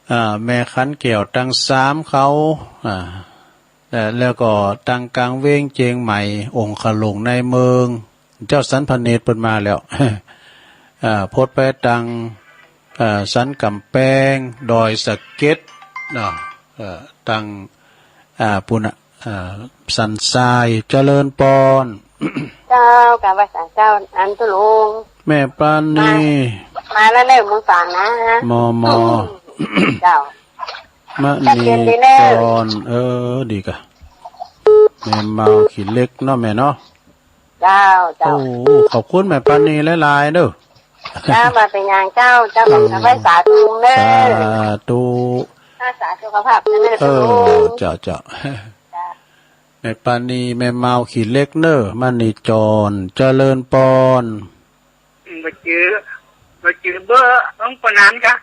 อ่า แม่ขันแก้วตังสามเขา อ่า เอ่อ แล้วก็ตังก๋างเวียงเจียงใหม่ องคลุงในเมือง เจ้าสันพเนตรเปิ้นมาแล้ว อ่า พดไปตัง อ่า สันก๋ำแปง ดอยสะเก็ดเนาะ เอ่อ ตัง อ่า ปู๊นน่ะ อ่า สันทราย เจริญปอน เจ้า กราบไหว้สาเจ้า อันตุ๊ลุง แม่ปราณี มา มาแล้วเนอะ เมืองฝางนะ มอมอ เจ้า มะนี ชัดเจนดีเนอะ จร เออ ดีกะ แม่เมาขี้เหล็กเนาะแม่เนาะ เจ้า เจ้า โอ้ ขอบคุณแม่ปราณีหลายๆ เด้อ เจ้า บ่เป๋นหยังเจ้า เจ้า เออ กราบไหว้สาตุ๊ลุงเนอะ สาธุ รักษาสุขภาพเนอะ เออ ตุ๊ลุง เจ้า เจ้า เจ้า แม่ปราณี แม่เมาขี้เหล็กเนอะ มะนีจร เจริญปอน อืม บ่จื้อ บ่จื้อเบอร์ของป้อหนานกา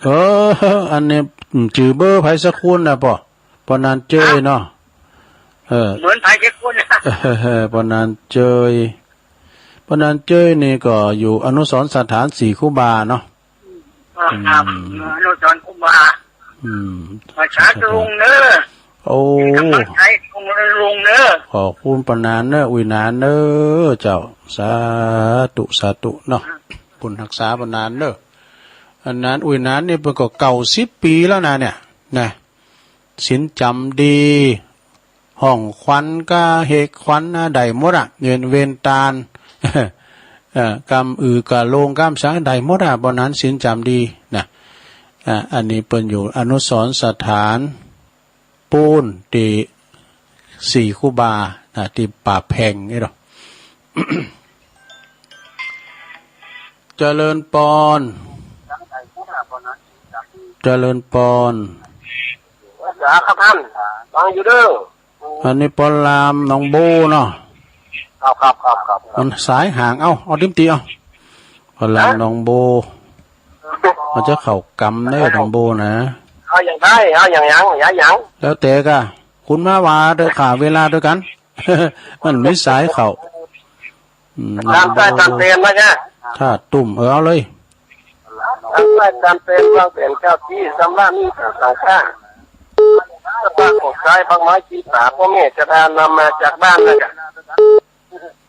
เออ อันนี้ อืม จื้อเบอร์ใผสักคนนะป้อ ป้อหนานเจยเนาะ เออ เหมือนใผสักคนนะ เออ ป้อหนานเจย ป้อหนานเจยนี่ก็อยู่อนุสรณ์สถานสี่ครูบาเนาะ อืม ครับ อืม อนุสรณ์ครูบา อืม รักษาตุ๊ลุงเนอะ โอ้ กำลังใจ๋ตุ๊ลุงเนอะ ขอบคุณป้อหนานเนอะ อุ๊ยหนานเนอะ เจ้า สาธุ สาธุเนาะ บุญฮักษาป้อหนานเนอะ อันนั้น อุ๊ยหนานนี่เปิ้นก็เก้าสิบปี๋แล้วนะเนี่ย นะ ศีลจ๋ำดี ห้องขวัญกาเหกขวัญนะ ได้หมดอะ เวียน เวียนตาน เอ่อ กำอือก๋าโลงกำสังได้หมดอะ ป้อหนานศีลจ๋ำดีนะ อ่า อันนี้เปิ้นอยู่อนุสรณ์สถานปู๊นตี้สี่ครูบานะ ตี้ป่าแพงนี่เนาะ เจริญปอน เจริญปอน จ๋าครับท่าน ฟังอยู่เด้อ อันนี้ป้อหลามหนองโบเนาะ ครับ ครับ ครับ ครับ มันสายห่าง เอ้า เอาติ๊มตี้ เอ้า ป้อหลามหนองโบ ฮะ มันจะเข้ากำเนอะ หนองโบนะ เอาอย่างใด เอาอย่างหยัง อย่าหยัง แล้วแต่กะ คุณมาว่าเด้อ ฆ่าเวลาตวยกั๋น มันมีสายเข้า อืม ต๋ามใต้ต๋ามเตนมาจ้ะ ถ้าตุ้ม เออ เอาเลย ต๋ามใต้ต๋ามเตน วางแผนเจ้าตี้ สำราญมีสังฆะ สภาพของใจ๊ บักไม้ จี๋ป๋า ป้อแม่จะดานำมาจากบ้านนะจ้ะ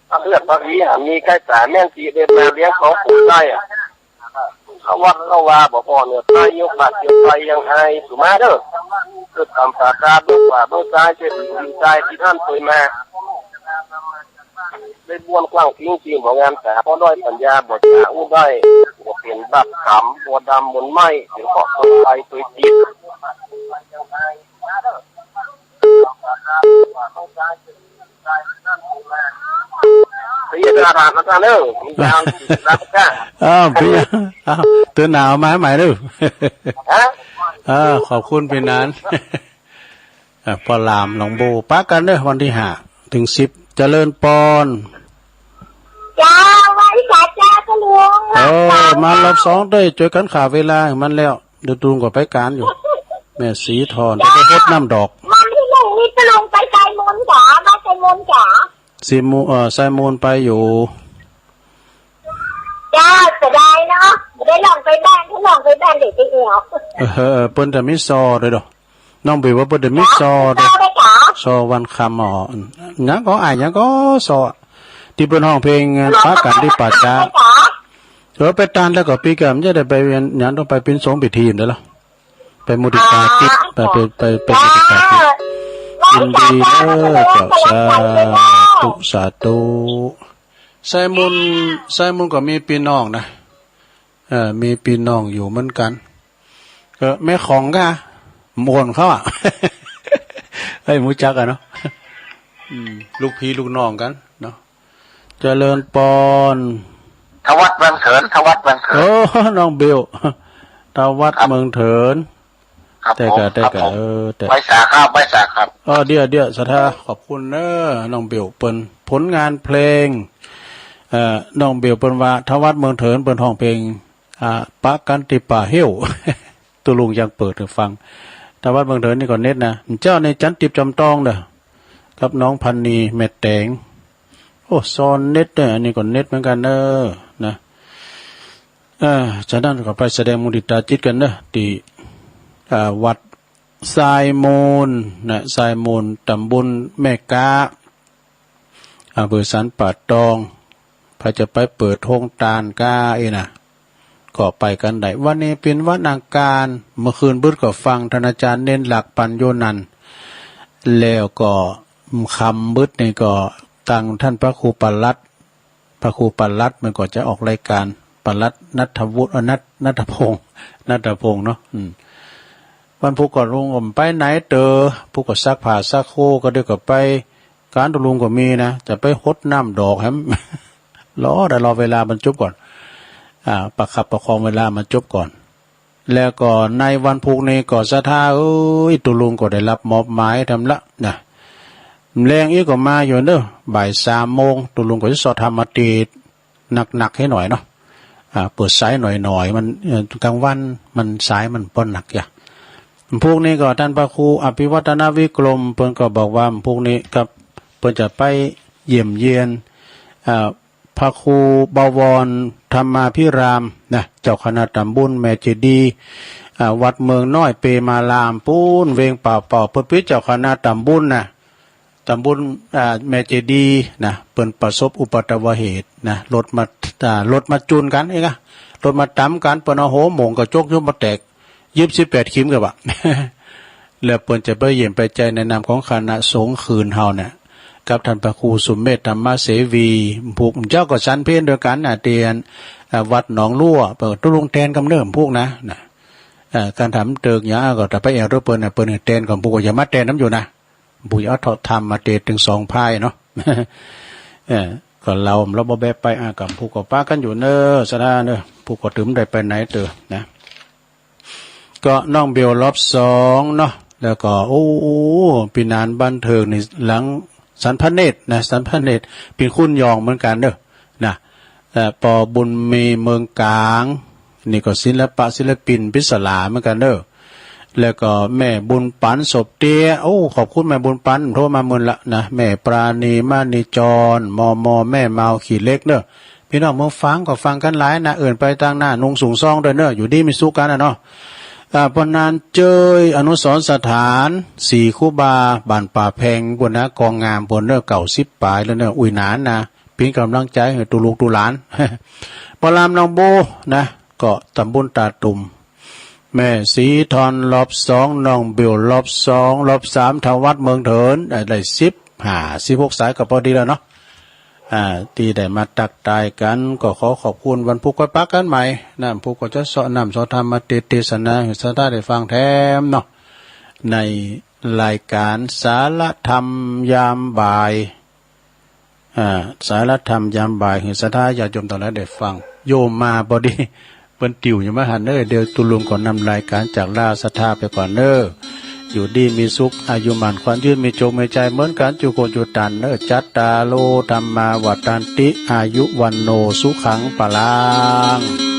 ผักเลือดผักหยี หามีใก้ต๋า แม่นตี้เด็ดมาเลี้ยงของปลูกได้อะ เข้าวัดเข้าวาบ่พ้อเนื้อไส้ ยกบาตรเจียวไส้ยังไฮ สุมาเด้อ เกิดต๋ามปากกา เบิ่งขวาเบิ่งซ้าย เจ็บดีใจตี้ท่านเคยมา ได้บ้วนกว้างทิ้งจริงบ่งามต๋า เพราะด้อยปัญญาบ่จ๋าอู้ได้ บ่เป๋นบาปกรรม บ่ดำบนไม้ เป๋นเคราะห์ตวยไปตวยจิต เสียดายนะท่านเอ้ย มียางสีรับจ้าง อ้าว ปี้ อ้าว เตือนหนาวมาใหม่เด้อ ฮะ เออ ขอบคุณปี้หนาน อ่ะ ป้อหลามหนองโบ ปะกั๋นเด้อ วันตี้ห้าเถิงสิบ เจริญปอน เจ้า ไหว้สาเจ้า ตุ๊ลุง เออ มารอบสองเด้อ จ้วยกั๋นฆ่าเวลาหื้อมันแล้ว เดี๋ยวตุ๊ลุงก็ไปก๋านอยู่ แม่ศรีทอน เจ้า จะไปฮดน้ำดอก วันตี้หนึ่งนี่ตุ๊ลุงไปไซมูลจ๋า มาไซมูลจ๋า ไซมูล เอ่อ ไซมูลไปอยู่ เจ้า เสียดายเนาะ บ่ได้ล่องไปบ้าน ถ้าล่องไปบ้านเดี๋ยวจะเหี่ยว เออ เปิ้นจะมีซอด้วยดอก น้องบิ๋วว่าเปิ้นจะมีซอด้วย ซอด้วยจ๋า ซอวันคำ อ๋อ หยังก็ อ้ายหยังก็ ซอ ตี้เปิ้นฮ้องเพลงปะกั๋นตี้ป่าจ๊า เออ ไปตานแล้วก็ปี้ก็จะได้ไปเวียน หยังต้องไปปิ้นสงปิ้นทีมเด้อเหรอ ไปมุทิตาจิต ไป ไป ไป ไปมุทิตาจิต ยินดีเนอะเจ้า สาธุ สาธุ ไซมูล ไซมูลก็มีปี้น้องนะ เออ มีปี้น้องอยู่เหมือนกั๋น เออ แม่ของกะ บ่นเขาอะ เฮ้ย ฮู้จักอะเนาะ อืม ลูกพี่ลูกน้องกั๋นเนาะ เจริญปอน ทวัฒน์เมืองเถิน ทวัฒน์เมืองเถิน โอ้ น้องเบล ทวัฒน์ ครับ เมืองเถิน ครับ แต่กะ ผม แต่กะ ครับผม เออ แต่ ไหว้สาครับ ไหว้สาครับ เออ เดี๋ยว เดี๋ยว ศรัทธา ขอบคุณเน้อ น้องเบล เปิ้น ผลงานเพลง เอ่อ น้องเบลเปิ้นว่า ทวัฒน์เมืองเถิน เปิ้นฮ้องเพลง อ่า ปะกั๋นตี้ป่าเฮ้ว ตุ๊ลุงยังเปิดหื้อฟัง ทวัฒน์เมืองเถินนี่ก็เน็ตนะ เจ้าในจันทร์ติบจอมตองเน้อ กับน้องพันนีแม่แตง โอ้ ซอนเน็ตเน้อ อันนี้ก็เน็ตเหมือนกั๋นเน้อ นะ เออ ฉะนั้นก็ไปแสดงมุติตาจิตกั๋นเน้อ ตี้ อ่า วัดทรายมูลนะ ทรายมูล ต๋ำบลแม่ก๊า อำเภอสันป่าตอง ใผจะไปเปิดโฮงตานก้าอี้นะ ก็ไปกั๋นได้ วันนี้เป๋นวันอังคาร เมื่อคืนบึดก็ฟังท่านอาจารย์เน้นหลักปัญโยนันท์ แล้วก็ค่ำบึดนี่ก็ตังท่านพระครูปลัด พระครูปลัดมันก็จะออกรายการ ปลัดณัฐวุฒิ เอ่อ ณัฐ ณัฐพงษ์ ณัฐพงษ์เนาะ อืม วันพุธก็ลุงก็ไปไหนเต๋อ พุธก็ซักผ้าซักโครก็เดี๋ยวก็ไป ก๋านตุ๊ลุงก็มีนะ จะไปหดน้ำดอกแหม รอ เดี๋ยวรอเวลามันจบก่อน อ่า ประคับประคองเวลามันจบก่อน แล้วก็ในวันพุธนี้ก็ศรัทธาเอ้ย ตุ๊ลุงก็ได้รับมอบหมายทำละนะ แลงอีกก็มาอยู่เน้อ บ่ายสามโมง ตุ๊ลุงก็จะสวดธรรมเตสน์ หนักๆ หื้อหน่อยเนาะ อ่า เปิดสายหน่อยๆ มัน เอ่อ ก๋างวันมันสายมันบ่หนักจ้ะ พุธนี้ก็ต้านพระครูอภิวัฒนวิกรม เปิ้นก็บอกว่าพุธนี้ครับ เปิ้นจะไปเยี่ยมเยียน อ่า พระครูบวรธรรมาภิรามนะ เจ้าคณะต๋ำบลแม่เจดีย์ อ่า วัดเมืองน้อยเปมาราม ปู๊นเวงป่าเป่า เปิ้นเป๋นเจ้าคณะต๋ำบลนะ ต๋ำบล อ่า แม่เจดีย์นะ เปิ้นประสบอุปัตวเหตุนะ รถมา อ่า รถมาจุ่นกั๋นเองอะ รถมาต๋ำกั๋น เปิ้นเอาหัวหม่งกระจกยนต์มาแตก เย็บสิบแปดเข็มก็บ่า แล้วเปิ้นจะไปเยี่ยมไปใจในนามของคณะสงฆ์คืนเฮาเนี่ย กับต้านพระครูสุเมธธรรมเสวี พุธเจ้าก็ฉันเพลด้วยกั๋นนะ ตี้ อ่า วัดหนองลั่ว เปิ้นตุ๊ลุงแตนกำเนิดพุธนะ นะ เอ่อ ก๋านถามเติกอย่างก็ถ้าไปแอ่วตวยเปิ้นนะ เปิ้นแตนก่อน พุธก็จะมาแตนนำอยู่นะ พุธจะเอาธรรมเตสน์ตึงสองพ่ายเนาะ เออ ก็เฮา เฮาบ่แบะไป อ่ะ กำพุธก็ปะกั๋นอยู่เน้อ ศรัทธาเน้อ พุธก็ตึงได้ไปไหนเต๋อนะ ก็น้องเบลรอบสองเนาะ แล้วก็ โอ้ ปี้นานบันเทิงนี่หลังสันพระเนตรนะ สันพระเนตร เป๋นคุณหย่องเหมือนกั๋นเน้อ นะ เอ่อ ปอบุญมีเมืองก๋าง นี่ก็ศิลปะศิลปินปริศลาเหมือนกั๋นเน้อ แล้วก็แม่บุญปั๋น ศพเตี้ย โอ้ ขอบคุณแม่บุญปั๋น โทรมาเมินละนะ แม่ปราณี มณีจร มอมอ แม่เมา ขี้เหล็กเน้อ ปี้น้องเมืองฝางก็ฟังกั๋นหลายนะ เอิ้นไปตางหน้า นุงสุงซองตวยเน้อ อยู่ดีมีสุขกั๋นนะเนาะ อ่า ปอนันเจย อนุสรณ์สถาน ศรีคุบา บ้านป่าแพงปู๊นนะ กองงามปู๊นเน้อ เก้าสิบป๋ายแล้วเน้อ อุ้ยหนานนะ เป๋นก๋ำลังใจ๋หื้อตุ๊ลุงตุ๊หลาน ปอลามหนองโบนะ ก็ต๋ำบลตาตุ่ม แม่ศรีทอนรอบสอง น้องเบลรอบสอง รอบสาม ทวัฒน์เมืองเถิน ได้ ได้สิบห้า สิบหกสายก็ปอดีแล้วเนาะ อ่า ตี้ได้มาตั๊กตายกั๋น ก็ขอขอบคุณ วันพุธก็ปะกั๋นใหม่นะ พุธก็จะสวดน้ำสวดธรรมเตสน์เตสนาหื้อศรัทธาได้ฟังแถมเนาะ ในรายก๋านสารธรรมยามบ่าย อ่า สารธรรมยามบ่ายหื้อศรัทธาญาติโยมตังหลายได้ฟัง โยมมาปอดี เปิ้นติวอยู่บ่หันเน้อ เดี๋ยวตุ๊ลุงก็นำรายก๋านจากลาศรัทธาไปก่อนเน้อ อยู่ดีมีสุข อายุหมั้นขวัญยืน มีโจคมีชัยเหมือนกั๋น จุคนจุตันเน้อ จัตตาโร ธัมมา วัฑฒันติ อายุ วัณโณ สุขัง พลัง